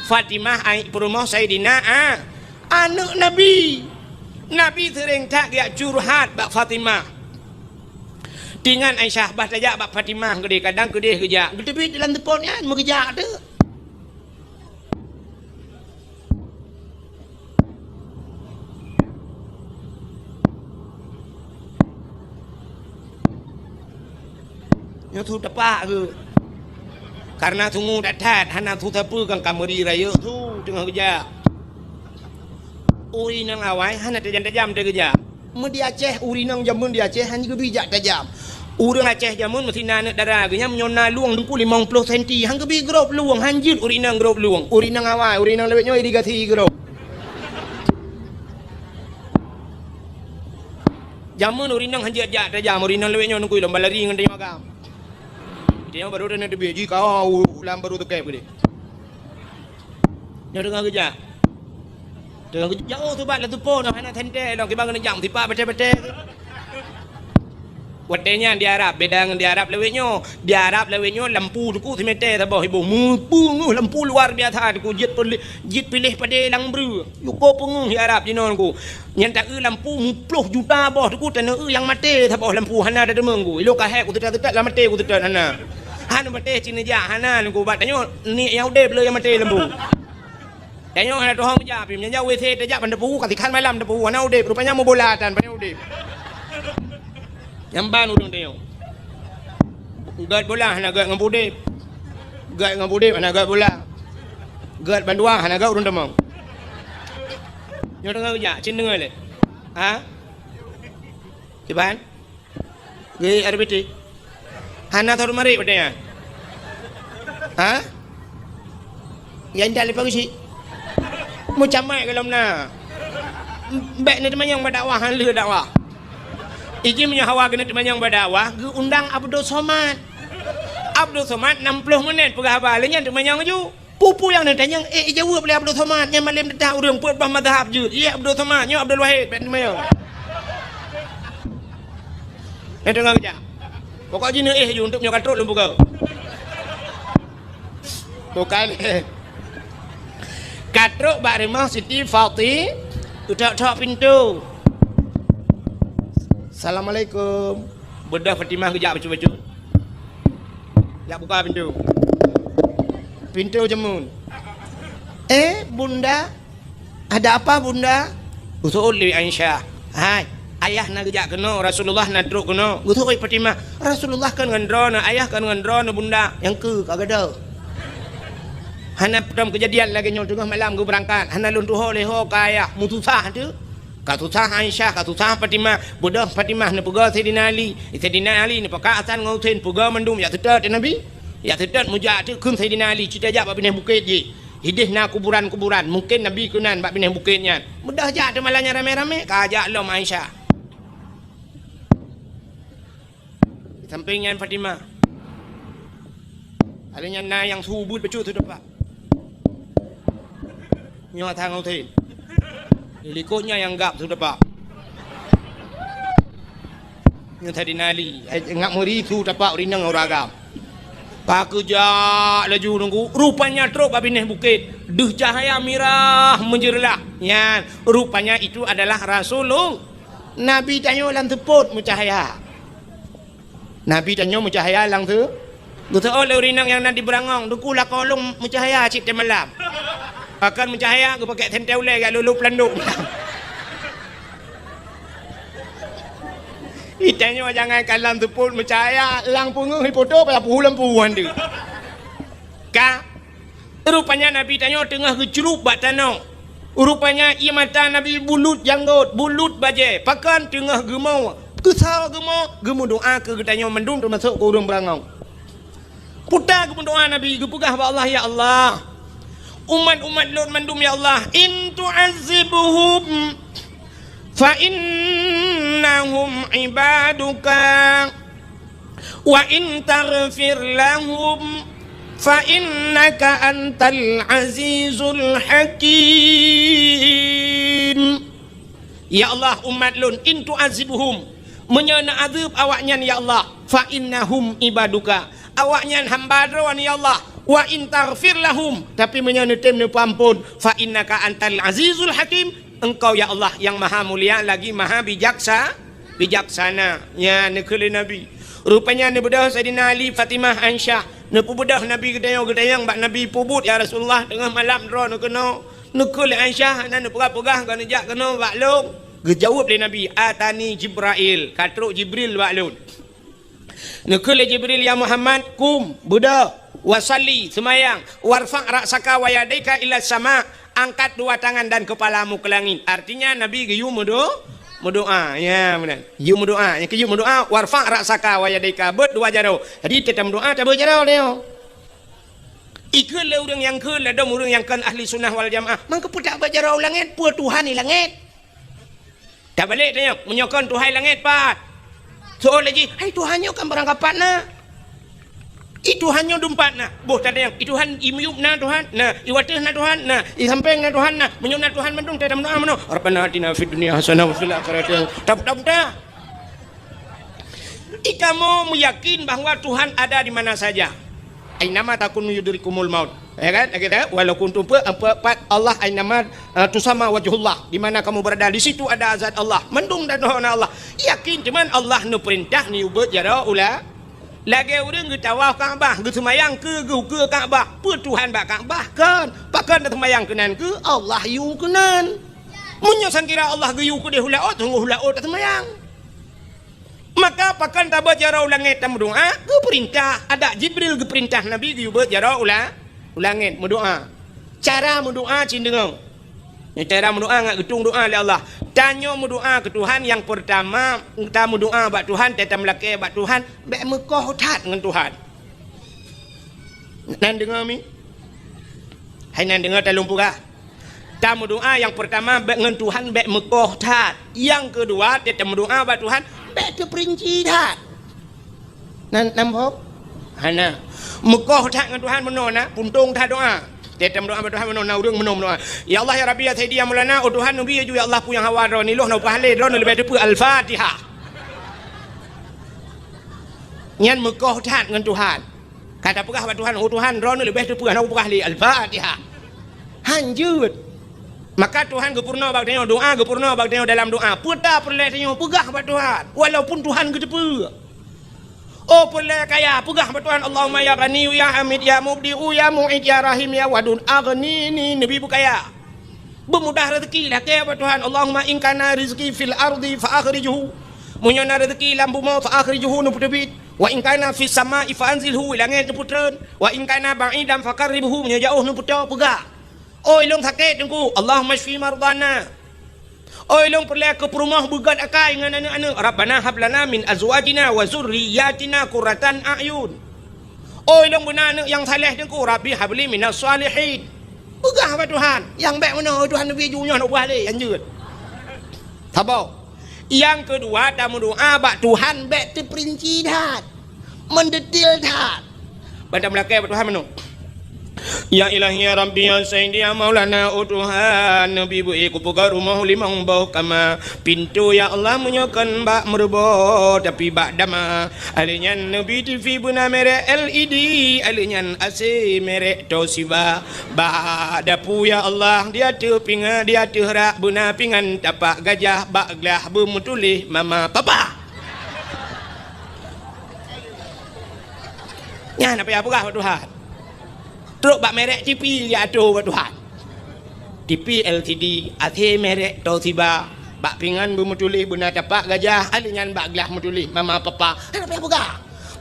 Fatimah ai-, peurumoh Saidina A-, aneuk Nabi. Nabi seuréng that geujak curhat bak Fatimah. Tingat Aisyah bah tajak bak Fatimah keudeh, kadang keudeh geujak. Geuteubiet lam seupôt nyan meugeujak teuk. Nyoe su teupah geuh. Kareuna sungue that-that hana su sapeue kan ka meuri rayeuk su teungoh geujak. Ureueng inong awai hana tajam-tajam teuh geujak. Meu di Aceh, ureueng inong jameun di Aceh hana geubi jak tajam. Ureueng Aceh jameun meusinan aneuk dara geuh nyan meunyoe na lueng teungku limong ploh senti, han geubi grob lueng, han jeuet ureueng inong grob lueng. Ureueng inong awai, ureueng inong lawét nyoe irigasi grob. Jameun ureueng inong han jeuet jak tajam, ureueng inong lawét nyoe teungku lom balari ngon tanyoe agam. Tanyoe barô teuneuk teubiet, jih ka u lam barô teukeb keudeh. Nyoe teungoh geujak. Teungoh geujak, oh, subat lam seupôt, hana sentée lom, kiban keuneuk jak meusipak batée-batée. Watée nyan di Arab, beda ngon di Arab lawét nyoe. Di Arab lawét nyoe lampu teungku simetée saboh iboh. Meupeungeuh lampu luar biasa teungku, jeuet piléh, jeuet piléh padé lam breueh. Yuko peungeuh di Arab jinoe teungku. Nyan taeu lampu muploh juta boh teungku, taneue nyang maté saboh lampu hana tateumeung ku. Ilôn ka hék kuteutôt-teutôt lam maté kuteutôt hana. Hana maté cit neujak hana lôn ku, bak tanyoe niet nyang udeb le nyang maté lampu. Tanyoe hana tuho meujak pih, meunyoe jak WC tajak ban teupeu, ka sikhan malam teupeu, hana udeb, rupanya meubola tan, ban udeb. Nyang ban ureueng tanyoe. Gét bola hana gét ngon udeb. Gét ngon udeb hana gét bola. Gét bandua hana gét ureueng tamong. Nyoe teungoh geujak, cit deungoe lé. Ha? Kiban? Gét R B T. Hana thot marit watée nyan. Ha? Nyang dak lipang isi. Meucamai gohlom na. Bèk neuteumanyong bak dakwah, han lheueh dakwah. Iji meunyoe hawa keuneuk teumanyong bak dakwah, geuundang Abdul Somad. Abdul Somad nam ploh menit peugah haba, lheueh nyan teumanyong laju. Peue-peue nyang neutanyong, eh, ijaweueb lé Abdul Somad, nyan malém teuntang ureueng peuet boh mazhab jeuet. Iya Abdul Somad, nyoe Abdul Wahid, bèk teumanyong. Nyan teungoh geujak. Pokok jih neuéh ju, untuk nyoe ka trok lôn buka. Bukan. Ka trok bak rumoh Siti Fati, geutok-tok pintoe. "Assalamualaikum." Beudôh Fatimah geujak bacut-bacut. Jak buka pintoe. Pintoe jameun. "Eh, Bunda?" "Ada apa, Bunda?" Geuseuôt lé Aisyah. "Hai, ayah na geujak keunoe, Rasulullah na trok keunoe." Geuseuôt Fatimah. "Rasulullah kon ngon droeneuh, ayah kon ngon droeneuh, Bunda." "Nyang keu ka gadôh. Hana peutom keujadian lagèe nyoe, teungoh malam geubeurangkat. Hana lôn tuho lé ho keu ayah." Meususah teuh. Ka susah Aisyah, ka susah Fatimah. Beudôh Fatimah neupeugah Saidina Ali. Saidina Ali neupeugah Hasan ngon Husein, peugah mandum jak seutôt Nabi. Jak seutôt meujak teuh kheun Saidina Ali, "Ci tajak bak binéh bukét jih. Idéh na kuburan-kuburan, mungken Nabi keunan bak binéh bukét nyan." Beudôh jak teuh malam nyan ramé-ramé, ka jak lom Aisyah. Sampéng nyan Fatimah. Ada nyan na nyang su ubit bacut su teupah. Nyoe Hasan Husein. Di likot nyan nyang gab su teupah. Nyoe Saidina Ali, eh, ngat meuri su tapak ureueng inong ureueng agam. Ka geujak laju nunggu, rupanya trok bak binéh bukét, deuh cahya mirah meujeureulah. Nyan, rupanya itu adalah Rasulullah. Nabi tanyoe lam seupôt meucahya. Nabi tanyoe meucahya lam seu-, geuseuôt lé ureueng inong nyang na di beurangong, "Teungku, lakoe lôn meucahya cit teumalam." Pakon meucahya, geupakèk sentée ulèe jak lôn-lôn peulandôk. Itanyoe jangankan lam seupôt meucahya, lam peungeuh ipoto payah puhu lampu han deuh. Ka, rupanya Nabi tanyoe teungoh geucrup bak tanoh. Rupanya ié mata Nabi bulut janggot, bulut bajée, pakon teungoh geumo. Keusoe geumo, geumeudoá keu geutanyoe mandum teumasok keu ureueng beurangong. Puta geumeudoá Nabi, geupeugah bak Allah, "Ya Allah, umat-umat lôn mandum, ya Allah, in tu'azzibhum fa innahum ibaduka, wa in taghfir lahum fa innaka antal azizul hakim." Ya Allah, umat lôn, in tu'azzibhum, meunyoe neuazeueb awaknyan, ya Allah, fa innahum ibaduka, awaknyan hamba Droe, ya Allah, wa in taghfir lahum, tapi meunyoe neutem neupeuamphon, fa innaka antal azizul hakim, Engkau, ya Allah, nyang maha mulia lagi maha bijaksa-, bijaksana. Nyan neukheun lé Nabi. Rupanya neubeudôh Saidina Ali, Fatimah, Aisyah, neupeubeudôh Nabi geutanyoe, geutanyong bak Nabi, "Peubuet, ya Rasulullah, teungoh malam droeneuh keunoe?" Neukheun lé Aisyah, hana neupeugah-peugah, ka neujak keunoe bak lôn. Geujaweueb lé Nabi, "Atani Jibrail, ka trok Jibril bak lôn." Neukheun lé Jibril, "Ya Muhammad, kum, beudôh, wa shalli, seumayang, warfa' ra'saka wa yadaika ila sama, angkat dua tangan dan kepalamu ke langit." Artinya Nabi geuyue meudo-, meudoá. Ya, meunan. Geuyue meudoá. Nyang keu geuyue meudoá, "Warfa' ra'saka wa yadaika," beuet dua jaroe. Jadi, teutam doá, tabeuet jaroe nyoe. Ikheun lé ureueng nyang kheun ladôm ureueng nyang kon ahli sunnah wal jamaah. Mangkeupeudak bak jaroe u langét, peue Tuhan di langét? Tabalek tanyong, meunyoe kon Tuhan langét pat? Soe lagée, "Hai Tuhan nyoe kan barangkapat na? I Tuhan nyoe dumpat na?" Boh tatanyong, "I Tuhan i miyueb na Tuhan? Na, i wateueh na Tuhan? Na, i sampéng na Tuhan? Na. Meunyoe na Tuhan mandum, tatameudoá meunoe, 'Rabbana atina fid dunya hasanah wa fil akhirati hasanah.'" Tap-, tap-, tap. Ikamoe meuyakin bahwa Tuhan ada di mana saja. "Ainama takunu yudrikumul maut." Ya kan? Kita, "Walau kuntum pe-, pe-, pat Allah ainama, eh, tusamma wajhullah." Di mana kamu berada, di situ ada zat Allah. Mandum dan dohona Allah. Yakin cuman Allah neupeurintah neuyue beuet jaroe u la-, lagée ureueng geutawaf Ka'bah, geuseumayang keu geuh ukeue Ka'bah. Peue Tuhan bak Ka'bah? Kon. Pakon neuseumayang keunan keu Allah yue keunan. Meunyoe sangkira Allah geuyue keudeh u laôt, sunggoh u laôt taseumayang. Maka pakon tabeuet jaroe u langét tameudoá, geupeurintah, adak Jibril geupeurintah Nabi geuyue beuet jaroe u la-, u langét meudoá. Cara meudoá cit deungoe. Nyoe cara meudoá ngat geutueng doá lé Allah. Tanyoe meudoá keu Tuhan nyang peurtama, tameudoá bak Tuhan, tameulakée bak Tuhan, bék meukoh that ngon Tuhan. Nan deungoe mi? Hai nan deungoe talôn peugah. Tameudoa nyang peurtama bèk ngon Tuhan bèk meukoh that. Nyang keudua, teutameudoa bak Tuhan bèk teupeurinci that. Nan, nan boh? Hana. Meukoh that ngon Tuhan meunoe na, puntông that doa. Teutameudoa bak Tuhan meunoe na, ureueng meunoe meudoa. Ya Allah, ya Rabbi, ya Sayyidi, ya Maulana, oh Tuhan, neubi ju ya Allah peue nyang hawa droeneuh, lôn na upah lé, droeneuh leubeh teupeu. Al-Fatihah. Nyan meukoh that ngon Tuhan. Ka tapeugah bak Tuhan, "Oh Tuhan, droeneuh leubeh teupeu, hana kupeugah lé." Al-Fatihah. Han jeuet. Maka Tuhan geupeurunoe bak tanyoe, doa geupeurunoe bak tanyoe dalam doa. Peue ta peureulèe tanyoe peugah bak Tuhan, walaupun Tuhan geuteupeue. Oh peureulèe kaya, peugah bak Tuhan, "Allahumma ya Ghani, ya Hamid, ya Mubdi'u, ya Mu'id, ya Rahim, ya Wadud, aghnini," neubi beukaya. Beumudah rezeki, lakèe bak Tuhan, "Allahumma in kana rizqi fil ardi fa akhrijhu." Meunyoe na rezeki lam bumoe, fa akhrijhu, neupeuteubiet. "Wa in kana fis sama'i fa anzilhu," langèt neupeutreun. "Wa in kana ba'idan fa qarribhu," meunyoe jiôh neupeutoe, peugah. "Oi lôn sakét, Teungku, Allahumma syfi mardhana." Oi lôn peureulèe keu peurumoh beugöt akai ngon aneuk-aneuk, "Rabbana hab lana min azwajina wa dzurriyyatina qurratan a'yun." Oi lôn beuna aneuk nyang saleh, Teungku, "Rabbi habli minas shalihin." Peugah bak Tuhan, nyang bèk meunoe, "Oi Tuhan, neubi ju nyoe, neuubah lé," han jeuet. Saboh. Nyang keudua, tameudoa bak Tuhan bèk teupeurinci that, meudetil that. Ban tameulakèe bak Tuhan meunoe. Ya Ilahi, ya Rabbi, ya Sayyidi, ya Maulana, oh Tuhan, neubi beu-ék kupeugöt rumoh limong boh kama. Pintoe, ya Allah, meunyoe kon bak meureubo, tapi bak dama. Ahli nyan neubi T V beuna merek L E D, ahli nyan A C merek Toshiba. Bak dapu, ya Allah, di ateueh pinga-, di ateueh rak beuna pingan tapak gajah, bak glah beumeutuléh mama papa. Nyan apa nyang peugah bak Tuhan. Trok bak merek T V ya ateueh bak Tuhan. T V L C D, A C merek Toshiba, bak pingan beumeutuléh beuna tapak gajah, ahli nyan bak glah meutuléh mama papa. Hana payah peugah.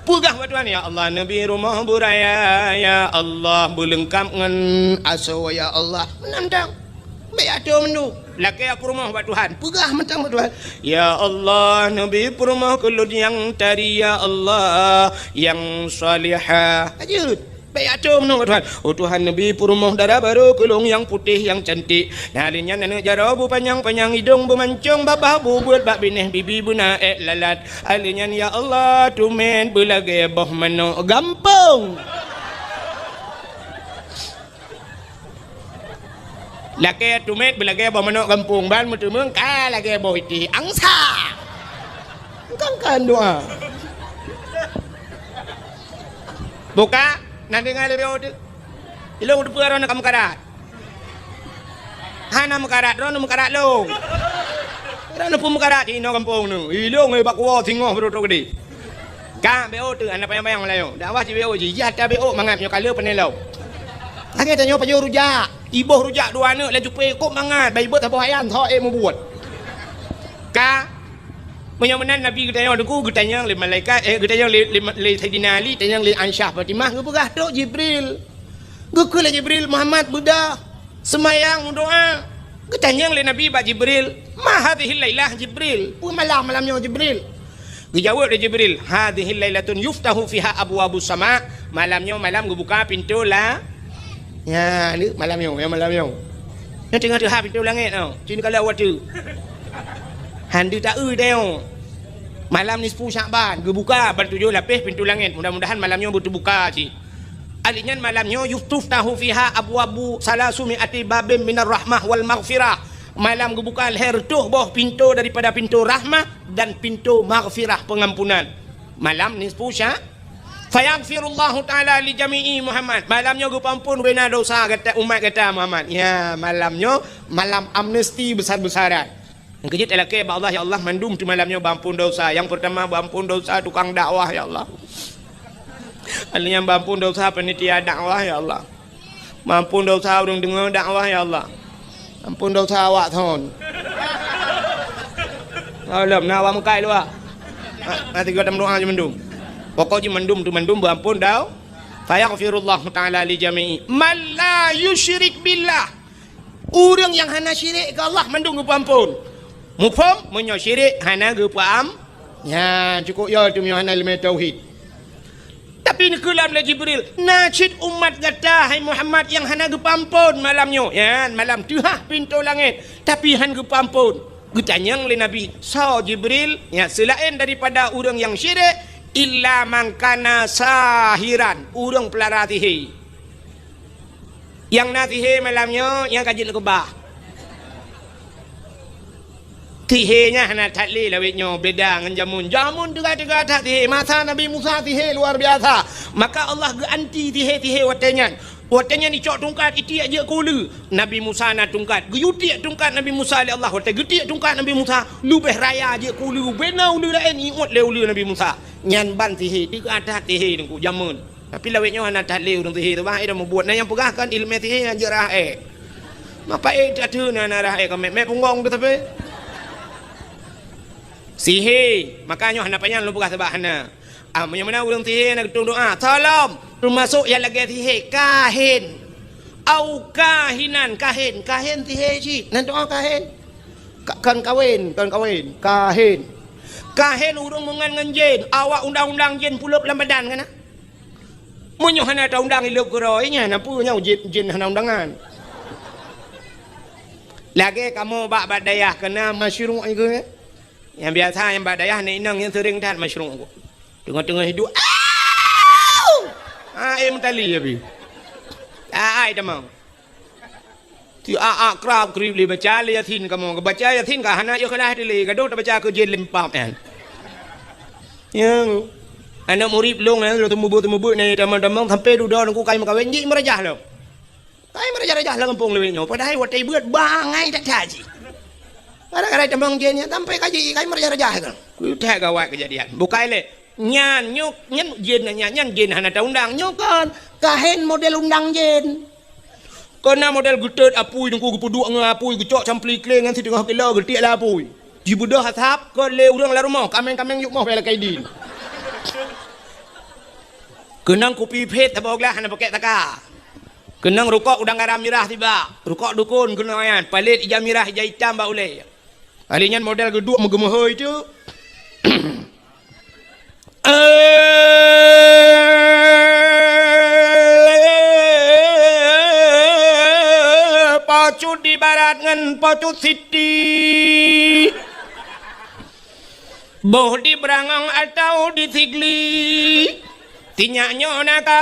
Peugah bak Tuhan, "Ya Allah, neubi rumoh beuraya, ya Allah, beuleungkap ngon asoe, ya Allah." Meunan dang. Bèk ateueh meunoe. Lakèe peurumoh bak Tuhan. Peugah mantong bak Tuhan, "Ya Allah, neubi peurumoh keu lôn nyang tari, ya Allah, nyang salihah." Ajeut. Bèk ateueh meunoe bak Tuhan. "Oh Tuhan, neubi peurumoh dara barô keu lôn nyang putéh, nyang cantik. Nyan lé nyan aneuk jaroe beupanyang-panyang, idông beumancông, babah bubeuet, bak binéh bibi beuna ék lalat. Ahli nyan, ya Allah, teumèt beulagèe boh manok gampông." Lakèe teumèt beulagèe boh manok gampông, ban meuteumeung ka lagèe boh iték angsa. Kan, kan doa. Buka, na deungö lé B O teuh. Ilông teupeue droeneuh ka meukarat. Hana meukarat, droeneuh meukarat lông. Droeneuh peue meukarat, inoe gampông neuh. Ilông, eh, bak kuwoe singoh beureutoh geudeh. Ka B O teuh, hana panyang-panyang Meulayu. Dakwah cit B O jih, jih ata B O mangat nyoe ka lheueh pané lom. Lagèe tanyoe pajoh rujak, iboh rujak dua aneuk laju pé kok mangat, bai beuet saboh ayan, tho ék mubuet. Ka, meunyoe meunan Nabi geutanyoe Teungku, geutanyong lé malaikat, eh, geutanyong lé, lé, lé Saidina Ali, tanyong lé Aisyah Fatimah, geupeugah trok Jibril. Geukheun lé Jibril, "Muhammad, beudôh, seumayang, meudoa." Geutanyong lé Nabi bak Jibril, "Ma hadzihil lailah, Jibril? Peue malam, malam nyoe, Jibril?" Geujaweueb lé Jibril, "Hadzihil lailatun yuftahu fiha abwabus sama." Malam nyoe malam geubuka pintoe la-, nya, ni malam nyoe, ya malam nyoe. Nyoe teungoh teuhah pintoe langèt nyoe. Cit kalau watèe. Han deuh taeu teuh nyoe. Malam nisfu Sya'ban geubuka ban tujoh lapéh pintoe langèt. Mudah-mudahan malam nyoe beuteubuka cit. Ahli nyan malam nyoe, "Yuftahu fiha abwabu salasumi ati babin minar rahmah wal maghfirah." Malam geubuka lhèe reutôh boh pintoe daripada pintoe rahmah dan pintoe maghfirah, peungampunan. Malam nisfu Sya-, "Fayaghfirullahu ta'ala li jami'i Muhammad." Malam nyoe geupeuampôn beuna dosa gata, umat gata Muhammad. Ya, malam nyoe malam amnesti besar-besaran. Nyang keujeuet talakèe bak Allah, "Ya Allah, mandum teuh malam nyoe beuampôn dosa." Nyang peurtama beuampôn dosa tukang dakwah, ya Allah. Ahli nyan beuampôn dosa panitia dakwah, ya Allah. Beuampôn dosa ureueng deungö dakwah, ya Allah. Ampôn dosa awak thon. Alom na awak meukai luwa. Ha, na tiga tam doa jih mandum. Pokok jih mandum teuh mandum beuampôn dau. "Fayaghfirullahu ta'ala li jami'i man la yusyrik billah." Ureueng nyang hana syirik keu Allah mandum geupeuampôn. Muphom, meunyoe syirik hana geupeuam-, nya, cukôp yo teuh meunyoe hana ileumèe tauhid. Pi neukeulam lé Jibril, "Na cit umat gata, hai Muhammad, nyang hana geupeuamphon malam nyoe." Nyan, malam teuhah pintoe langét, tapi hán geupeuamphon. Geutanyong lé Nabi, "Soe Jibril?" Nyan, seulaén daripada ureuëng nyang syirik, "Illa man kana sahiran," ureuëng peulara sihé. Nyang na sihé malam nyoe, nyang ka jeuet neukeubah. Sihé nyan hana that lé lawét nyoe, beda ngon jameun. Jameun teuga-teuga that sihé. Masa Nabi Musa sihé luar biasa. Maka Allah geuanti sihé-sihé watée nyan. Watée nyan icok tungkat, itiek jeuet keu uleue. Nabi Musa na tungkat. Geuyue tiek tungkat Nabi Musa lé Allah. Watée geutiek tungkat Nabi Musa, leubeh raya jeuet keu uleue. Bena uleue laén iuet lé uleue Nabi Musa. Nyan ban sihé, teuga that sihé teungku jameun. Tapi lawét nyoe hana that lé ureuëng sihé tu, bah, eh, dah mubuet. Na nyang peugah kan iéleumé sihé nyan jeuet rhah ék. Mapa ék that tu na, na rhah ék ka mét, mét punggong tu tapi. Sihé, maka nyoe hana panyang lôn peugah sabab hana. Ah, meunyoe meunan ureuëng sihé na geutung doa, salom, teumasok nyang lagée sihé, kahin. Au kahinan, kahin, kahin sihé cit. Nan doa kahin. Ka-, kon kawén, kon kawén, kahin. Kahin ureuëng meungan ngon jén, awak undang-undang jén pulop lam badan kan? Meunyoe hana taundang ileueb keudroe nyan, na peue nyoe jén, jén hana undangan. Lagée kamoe bak, bak dayah keunan masyruek nyan keuh, eh? Nyang biasa nyang bak dayah nyan inong nyang seuring that masyruek nyan keuh. Teungoh-teungoh hiduek, "Au!" Ah, eh, meutali ya pi. Ah, ai tamong. Ti a-a krab krib lé baca lé Yasin kamoe. Baca Yasin ka hana yôh kalah dilé. Gadoh tabaca keu jén limpab nyan. Ya. Aneuk murit lôn nyan, lôn teumubeuet-teumubeuet nyan tamong-tamong sampai dudoe nangku kai meukawen jih meurajah lom. Kai meurajah-rajah lam gampông lewat nyoe. Padahai watée beuet bangai that-that jih. Gara-gara tamong jén nyan sampai ka jih kai meurajah-rajah kan. Kutak gawat kejadian. Bukai lé. Nyan nyoe, nyan jén nyan, nyan jén hana taundang. Nyoe kon kahen model undang jén. Kona model geutot apui teungku geupeuduek ngon apui geucok campli kleng ngon siteungoh kilo geutiek lé apui. Jibeudôh asap kon lé ureuëng lam rumoh, kameng-kameng yuk moh bela kaidin. Keunong kupi phet saboh glah hana pakek taka. Keunong rukok udang garam mirah tiba. Rukok dukon keunong nyan, palet ija mirah ija itam bak ulée. Kali nyan model geuduek meugeumeuhôi tu. Eh, pacut di barat ngon pacut siti. Boh di Brangong atau di Sigli. Sinyak nyoe na ka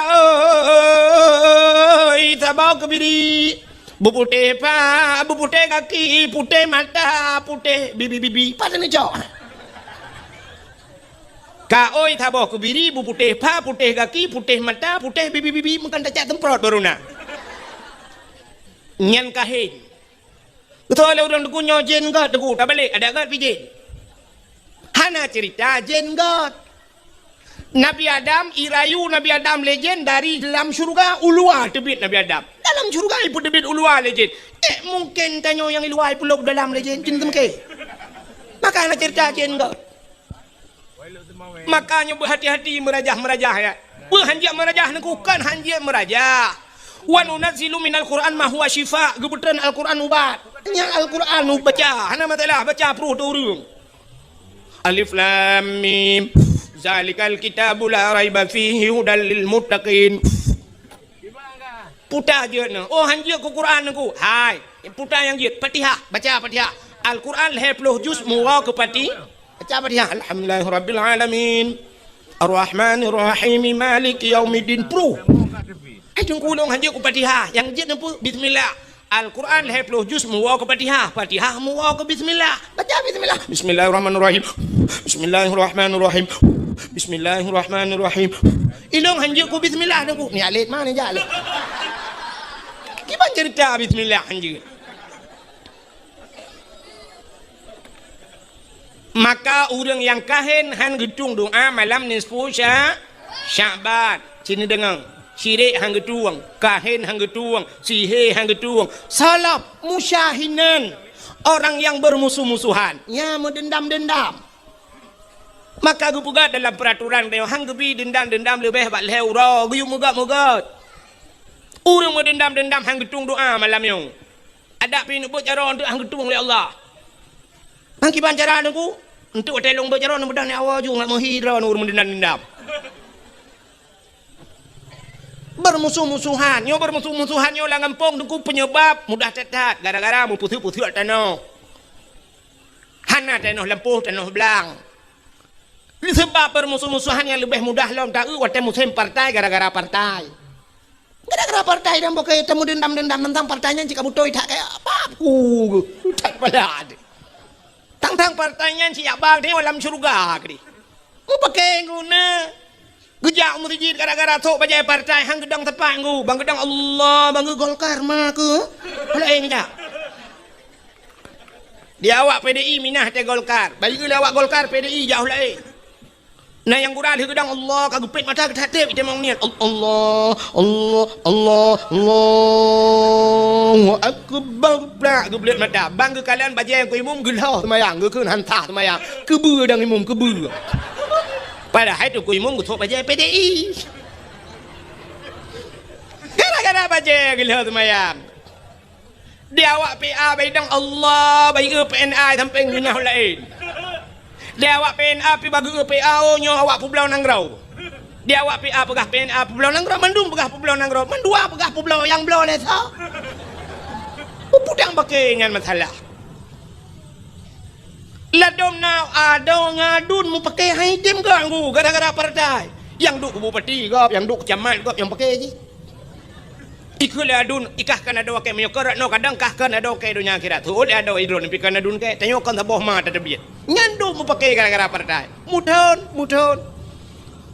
oi saboh keubiri. Beuputéh pa, beuputéh gaki, putéh mata, putéh bibi-bibi. Pat neucok. Ka oi saboh keubiri, beuputéh pa, putéh gaki, putéh mata, putéh bibi-bibi, meukan tacak semprot baru na. Nyan kahen. Beutôi lé ureuëng teungku nyoe jén gét teungku, tabalek, adak gét pi jén. Hana cerita jén gét. Nabi Adam, irayu Nabi Adam lé jén dari dalam syurga, u luwa teubiet Nabi Adam. Dalam syurga ipeuteubiet u luwa lé jén. Ék mungken tanyoe nyang i luwa ipeulop dalam lé jén, cen teumeuke. Maka hana cerita jén gét. Maka nyoe beuhati-hati meurajah-meurajah ya. Beuhanjeuet meurajah neukukon hanjeuet meurajah. Wa nunazzilu minal Qur'an ma huwa syifa, geupeutreun Al-Qur'an ubat. Nyang Al-Qur'an ubat baca, hana masalah baca pruh teu ureuëng. Alif Lam Mim. Zalikal kitabu la raiba fihi hudal lil muttaqin. Puta jeuet nyoe. Oh, hanjeuet keu Quran nyoe ku. Hai, puta nyang jeuet. Fatihah, baca Fatihah. Al-Quran lhée ploh juz meuwoe keu Fati-, baca Fatihah. Alhamdulillahirabbil alamin. Arrahmanirrahim. Maliki yaumiddin. Pruh. Ai teungku lôn hanjeuet keu Fatihah. Nyang jeuet nyoe peue? Bismillah. Al-Quran lhée ploh juz meuwoe keu Fatihah. Fatihah meuwoe keu bismillah. Baca bismillah. Bismillahirrahmanirrahim. Bismillahirrahmanirrahim. Bismillahirrahmanirrahim. Ilong hanjeuet ku bismillah teungku. Ni alet mana jak lé? Kiban cerita bismillah hanjeuet. Maka ureuëng nyang kahen han geutueng doa malam nisfu Sya-, Sya'ban. Sini deungoe. Syirik han geutueng, kahen han geutueng, sihé han geutueng. Salab musyahinan. Orang yang bermusuh-musuhan. Nya meudendam-dendam. Maka geupeugah dalam peuraturan tanyoe han geubi dendam-dendam leubeh bak lhée uroe geuyue meugot-meugot. Ureuëng meudendam-dendam han geutueng doa malam nyoe. Adak pih neubeuet jaroe eunteuk han geutueng lé Allah. Ngon kiban cara teungku? Eunteuk watée lôn beuet jaroe neubeudah nyoe awai ju ngat meuhi droe ureuëng meudendam-dendam. Beurmusoh-musohan. Nyoe beurmusoh-musohan nyoe lam gampông teungku peunyeubab mudah that-that gara-gara meupeuseuek-peuseuek tanoh. Hana tanoh lampôh, tanoh blang. Seubab beurmusoh-musohan nyang leubeh mudah lom taeu watée musém partai gara-gara partai. Gara-gara partai dan bukon tameudendam-dendam teuntang partai nyan cit ka beutôi that kaya apa ku that pala. Tang-tang partai nyan cit jak bang teuh lam syeuruga keudeh. Mupakée guna. Geujak u meuseujid gara-gara sok bajée partai han geudong teupang gu. Bang geudong Allah, bang geu Golkar ma keu. Laén jak. Di awak P D I minah teuh Golkar. Bayeue lé awak Golkar P D I jak laén. Na nyang gura lheueh geudong Allah ka geupét mata geutatép itamong niat. Al-, Allah, Allah, Allah, Allahu Akbar. Plak geubleuet mata. Bang geukalon bajée Teungku Imum geulhoh seumayang, geukheun han sah seumayang. Keubeue dang Imum, keubeue. Padahai Teungku Imum geusok bajée P D I. Gara-gara bajée geulhoh seumayang. Di awak P A baidang Allah, bayeue P N A sampoe ngeunah laén. Di awak P N A pi bageue P A, oh, nyoe awak peubloe nanggroe. Di awak P A peugah P N A peubloe nanggroe, mandum peugah peubloe nanggroe, mandua peugah peubloe nyang bloe lé sa. Peue dang bukon nyan masalah. Ladom na adoe ngon aduen mupakée han item ganggu gara-gara partai. Nyang duek bupati gob, nyang duek keucamat gob nyang pakée jih. Ikheun lé aduen, ikah kon adoe kée meunyoe kon rot noe kadang kah kon adoe kée donya akhirat. Seuôt lé adoe idroe neupikeue aduen kée, tanyoe kon saboh ma tateubiet. Nyan duek mupakée gara-gara partai. Muthon, muthon.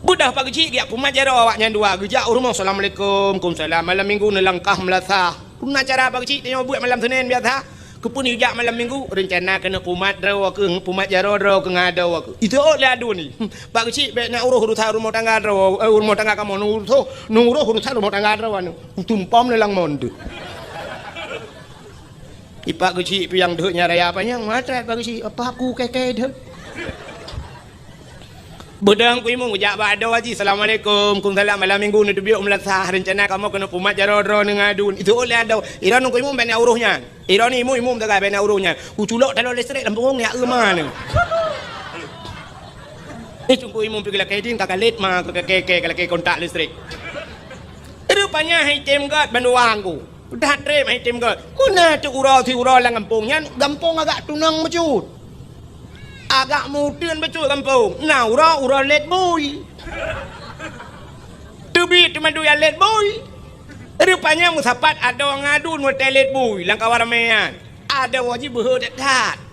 Beudoh Pak Geuchik geujak pumat jaroe awak nyan dua, geujak u rumoh, "Assalamualaikum." "Kumsalam." Malam minggu neulangkah meulasah. Peue na cara Pak Geuchik tanyoe buet malam Senin biasa? Keupeue neujak malam minggu? Reuncana keuneuk pumat droe keuh, pumat jaroe droe keuh ngon adoe keuh. Iseuôt lé aduen nyan. Pak Geuchik bék na uroh urusan rumoh tangga droe, eh, rumoh tangga kamoe, neuuroh, neuuroh urusan rumoh tangga droe nyoe. Kutumpom lé lam mon teuh. Ipak Geuchik piang deuek nyan raya panyang, mata Pak Geuchik, apa aku keke deuek. Beudang Teungku Imum geujak bak adoe jih, "Assalamualaikum." "Kumsalam." Malam minggu neuteubiet u meulasah, reuncana kamoe keuneuk pumat jaroe droe ngon aduen. Iseuôt lé adoe, "Iroe Teungku Imum bék na uroh nyan. Iroe ni Imum, Imum sagai bék na uroh nyan. Kuculok taloe listrik lam punggong nyak eu ma nyoe." Ni Teungku Imum pi geulakée ding ka kalét ma keu keke, keu lakée kontak listrik. Rupanya han item gét bandua nyan. Udah treb han item gét. Meunan teuh uroe siuroe lam gampông nyan, gampông agak tunong bacut. Agak meuteun bacut gampông. Na uroe, uroe lét bui. Teubiet teuma dua lét bui. Rupanya meusapat adoe ngon aduen watée lét bui lam kawan ramé nyan. Adoe jih beuhe that-that.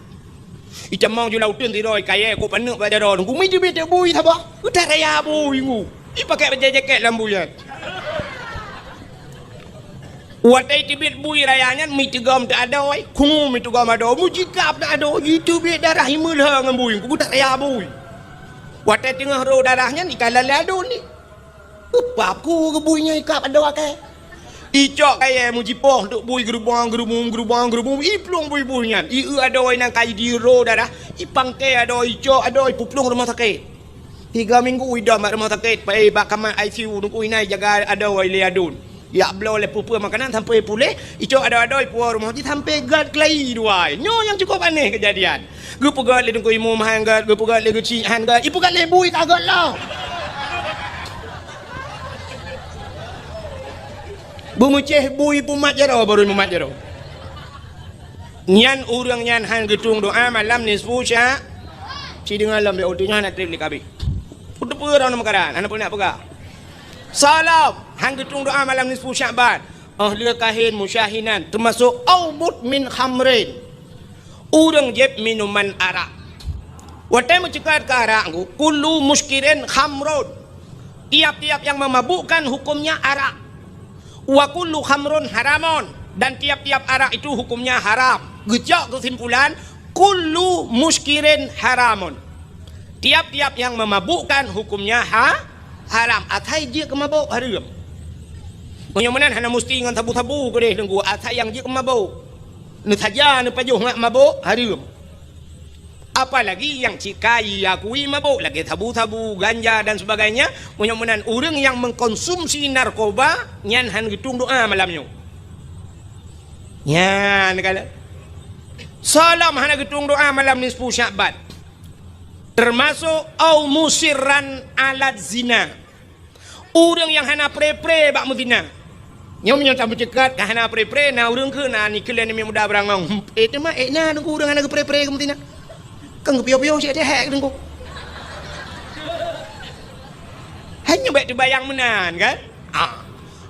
Itamong ju lam uteuen sidroe kayée kok paneuk bak jaroe, gumi teubiet teuk bui saboh. Udah raya bui ngu. Ipakai bajée jakét lam bui nyan. Watée teubiet bui raya nyan, meuteugom teuh adoe, khumu meuteugom adoe, mujikab teuh adoe, jiteubiet darah imeulheueng ngon bui, ku budak raya bui. Watée teungoh rô darah nyan, ikalon lé aduen ni. Peue pap ku keu bui nyan ikab adoe kée. Icok kayée mujipoh teuk bui geurubong, geurubong, geurubong, geurubong, iplueng bui-bui nyan. Ieu adoe nyang ka jidiro darah, ipangke adoe, icok adoe, ipeuplueng rumoh sakét. Tiga minggu idong bak rumoh sakét, pai bak kamar I C U, Teungku, inan ijaga adoe lé aduen. Jak bloe lé peue-peue makanan sampoe puléh, icok adoe-adoe ipuwoe rumoh jih sampoe gét keulayi dua. Nyoe nyang cukôp aneh keujadian. Geupeugét lé Teungku Imum han gét, geupeugét lé Geuchik han gét, ipeugét lé bui ka gét lom. Beumeucéh bui pumat jaroe, barô mumat jaroe. Nyan ureuëng nyan han geutueng doá malam nisfu sya-, ci deungoe lom, bék uteuk nyoe hana treb lé kabeh. Peue teupeu droeneuh meukaran, hana peue nak peugah. Salam, han geutueng doá malam nisfu Sya'ban. Oh lheueh kahén musyahinan, teumasok au mudmin khamrin. Ureuëng jieb minuman arak. Watée meuceukat keu arak, kullu muskirin khamrun. Tiap-tiap yang memabukkan hukumnya arak. Wa kullu khamrun haramun, dan tiap-tiap arak itu hukumnya haram. Geucok keusimpulan, kullu muskirin haramun. Tiap-tiap yang memabukkan hukumnya ha-, haram. Asai jeuet keu mabök hareuem. Meunyoe meunan hana musti ngon sabu-sabu keudeh Teungku, asai nyang jeuet keu mabök. Neusaja neupajoh ngat mabök hareuem. Apalagi nyang cit ka jiakui mabök lagée sabu-sabu, ganja dan sebagainya, meunyoe meunan ureuëng nyang mengkonsumsi narkoba nyan han geutueng doá malam nyoe. Nyan kala. Salam hana geutueng doá malam nisfu Sya'ban. Termasuk au musirran ala zina. Ureuëng nyang hana pre-pre bak meuzina. Nyoe meunyoe tameuceukat ka hana pre-pre, na ureuëng keu na nikeuh lé aneuk muda beurangong. Eh, teuma ék na teungku ureuëng hana geupré-pré keu meuzina. Kan geupiôh-piôh siat teuhek teungku. Hanya baik teubayang meunan kan? Ah.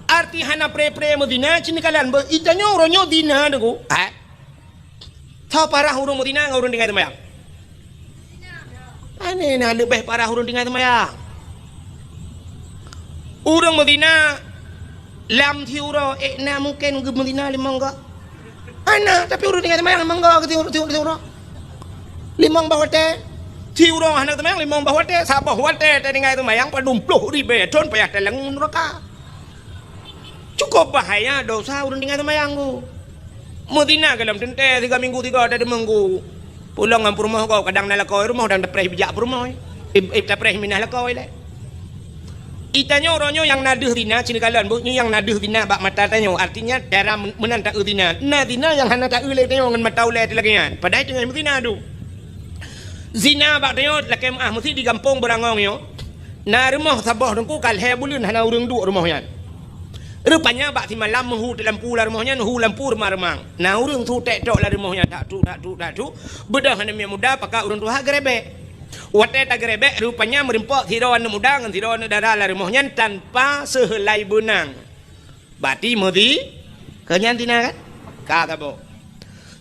Arti hana pre-pre meuzina, cina kalan be-, itanyoe uroe nyoe zina teungku. Eh? Tho parah ureuëng meuzina ngon ureuëng tinggai teumayang. Aneh na leubeh parah ureuëng tinggai teumayang. Ureuëng meuzina lam siuroe, ék na mungken geumeuzina limong goe. Hana, tapi ureuëng tinggai teumayang limong goe keu siuroe, siuroe, siuroe. Limong bah watée. Siuroe hana teumayang limong bah watée, saboh watée tatinggai teumayang padum ploh ribée thon payah talang nuraka. Cukup bahaya dosa ureuëng tinggai teumayang tu. Meuzina gohlom teuntée tiga minggu tiga ada deungon guru. Pulang ngon peurumoh gob kadang na lakoe rumoh dan tapreh bijak peurumoh. Ib, ib tapreh minah lakoe lé. Itanyoe uroe nyoe nyang na deuh zina, cina kalon bu, nyoe nyang na deuh zina bak mata tanyoe. Artinya cara men-, meunan taeu zina. Na zina nyang hana taeu lé tanyoe ngon mata ulée teuh lagée nyan. Padahai teungoh meuzina tu. Zina bak tanyoe lakée meuáh meusi di gampông beurangong nyoe. Na rumoh saboh teungku ka lhée buleuen hana ureuëng duek rumoh nyan. Rupanya bak simalam meuhu teulampu lam rumoh nyan, hu lampu reumang-reumang. Na ureuëng su tek tok lam rumoh nyan, dak truk, dak truk, dak truk. Beudôh aneuk miet muda pakat ureuëng tuha geurebek. Watée tageurebek, rupanya meurimpok sidroe aneuk muda ngon sidroe aneuk dara lam rumoh nyan tanpa seuheulai beunang. Bati meuzi, keu nyan zina kan? Ka saboh.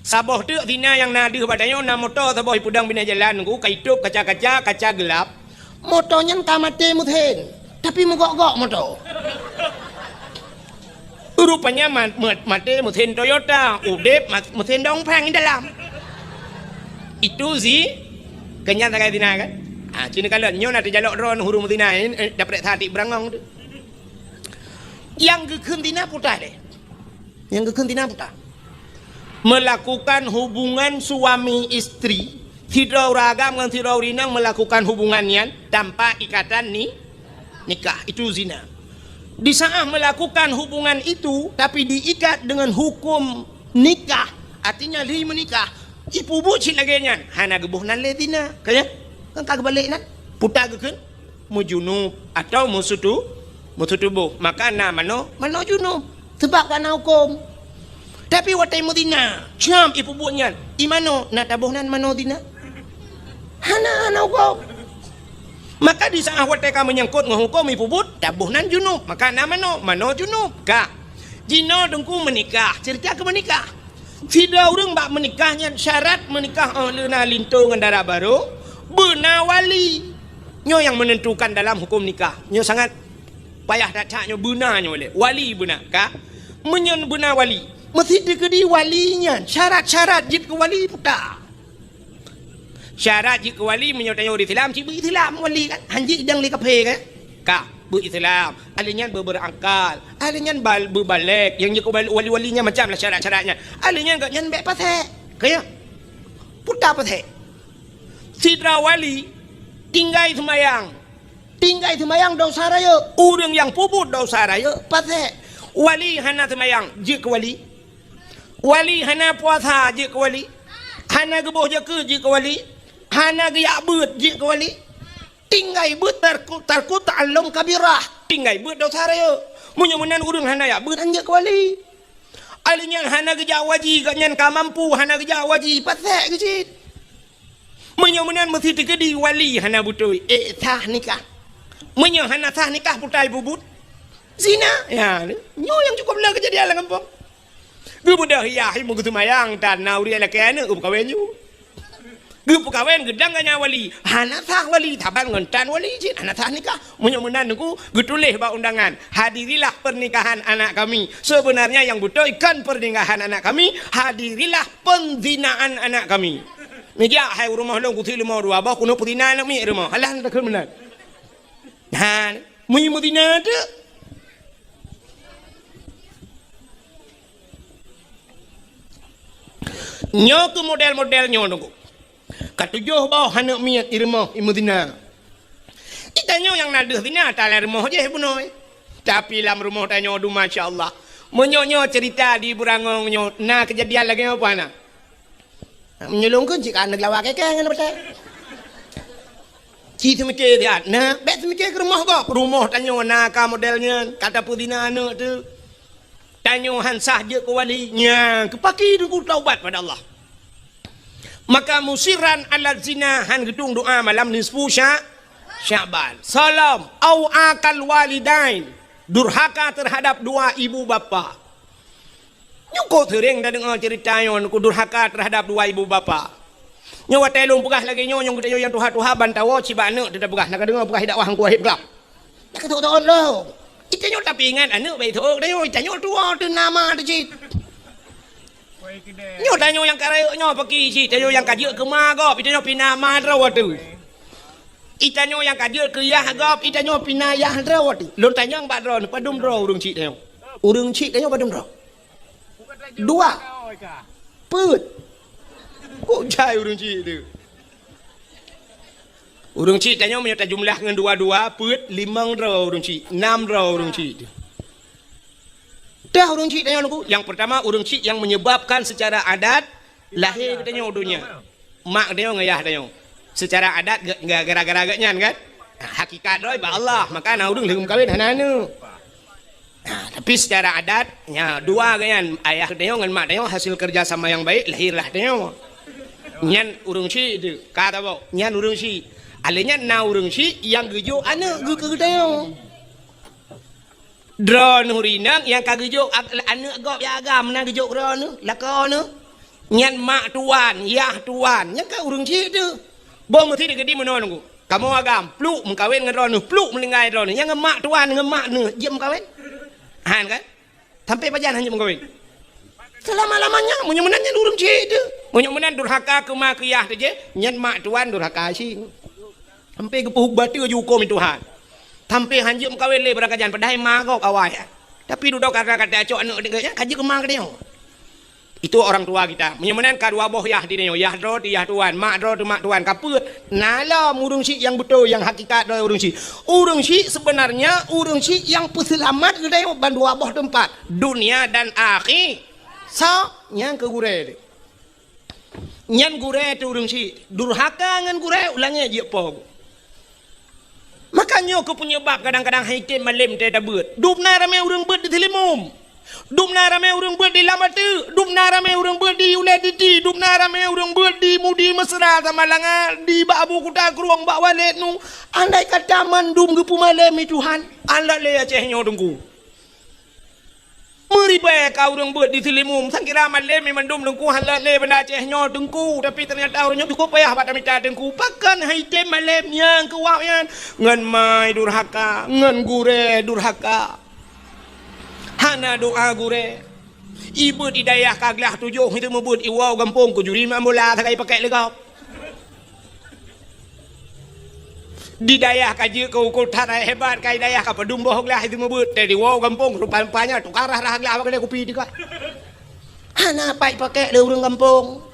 Saboh teuk zina nyang na deuh bak tanyoe, na moto saboh ipeudong binéh jalan, nunggu ka itôb kaca-kaca, kaca geulab. Moto nyan ka maté meusén, tapi meugok-gok moto. Rupanya ma-, ma-, maté meusén Toyota, udeb ma-, meusén dongpeng di dalam. Itu zi-, keu nyan sagai zina kan? Ha, cina kalon, nyoe na teujalok droe ureuëng meuzina, eh, daprek satik beurangong tu. Nyang geukheun zina peue teuma lé? Nyang geukheun zina peue teuma? Melakukan hubungan suami istri, sidroe ureuëng agam ngon sidroe ureuëng inong melakukan hubungan nyan tanpa ikatan ni-, nikah, itu zina. Di saat melakukan hubungan itu, tapi diikat dengan hukum nikah, artinya lheueh meunikah, ipeubuet cit lagée nyan, hana geuboh nan lé zina. Ka nyan? Kan ka geubalek nan? Peue teuma geukheun? Meujunub atau meusutu-, meusutuboh, maka na manoe, manoe junub, sabab ka na huköm. Tapi watée meuzina, cam ipeubuet nyan, i manoe na taboh nan manoe zina? Hana, hana huköm. Maka di saat watée ka meunyangkot ngon huköm ipeubuet, taboh nan junub, maka na manoe, manoe junub. Ka. Jinoe teungku meunikah, ceurita keu meunikah. Sidroe ureuëng bak meunikah nyan syarat meunikah óh lheueh na linto ngon dara barô, beuna wali. Nyoe nyang meunentukan dalam huköm nikah. Nyoe sangat payah that-that nyoe beuna nyoe lé. Wali beuna, ka? Meunyoe beuna wali, meusi teukeudi wali nyan syarat-syarat jeuet keu wali peue teuma. Syarat jeuet keu wali meunyoe tanyoe ureuëng Islam, cit beu-Islam wali kan? Hanjeuet idang lé kaphé kan? Ka, beu-Islam. Ahli nyan beu-, beurangkat. Ahli nyan bal-, beubalek. Nyang jeuet keu wali-, wali-wali nyan macam lah syarat-syarat nyan. Ahli nyan gobnyan bék pasék. Ka nyan? Peue teuma pasék. Sidroe wali tinggai seumayang. Tinggai seumayang dosa rayeuk. Ureuëng nyang peubuet dosa rayeuk pasék. Wali hana seumayang, jeuet keu wali. Wali hana puasa, jeuet keu wali. Hana geuboh zakeuet, jeuet keu wali. Hana geuyak beuet, jeuet keu wali. Tinggai beuet tarku, tarku ta'allum kabirah. Tinggai beuet dosa rayeuk. Meunyoe meunan ureuëng hana yak beuet, han jeuet keu wali. Ahli nyan hana geujak haji, gobnyan ka mampu, hana geujak haji, pasék geuh cit. Meunyoe meunan meusi teukeudi wali hana beutôi, ék sah nikah. Meunyoe hana sah nikah, peue teuma ipeubuet? Zina. Ya, nyoe nyang cukup na keujadian lam gampông. Geubeudôh yah, meugeuseumbayang, tan na ureuëng lakée aneuëk geupeukawen ju. Geupeukawen, geudang gobnyan wali. Hana sah wali, saban ngon tan wali cit, hana sah nikah. Meunyoe meunan teungku, geutuléh bak undangan, "Hadirilah pernikahan anak kami." Sebenarnya yang beutôi kon pernikahan anak kami, "Hadirilah penzinaan anak kami." Neujak hai u rumoh lôn, kusi leumo dua boh, keuneuk peuzina aneuk miet rumoh. Alah, takheun meunan. Ha, meunyoe meuzina teuk. Nyoe keuh model-model nyoe teungku. Ka tujoh boh aneuk miet i rumoh i meuzina. Itanyoe nyang na deuh zina, ata lam rumoh jih bunoe. Tapi lam rumoh tanyoe du, masya Allah. Meunyoe nyoe ceurita di Beurangong nyoe, na keujadian lagée nyoe peue hana? Meunyoe lôn kheun cit ka aneuk lawa keke ngon patéh. Ci teumike siat, na, bèk teumike keu rumoh gob. Rumoh tanyoe na ka model nyan, ka tapeuzina aneuk teuh. Tanyoe han sah jeuet keu wali, nyan keu paki teungku taubat bak Allah. Maka musirran ala zina, han geutueng doa malam nisfu Sya-, Sya'ban. Salom, au aqal walidain, durhaka terhadap dua ibu bapa. Nyoe kok seuréng tadeungoe ceurita nyoe, keu durhaka terhadap dua ibu bapa. Nyoe watèe lôn peugah lagèe nyoe, nyoe geutanyoe nyang tuha-tuha ban tawoe, cit bak aneuk teuh tapeugah, na ka deungoe peugah dakwah Teungku Wahib Glam. Na ka tôk-tôk lôn. Itanyoe tapeuingat aneuk bèk tôk, tanyoe itanyoe tuwoe teuh na ma teuh cit. Nyoe tanyoe nyang ka rayeuk nyoe paki cit, tanyoe nyang ka jeuet keu ma gob, itanyoe pih na ma droe teuh. Itanyoe nyang ka jeuet keu yah gob, itanyoe pih na yah droe teuh. Lôn tanyong bak droeneuh, padum droe ureueng chik tanyoe? Ureueng chik tanyoe padum droe? Dua. Peuet. Kok jai ureueng chik teuh? Ureueng chik tanyoe meunyoe tajumlah ngon dua-dua, peuet, limong droe ureueng chik, nam droe ureueng chik teuh. Dah ureueng chik tanyoe Teungku, nyang peurtama ureueng chik nyang menyebabkan secara adat lahé geutanyoe u donya. Mak geutanyoe ngon yah tanyoe. Secara adat ge-, ge-, gara-gara geuh nyan kan? Hakikat droe bak Allah, maka na ureueng lheueh meukawen hana aneuk. Nah, tapi secara adat, nya dua geuh nyan, ayah tanyoe ngon mak tanyoe hasil kerja sama yang baik, lahirlah tanyoe. Nyan ureueng chik teuh, ka tabok, nyan ureueng chik. Alèh nyan na ureueng chik nyang geujok aneuk geuh keu geutanyoe. Droeneuh rinong nyang ka geujok ag-, aneuk gob nyang agam na geujok droeneuh, lakoe neuh. Nyan mak tuan, yah tuan, nyan ka ureueng chik teuh. Boh meusi teukeudi meunoe Teungku. Kamoe agam, pluk meukawen ngon droeneuh, pluk meuninggai droeneuh. Nyang ngon mak tuan, ngon mak neuh, jeuet meukawen? Han kan? Sampai pajan han jeuet meukawen? Selama-lamanya, meunyoe meunan nyan ureueng chik teuh. Meunyoe meunan durhaka keu ma keu yah teuh jih, nyan mak tuan durhaka cit. Sampai geupeuhuk bateu jihukôm Tuhan. Sampai han jeuet meukawen lé barangkajan, padahai ma gob awai. Tapi dudoe kata-kata cok aneuk nyan ka jeuet keu ma geutanyoe. Itu orang tua kita. Meunyoe meunan ka dua boh yah di tanyoe, yah droe teuh yah tuan, mak droe teuh mak tuan, ka peuet. Na lom ureueng chik nyang beutôi, nyang hakikat droe ureueng chik. Ureueng chik sebenarnya ureueng chik nyang peuseulamat geutanyoe ban dua boh teumpat, dunia dan akhi-, sa, nyang keu gurèe teuh. Nyan gurèe teuh ureueng chik, durhaka ngon gurèe, u langèt jeuet po. Maka nyoe keuh peunyeubab kadang-kadang han item malem teuh tabeuet. Dum na ramè ureueng beuet di Seulimeum. Dum na ramè ureueng beuet di Lam Ateuk. Dum na ramè ureueng beuet di Ulèe Titi. Dum na ramè ureueng beuet di Mudi Mesra Samalanga, di bak Abu Kuta Krueng, bak Waled Nu. Andai kata mandum geupeumalemi Tuhan, alat lé Aceh nyoe Teungku. Meuribèe ka ureueng beuet di Seulimeum, sang kira malem mandum Teungku, han lé banda Aceh nyoe Teungku, tapi teunyata ureueng nyoe cukup payah bak tamita Teungku. Pakon han item malem nyang keu wak nyan? Ngon ma durhaka, ngon gurèe durhaka. Hana doa gurèe. Ibeuet di dayah ka glah tujoh, itu meubeuet iwoe gampông keu juri main bola sagai pakèk lé gob. Di dayah ka jeuet keu ukeue that hebat, ka di dayah ka padum boh glah itu meubeuet, teuh diwoe gampông, rupa-rupanya tukang rhah-rhah glah bak keude kupi teuka. Hana pat pakèk lé ureueng gampông.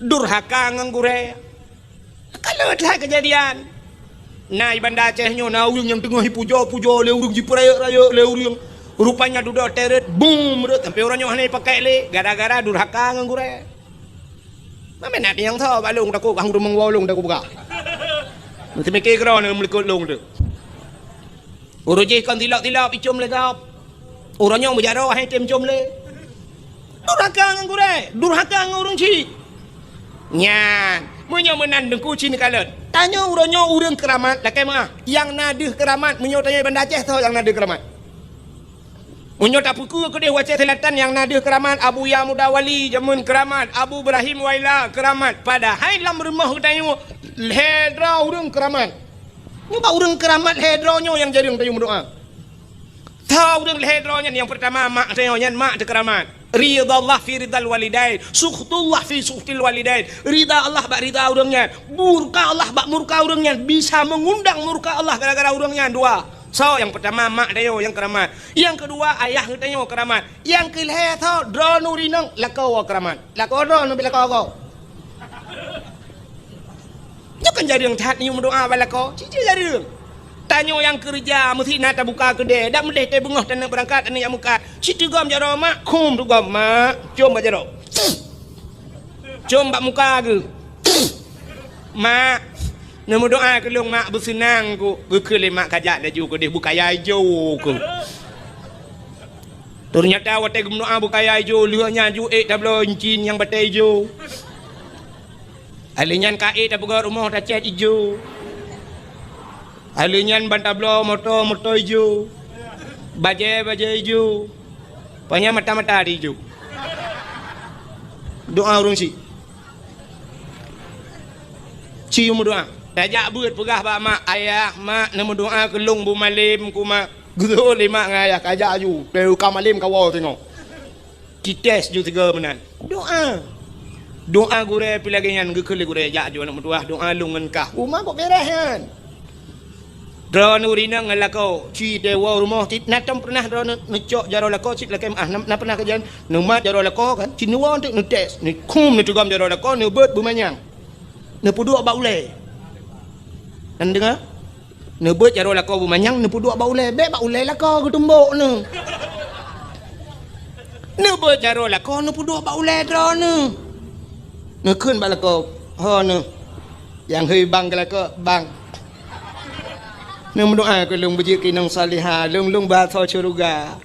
Durhaka ngon gurèe. Ka lheueh that keujadian. Na i Banda Aceh nyoe na ureueng nyang teungoh ipujoe-pujoe lé ureueng, jipeurayeuk-rayeuk lé ureueng. Rupanya dudoe teuh rhot, bum, rhot, sampai uroe nyoe hana pakèk lé, gara-gara durhaka ngon gurèe. Mamèh na nyang tho bak lôn takot, bak ureueng woe lôn takot peugah. Meuteumike keudroe neuh meulikot lôn teuh. Uroe jih kon tilop-tilop icom lé gob. Uroe nyoe meujaroe han item com lé. Durhaka ngon gurèe, durhaka ngon ureueng chik. Nyan, meunyoe meunan Teungku ci neukalon. Tanyoe uroe nyoe ureueng keuramat, lakèe meu'ah. Nyang na deuh keuramat, meunyoe tanyoe Banda Aceh soe nyang na deuh keuramat? Meunyoe tapeukeue keudeh u Aceh Selatan nyang na deuh keuramat, Abuya Muda Wali jameun keuramat, Abu Ibrahim Waila keuramat. Padahai lam rumoh geutanyoe lhèe droe ureueng keuramat. Nyoe bak ureueng keuramat lhèe droe nyoe nyang jareueng tanyoe meudoa. Soe ureueng lhèe droe nyan? Nyang peurtama mak tanyoe, nyan mak teuh keuramat. Ridallah fi ridal walidain, sukhtullah fi sukhtil walidain. Rida Allah bak rida ureueng nyan, murka Allah bak murka ureueng nyan, bisa meungundang murka Allah gara-gara ureueng nyan. Dua. Soe nyang peurtama? Mak tanyoe nyang keuramat. Nyang keudua ayah geutanyoe keuramat. Nyang keulhèe soe? Droeneuh rinong lakoe keuramat. Lakoe droeneuh bèk lakoe gob. Nyoe kan jareueng that nyoe meudoa bak lakoe, ci jeuet jareueng. Tanyoe nyang keureuja meusti na tabuka keudè, dak meudeh teuh beungoh taneuk beurangkat, taneuk jak meukat. Ci teugom jaroe mak, khum teugom mak, com bak jaroe. Com bak muka geuh. Mak, Neumeudoá keu lôn, mak, beuseunang ku. Geukheun lé mak, kajak laju keudeh, beukaya ijo ku. Teunyata watée geumeudoá beukaya ijo, lheueh nyan ju ék tabloe incin nyang batée ijo. Alheuh nyan ka ék tapeugöt rumoh tacét ijo. Alheuh nyan ban tabloe moto, moto ijo. Bajée, bajée ijo. Pokoknya mata-mata di ijo. Doá ureuëng syiek. Ci meudoá. Tajak beuet peugah bak mak, "Ayah, mak, neumeudoá keu lôn bu malem ku, mak." Geuseuôt lé mak ngon ayah, kajak ju. Teuka malem kawoe singoh. Kites ju sigoe meunan. Doá. Doá gurée pih lagée nyan, geukheun lé gurée, "Jak ju aneuëk meutuwah, doá lôn ngon kah." Uma kok bereh nyan. Droeneuh ureuëng inong ngon lakoe, ci teuwoe rumoh, cit na tom pernah droeneuh neucok jaroe lakoe cit lakée meuáh, na, na pernah kejadian neumat jaroe lakoe kan, cit neuwoe teuk neutes, neukhum neuteugom jaroe lakoe, neubeuet beumanyang. Neupeuduek bak ulée. Nan deungoe? Neubeuet jaroe lakoe beumanyang, neupeuduek bak ulée. Bék bak ulée lakoe geutumbok neuh. Neubeuet jaroe lakoe, neupeuduek bak ulée droeneuh. Neukheun bak lakoe, "Ho neuh." Nyang hei bang keu lakoe, "Bang, neumeudoá keu lôn beujeuet keu inong salihah, lôn, lôn beuasoe syeuruga."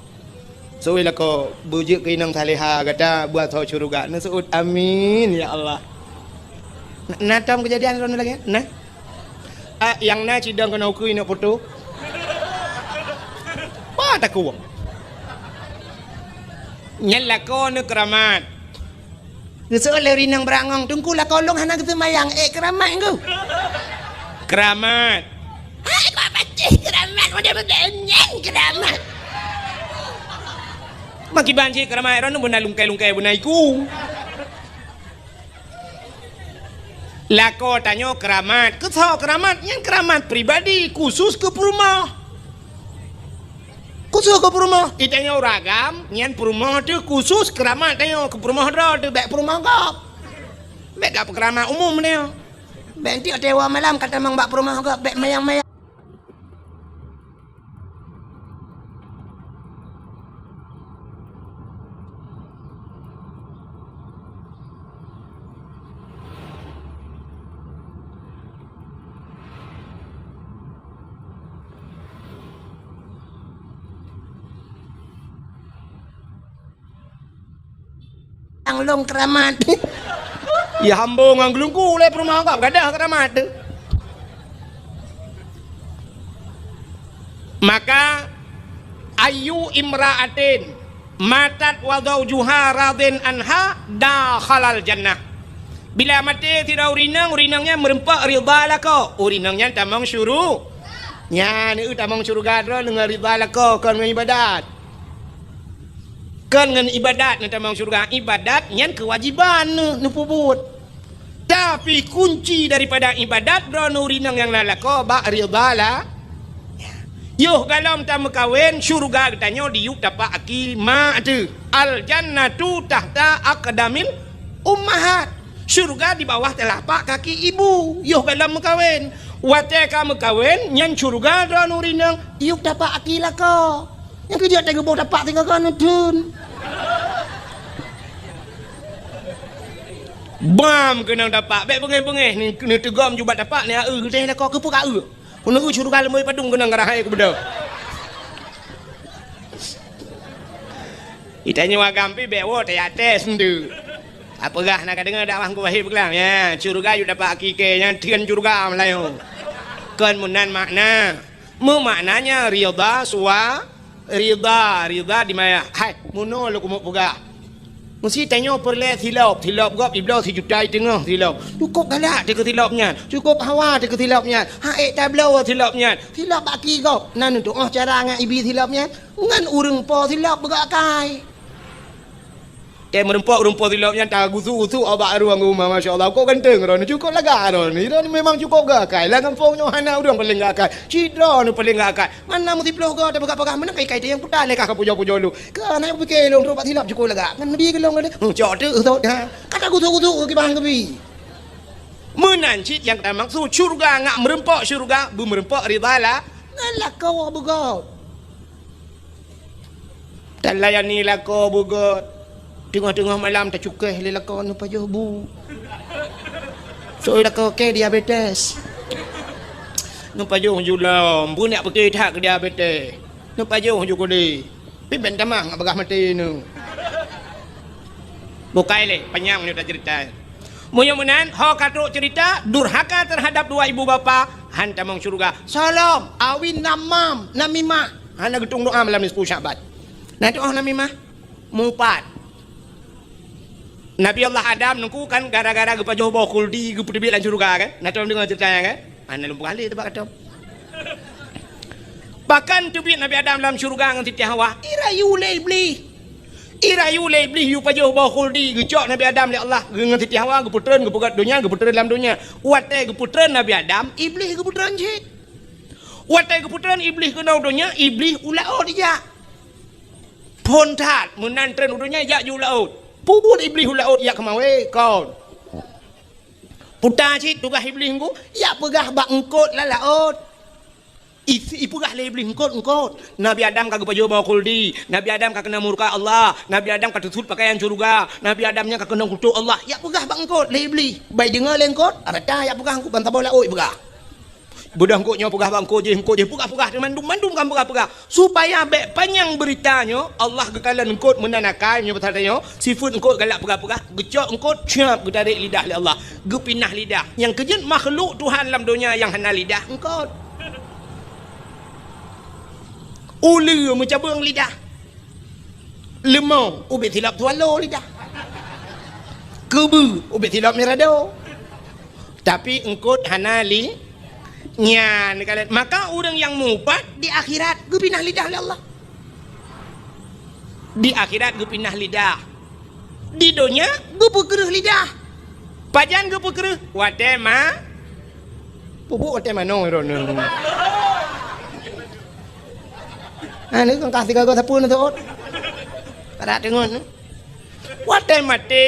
Seuôt lakoe, "Beujeuet keu inong salihah gata beuasoe syeuruga." Neuseuôt, "Amin, ya Allah." Na, na tom keujadian droeneuh lagée nyan? Na? Ah, nyang na cidong keunoe ukeue inok poto. Bah takue. Nyan lakoe neuh keuramat. Geuseuôt lé ureuëng inong beurangong, "Teungku, lakoe lôn hana geuseumayang, ék keuramat ngku." Keuramat. Hai, kok pacéh keuramat, model-model nyan keuramat. Makiban cit keuramat, droeneuh beuna lungkai-lungkai beuna iku. Lakoe tanyoe keuramat. Keusoe keuramat? Nyan keuramat pribadi, khusus keu peurumoh. Khusus keu peurumoh. Di tanyoe ureuëng agam, nyan peurumoh teuh khusus keuramat tanyoe, keu peurumoh droe teuh, bék peurumoh gob. Bék gak peukeuramat umum tanyoe. Bék enteuk watée woe malam ka tamong bak peurumoh gob, bék mayang-mayang. Nyang lôn keuramat. Ya hambong ngon geulungku lé peurumoh gob gadoh keuramat teuh. Maka, "Ayyu imra'atin matat wa zaujuha radin anha dakhalal jannah." Bila maté sidroe ureuëng inong, ureuëng inong nyan meureumpok ridha lakoe, ureuëng inong nyan tamong syuru-, nyan, eu, tamong syeuruga droe deungon ridha lakoe, kon ngon iébadat. Kon ngon iébadat neutamong syeuruga, iébadat nyan keuwajéban neu-, neupeubuet. Tapi kunci daripada iébadat droeneuh ureuëng inong nyang na lakoe bak ridha la-, yoh gohlom tameukawen, syeuruga geutanyoe diyueb tapak aki mak teuh. "Al jannatu tahta aqdamil ummahat." Syeuruga di bawah telapak kaki ibu, yoh gohlom meukawen. Watée ka meukawen, nyan syeuruga droeneuh ureuëng inong, yueb tapak aki lakoe. Nyang keujeuet teuh geuboh tapak singoh kon neutheun. Bam keunong tapak, bék beungéh-beungéh, ni, neuteugom ju bak tapak, ni, eu, geudeh lakoe, keupeue ka eu. Keuneuk eu syeuruga leumoi padum keunong ka rahai keubeudôh. Itanyoe agam pih bék woe teuyaté sendeu. Apeugah na ka deungoe dakwah Teungku Wahid Beukelang, ya, syeuruga yue dapat hakiki nyan theun syeuruga meulayeue. Kon meunan makna. Meumaknanya ridha suwa, ridha, ridha di maya. Hai, meunoe lôn keumeung peugah. Meusi tanyoe peureulée silop, silop gob ibloe sijuta i teungoh silop. Cukôp galak teuh keu silop nyan, cukôp hawa teuh keu silop nyan. Hai, tabloe silop nyan. Silop bak ki gob, na neutuoh cara ngon ibi silop nyan. Ngon ureuëng po silop beugok akai. Tée meureumpok ureuëng po silop nyan tagusu-gusu bak rueng rumoh, masya Allah, kok ganteng droeneuh, cukôp lagak droeneuh. Droeneuh memang cukôp gak akai. Lam gampông nyoe hana ureuëng paleng gak akai. Cit droeneuh paleng gak akai. Mana meusiplôh goe tapeugah-peugah meunan kai-kai teuh nyang puta lé kah ka pujoe-pujoe lôn. Keu aneuk pike lôn trok bak silop cukôp lagak. Ngon nabi keu lôn lé. Cok teuk sot ha. Ka tagusu-gusu keu kiban keubi. Meunan cit nyang tamaksud syeuruga ngat meureumpok syeuruga, beumeureumpok ridha la-, ngon lakoe beugop. Talayani lakoe beugôt. Teungoh-teungoh malam tacukéh lé lakoe neupajoh bu. Soe lakoe kèe diabetes. Neupajoh ju lom, beunyak peuke that keu diabetes. Neupajoh ju kudeh. Pi ben tamah ngat bagah maté neu. Bukai lé, panyang nyoe taceurita. Meunyoe meunan, ho ka trok ceurita, durhaka terhadap dua ibu bapa, han tamong syeuruga. Solom, awi namam, namimah. Hana geutung doa malam nisfu Sya'ban. Na teuh namimah, mupat. Nabi Allah Adam nungku kan gara-gara geupajoh boh khuldi, geupeuteubiet lam syeuruga kan? Na tom deungoe ceurita nyan kan? Hana lôn peugah lé teuh bak tom. Pakon teubiet Nabi Adam lam syeuruga ngon Siti Hawa? Irayu lé Iblih. Irayu lé Iblih yue pajoh boh khuldi, geucok Nabi Adam lé Allah, ngon Siti Hawa geupeutreun, geupeugöt donya, geupeutreun lam donya. Watèe geupeutreun Nabi Adam, Iblih geupeutreun cit. Watèe geupeutreun Iblih keunoe donya, Iblih u laôt ijak. Phôn that, meunan treun u donya ijak ju u laôt. Peue buet Iblih u laôt ijak keumawé, kon. Puta cit tugaih Iblih nungku, ijak peugah bak eungkôt lam laôt. I-, ipeugah lé Iblih eungkôt, eungkôt. Nabi Adam ka geupajoh boh khuldi, Nabi Adam ka keunong murka Allah, Nabi Adam ka teusut pakaian syeuruga, Nabi Adam nyan ka keunong kutok Allah. Ijak peugah bak eungkôt lé Iblih. Bai deungoe lé eungkôt, rata ijak peugah eungkôt ban saboh laôt ipeugah. Beudôh eungkôt nyoe peugah bak eungkôt jéh, eungkôt jéh, peugah-peugah, mandum-mandum kan peugah-peugah. Supaya bèk panyang beurita nyoe, Allah geukalon eungkôt meunan akai, meunyoe pasal tanyoe, sifeuet eungkôt galak peugah-peugah, geucok eungkôt, cap, geutarek lidah lé Allah, geupinah lidah. Nyang keujeuet makhluk Tuhan lam donya nyang hana lidah, eungkôt. Uleue meucabeueng lidah. Leumô, ubit silop swallow lidah. Keubeue, ubit silop mirado. Tapi eungkôt hana li-, nyan kalon. Maka ureueng nyang mupat di akhirat geupinah lidah lé Allah. Di akhirat geupinah lidah. Di donya geupeukreuh lidah. Pajan geupeukreuh? Watèe ma-, pupuk watèe manoe droeneuh. Ha, ni kan ka sigoe-goe sapeue neuseut. Padat teungon. Watèe maté.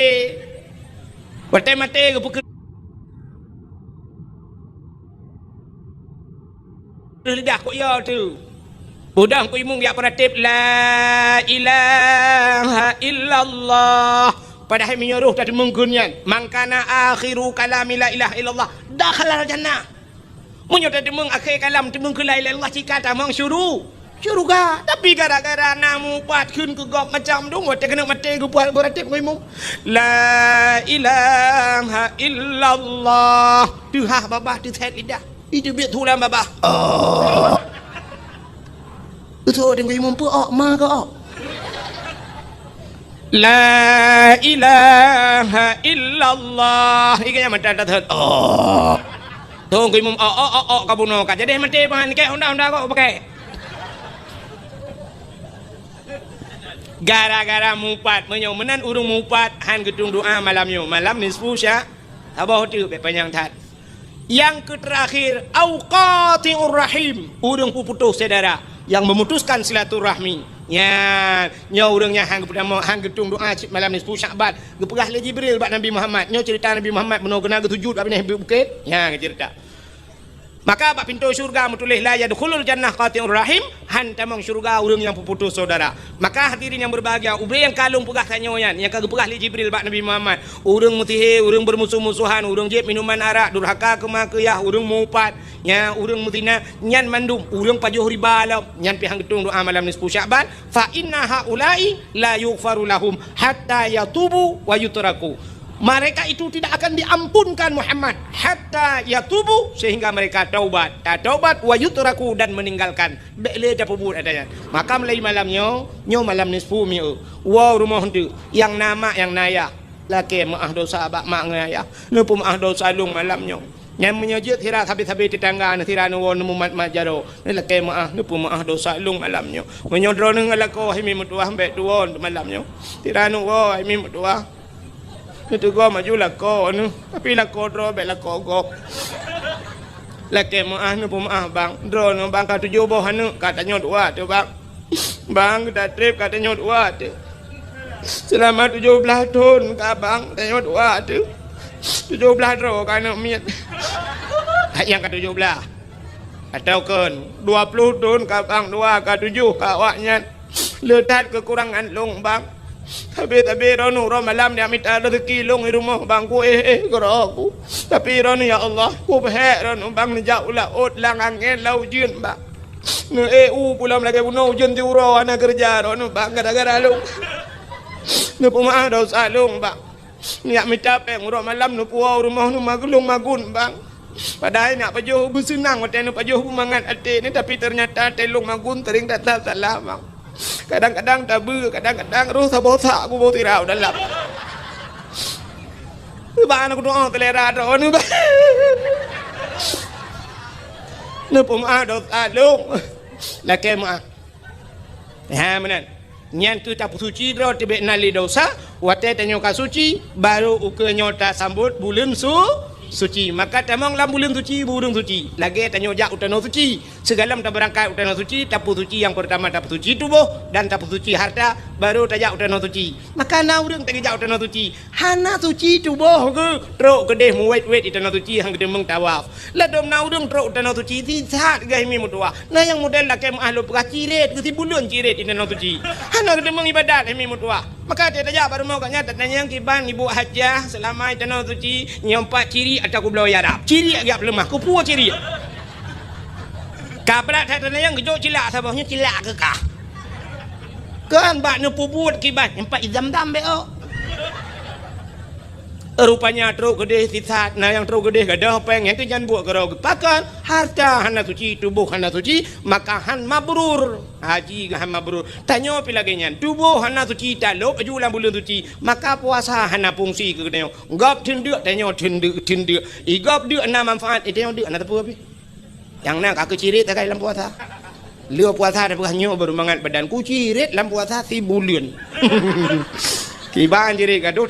Watèe maté geupeukreuh lidah kok ya tu. Udah ku imum yak peuratéb, "La ilaha illallah." Padahai meunyoe roh tateumeung keu nyan, "Man kana akhiru kalami la ilaha illallah, dakhalal jannah." Meunyoe tateumeung akhé kalam teumeung keu la ilaha illallah, cit ka tamong syuru-, syuruga. Tapi gara-gara na mupat kheun keu gob macam dong, watèe keuneuk maté geupeuratéb ngon imum, "La ilaha illallah." Teuhah babah teusét lidah. Itu biet tulang babah. Oh. Itu orang imum pun ok, ma ke ok. La ilaha illallah. Ikan yang mata dah. Oh. Tong imum ok, ok, ok, ok, kabuno ka. Jadi mati pahan. Kayak honda-honda kok pakai. Gara-gara mupat, meunyoe meunan ureueng mupat, han geutung doa malam nyoe, malam nisfu sya-, saboh teuk bèk panyang that. Nyang keuterakhir, au qati'ur rahim, ureueng peuputôh syedara, nyang memutuskan silaturahmi. Nyan, nyoe ureueng nyang han geupeudamong, han geutung doa cit malam nisfu Sya'ban. Geupeugah lé Jibril bak Nabi Muhammad, nyoe ceurita Nabi Muhammad bunoe keunan geusujut bak binéh bukét. Nyan geuceurita. Maka bak pintoe syeuruga meutuléh, "La yadkhulul jannah qati'ur rahim," han tamong syeuruga ureueng nyang peuputôh syedara. Maka hadirin nyang berbahagia, ubé nyang ka lôn peugah tanyoe nyan, nyang ka geupeugah lé Jibril bak Nabi Muhammad, ureueng meusihé, ureueng beurmusoh-musohan, ureueng jieb minuman arak, durhaka keu ma keu yah, ureueng mupat, nya ureueng meuzina, nyan mandum ureueng pajoh riba lom, nyan pih han geutung doa malam nisfu Sya'ban, "Fa inna haula'i la yughfaru lahum hatta yatubu wa yutraku." Mereka itu tidak akan diampunkan Muhammad hatta yatubu, sehingga mereka taubat. Tataubat, wa yutraku, dan meninggalkan. Bèk lé tapeubuet ata nyan. Maka mulai malam nyoe, nyoe malam nisfu mi'u. Woe rumoh teuk, nyang na mak, nyang na yah. Lakèe meu'ah dosa bak mak ngon ayah. Neupeumeu'ah dosa lôn malam nyoe. Nyan meunyoe jeuet sira sabe-sabe teutangga, sira neuwoe neumumat-mat jaroe. Neulakèe meu'ah, neupeumeu'ah dosa lôn malam nyoe. Meunyoe droeneuh ngon lakoe hai mi meutuwah, bèk tuwö malam nyoe. Sira neuwoe hai mi meutuwah. Neuteugöt maju lakoe neuh, tapi lakoe droe bèk lakoe gob. Lakèe meu'ah, neupeumeu'ah bang. Droeneuh bang ka tujoh boh aneuk, ka tanyoe dua teuh bang. Bang, geuda trép ka tanyoe dua teuh. Seulama tujoh blaih thon ka bang, tanyoe dua teuh. Tujoh blaih droe ka aneuk miet. Nyang ka tujoh blaih. Atawa kon, dua ploh thon ka bang dua, ka tujoh ka awaknyan. Le that keukurangan lôn bang. Tapi, tapi droeneuh uroe malam neujak mita rezeki lôn di rumoh, bang, ku éh-éh keudroe ku. Tapi droeneuh, ya Allah, ku peuhék droeneuh, bang, neujak u laôt lam angén lam ujeuen, bang. Neuéh u pulo lagée bunoe ujeuen siuroe hana keureuja droeneuh, bang, gara-gara lôn. Neupeumaáh desya lôn, bang. Neujak mita péng uroe malam neupuwoe u rumoh neumagun, bang. Padahai neujak pajoh beuseunang watée neupajoh beumangat até nyoe, tapi teunyata até lôn magun sering that-that salah, bang. Kadang-kadang tabeue, kadang-kadang roh saboh sa kuboh tirau dalam. Bang, aneuk doa selera droeneuh, bang. Neupeumaáh desya lôn. Lakée meuáh. Ha, meunan. Nyan keuh tapeusuci droe teubiet na lé desya, watée tanyoe ka suci, barô ukeue nyoe tasambot buleuen su-, suci. Maka tamong lam buleuen suci, buleuen suci. Lagée tanyoe jak u tanoh suci. Sigohlom tabeurangkat u tanoh suci, tapeusuci nyang peurtama tapeusuci tuboh dan tapeusuci hareuta, barô tajak u tanoh suci. Maka na ureuëng teuk geujak u tanoh suci, hana suci tuboh geuh, trok keudeh meuwét-wét di tanoh suci han geuteumeung tawaf. Ladôm na ureuëng trok u tanoh suci, sisat geuh himiet meutuwah. Na nyang model lakée meuáh lôn peugah cirét geuh, sibuleuen cirét di tanoh suci. Hana geuteumeung iébadat himiet meutuwah. Maka watée tajak bak rumoh gobnyan tatanyong kiban ibu hajah seulama di tanoh suci, nyoe pat cirét atawa kubloe Arab. Cirét geujak peuleumah, kupuwoe cirét. Ka brat that tatanyong geujok cilak saboh, nyoe cilak keu kah. Kan bak neupeubuet kiban, nyoe pat i Zam-Zam bék ôk. Rupanya trok keudeh sisat, na nyang trok keudeh gadôh péng, nyan keuh nyan buet keudroe geuh. Pakon? Hareuta hana suci, tuboh hana suci, maka han mabrur. Haji geuh han mabrur. Tanyoe pih lagée nyan, tuboh hana suci, talôb laju lam buleuen suci, maka puasa hana fungsi keu geutanyoe. Gob teundeuk, tanyoe teundeuk, teundeuk. I gob deuk na manfaat, i tanyoe deuk hana teupeue pih. Nyang na ka keuh cirét takai lam puasa. Lheueh puasa tapeugah nyoe baru mangat badan ku cirét lam puasa sibuleuen. Kiban cirét gadoh.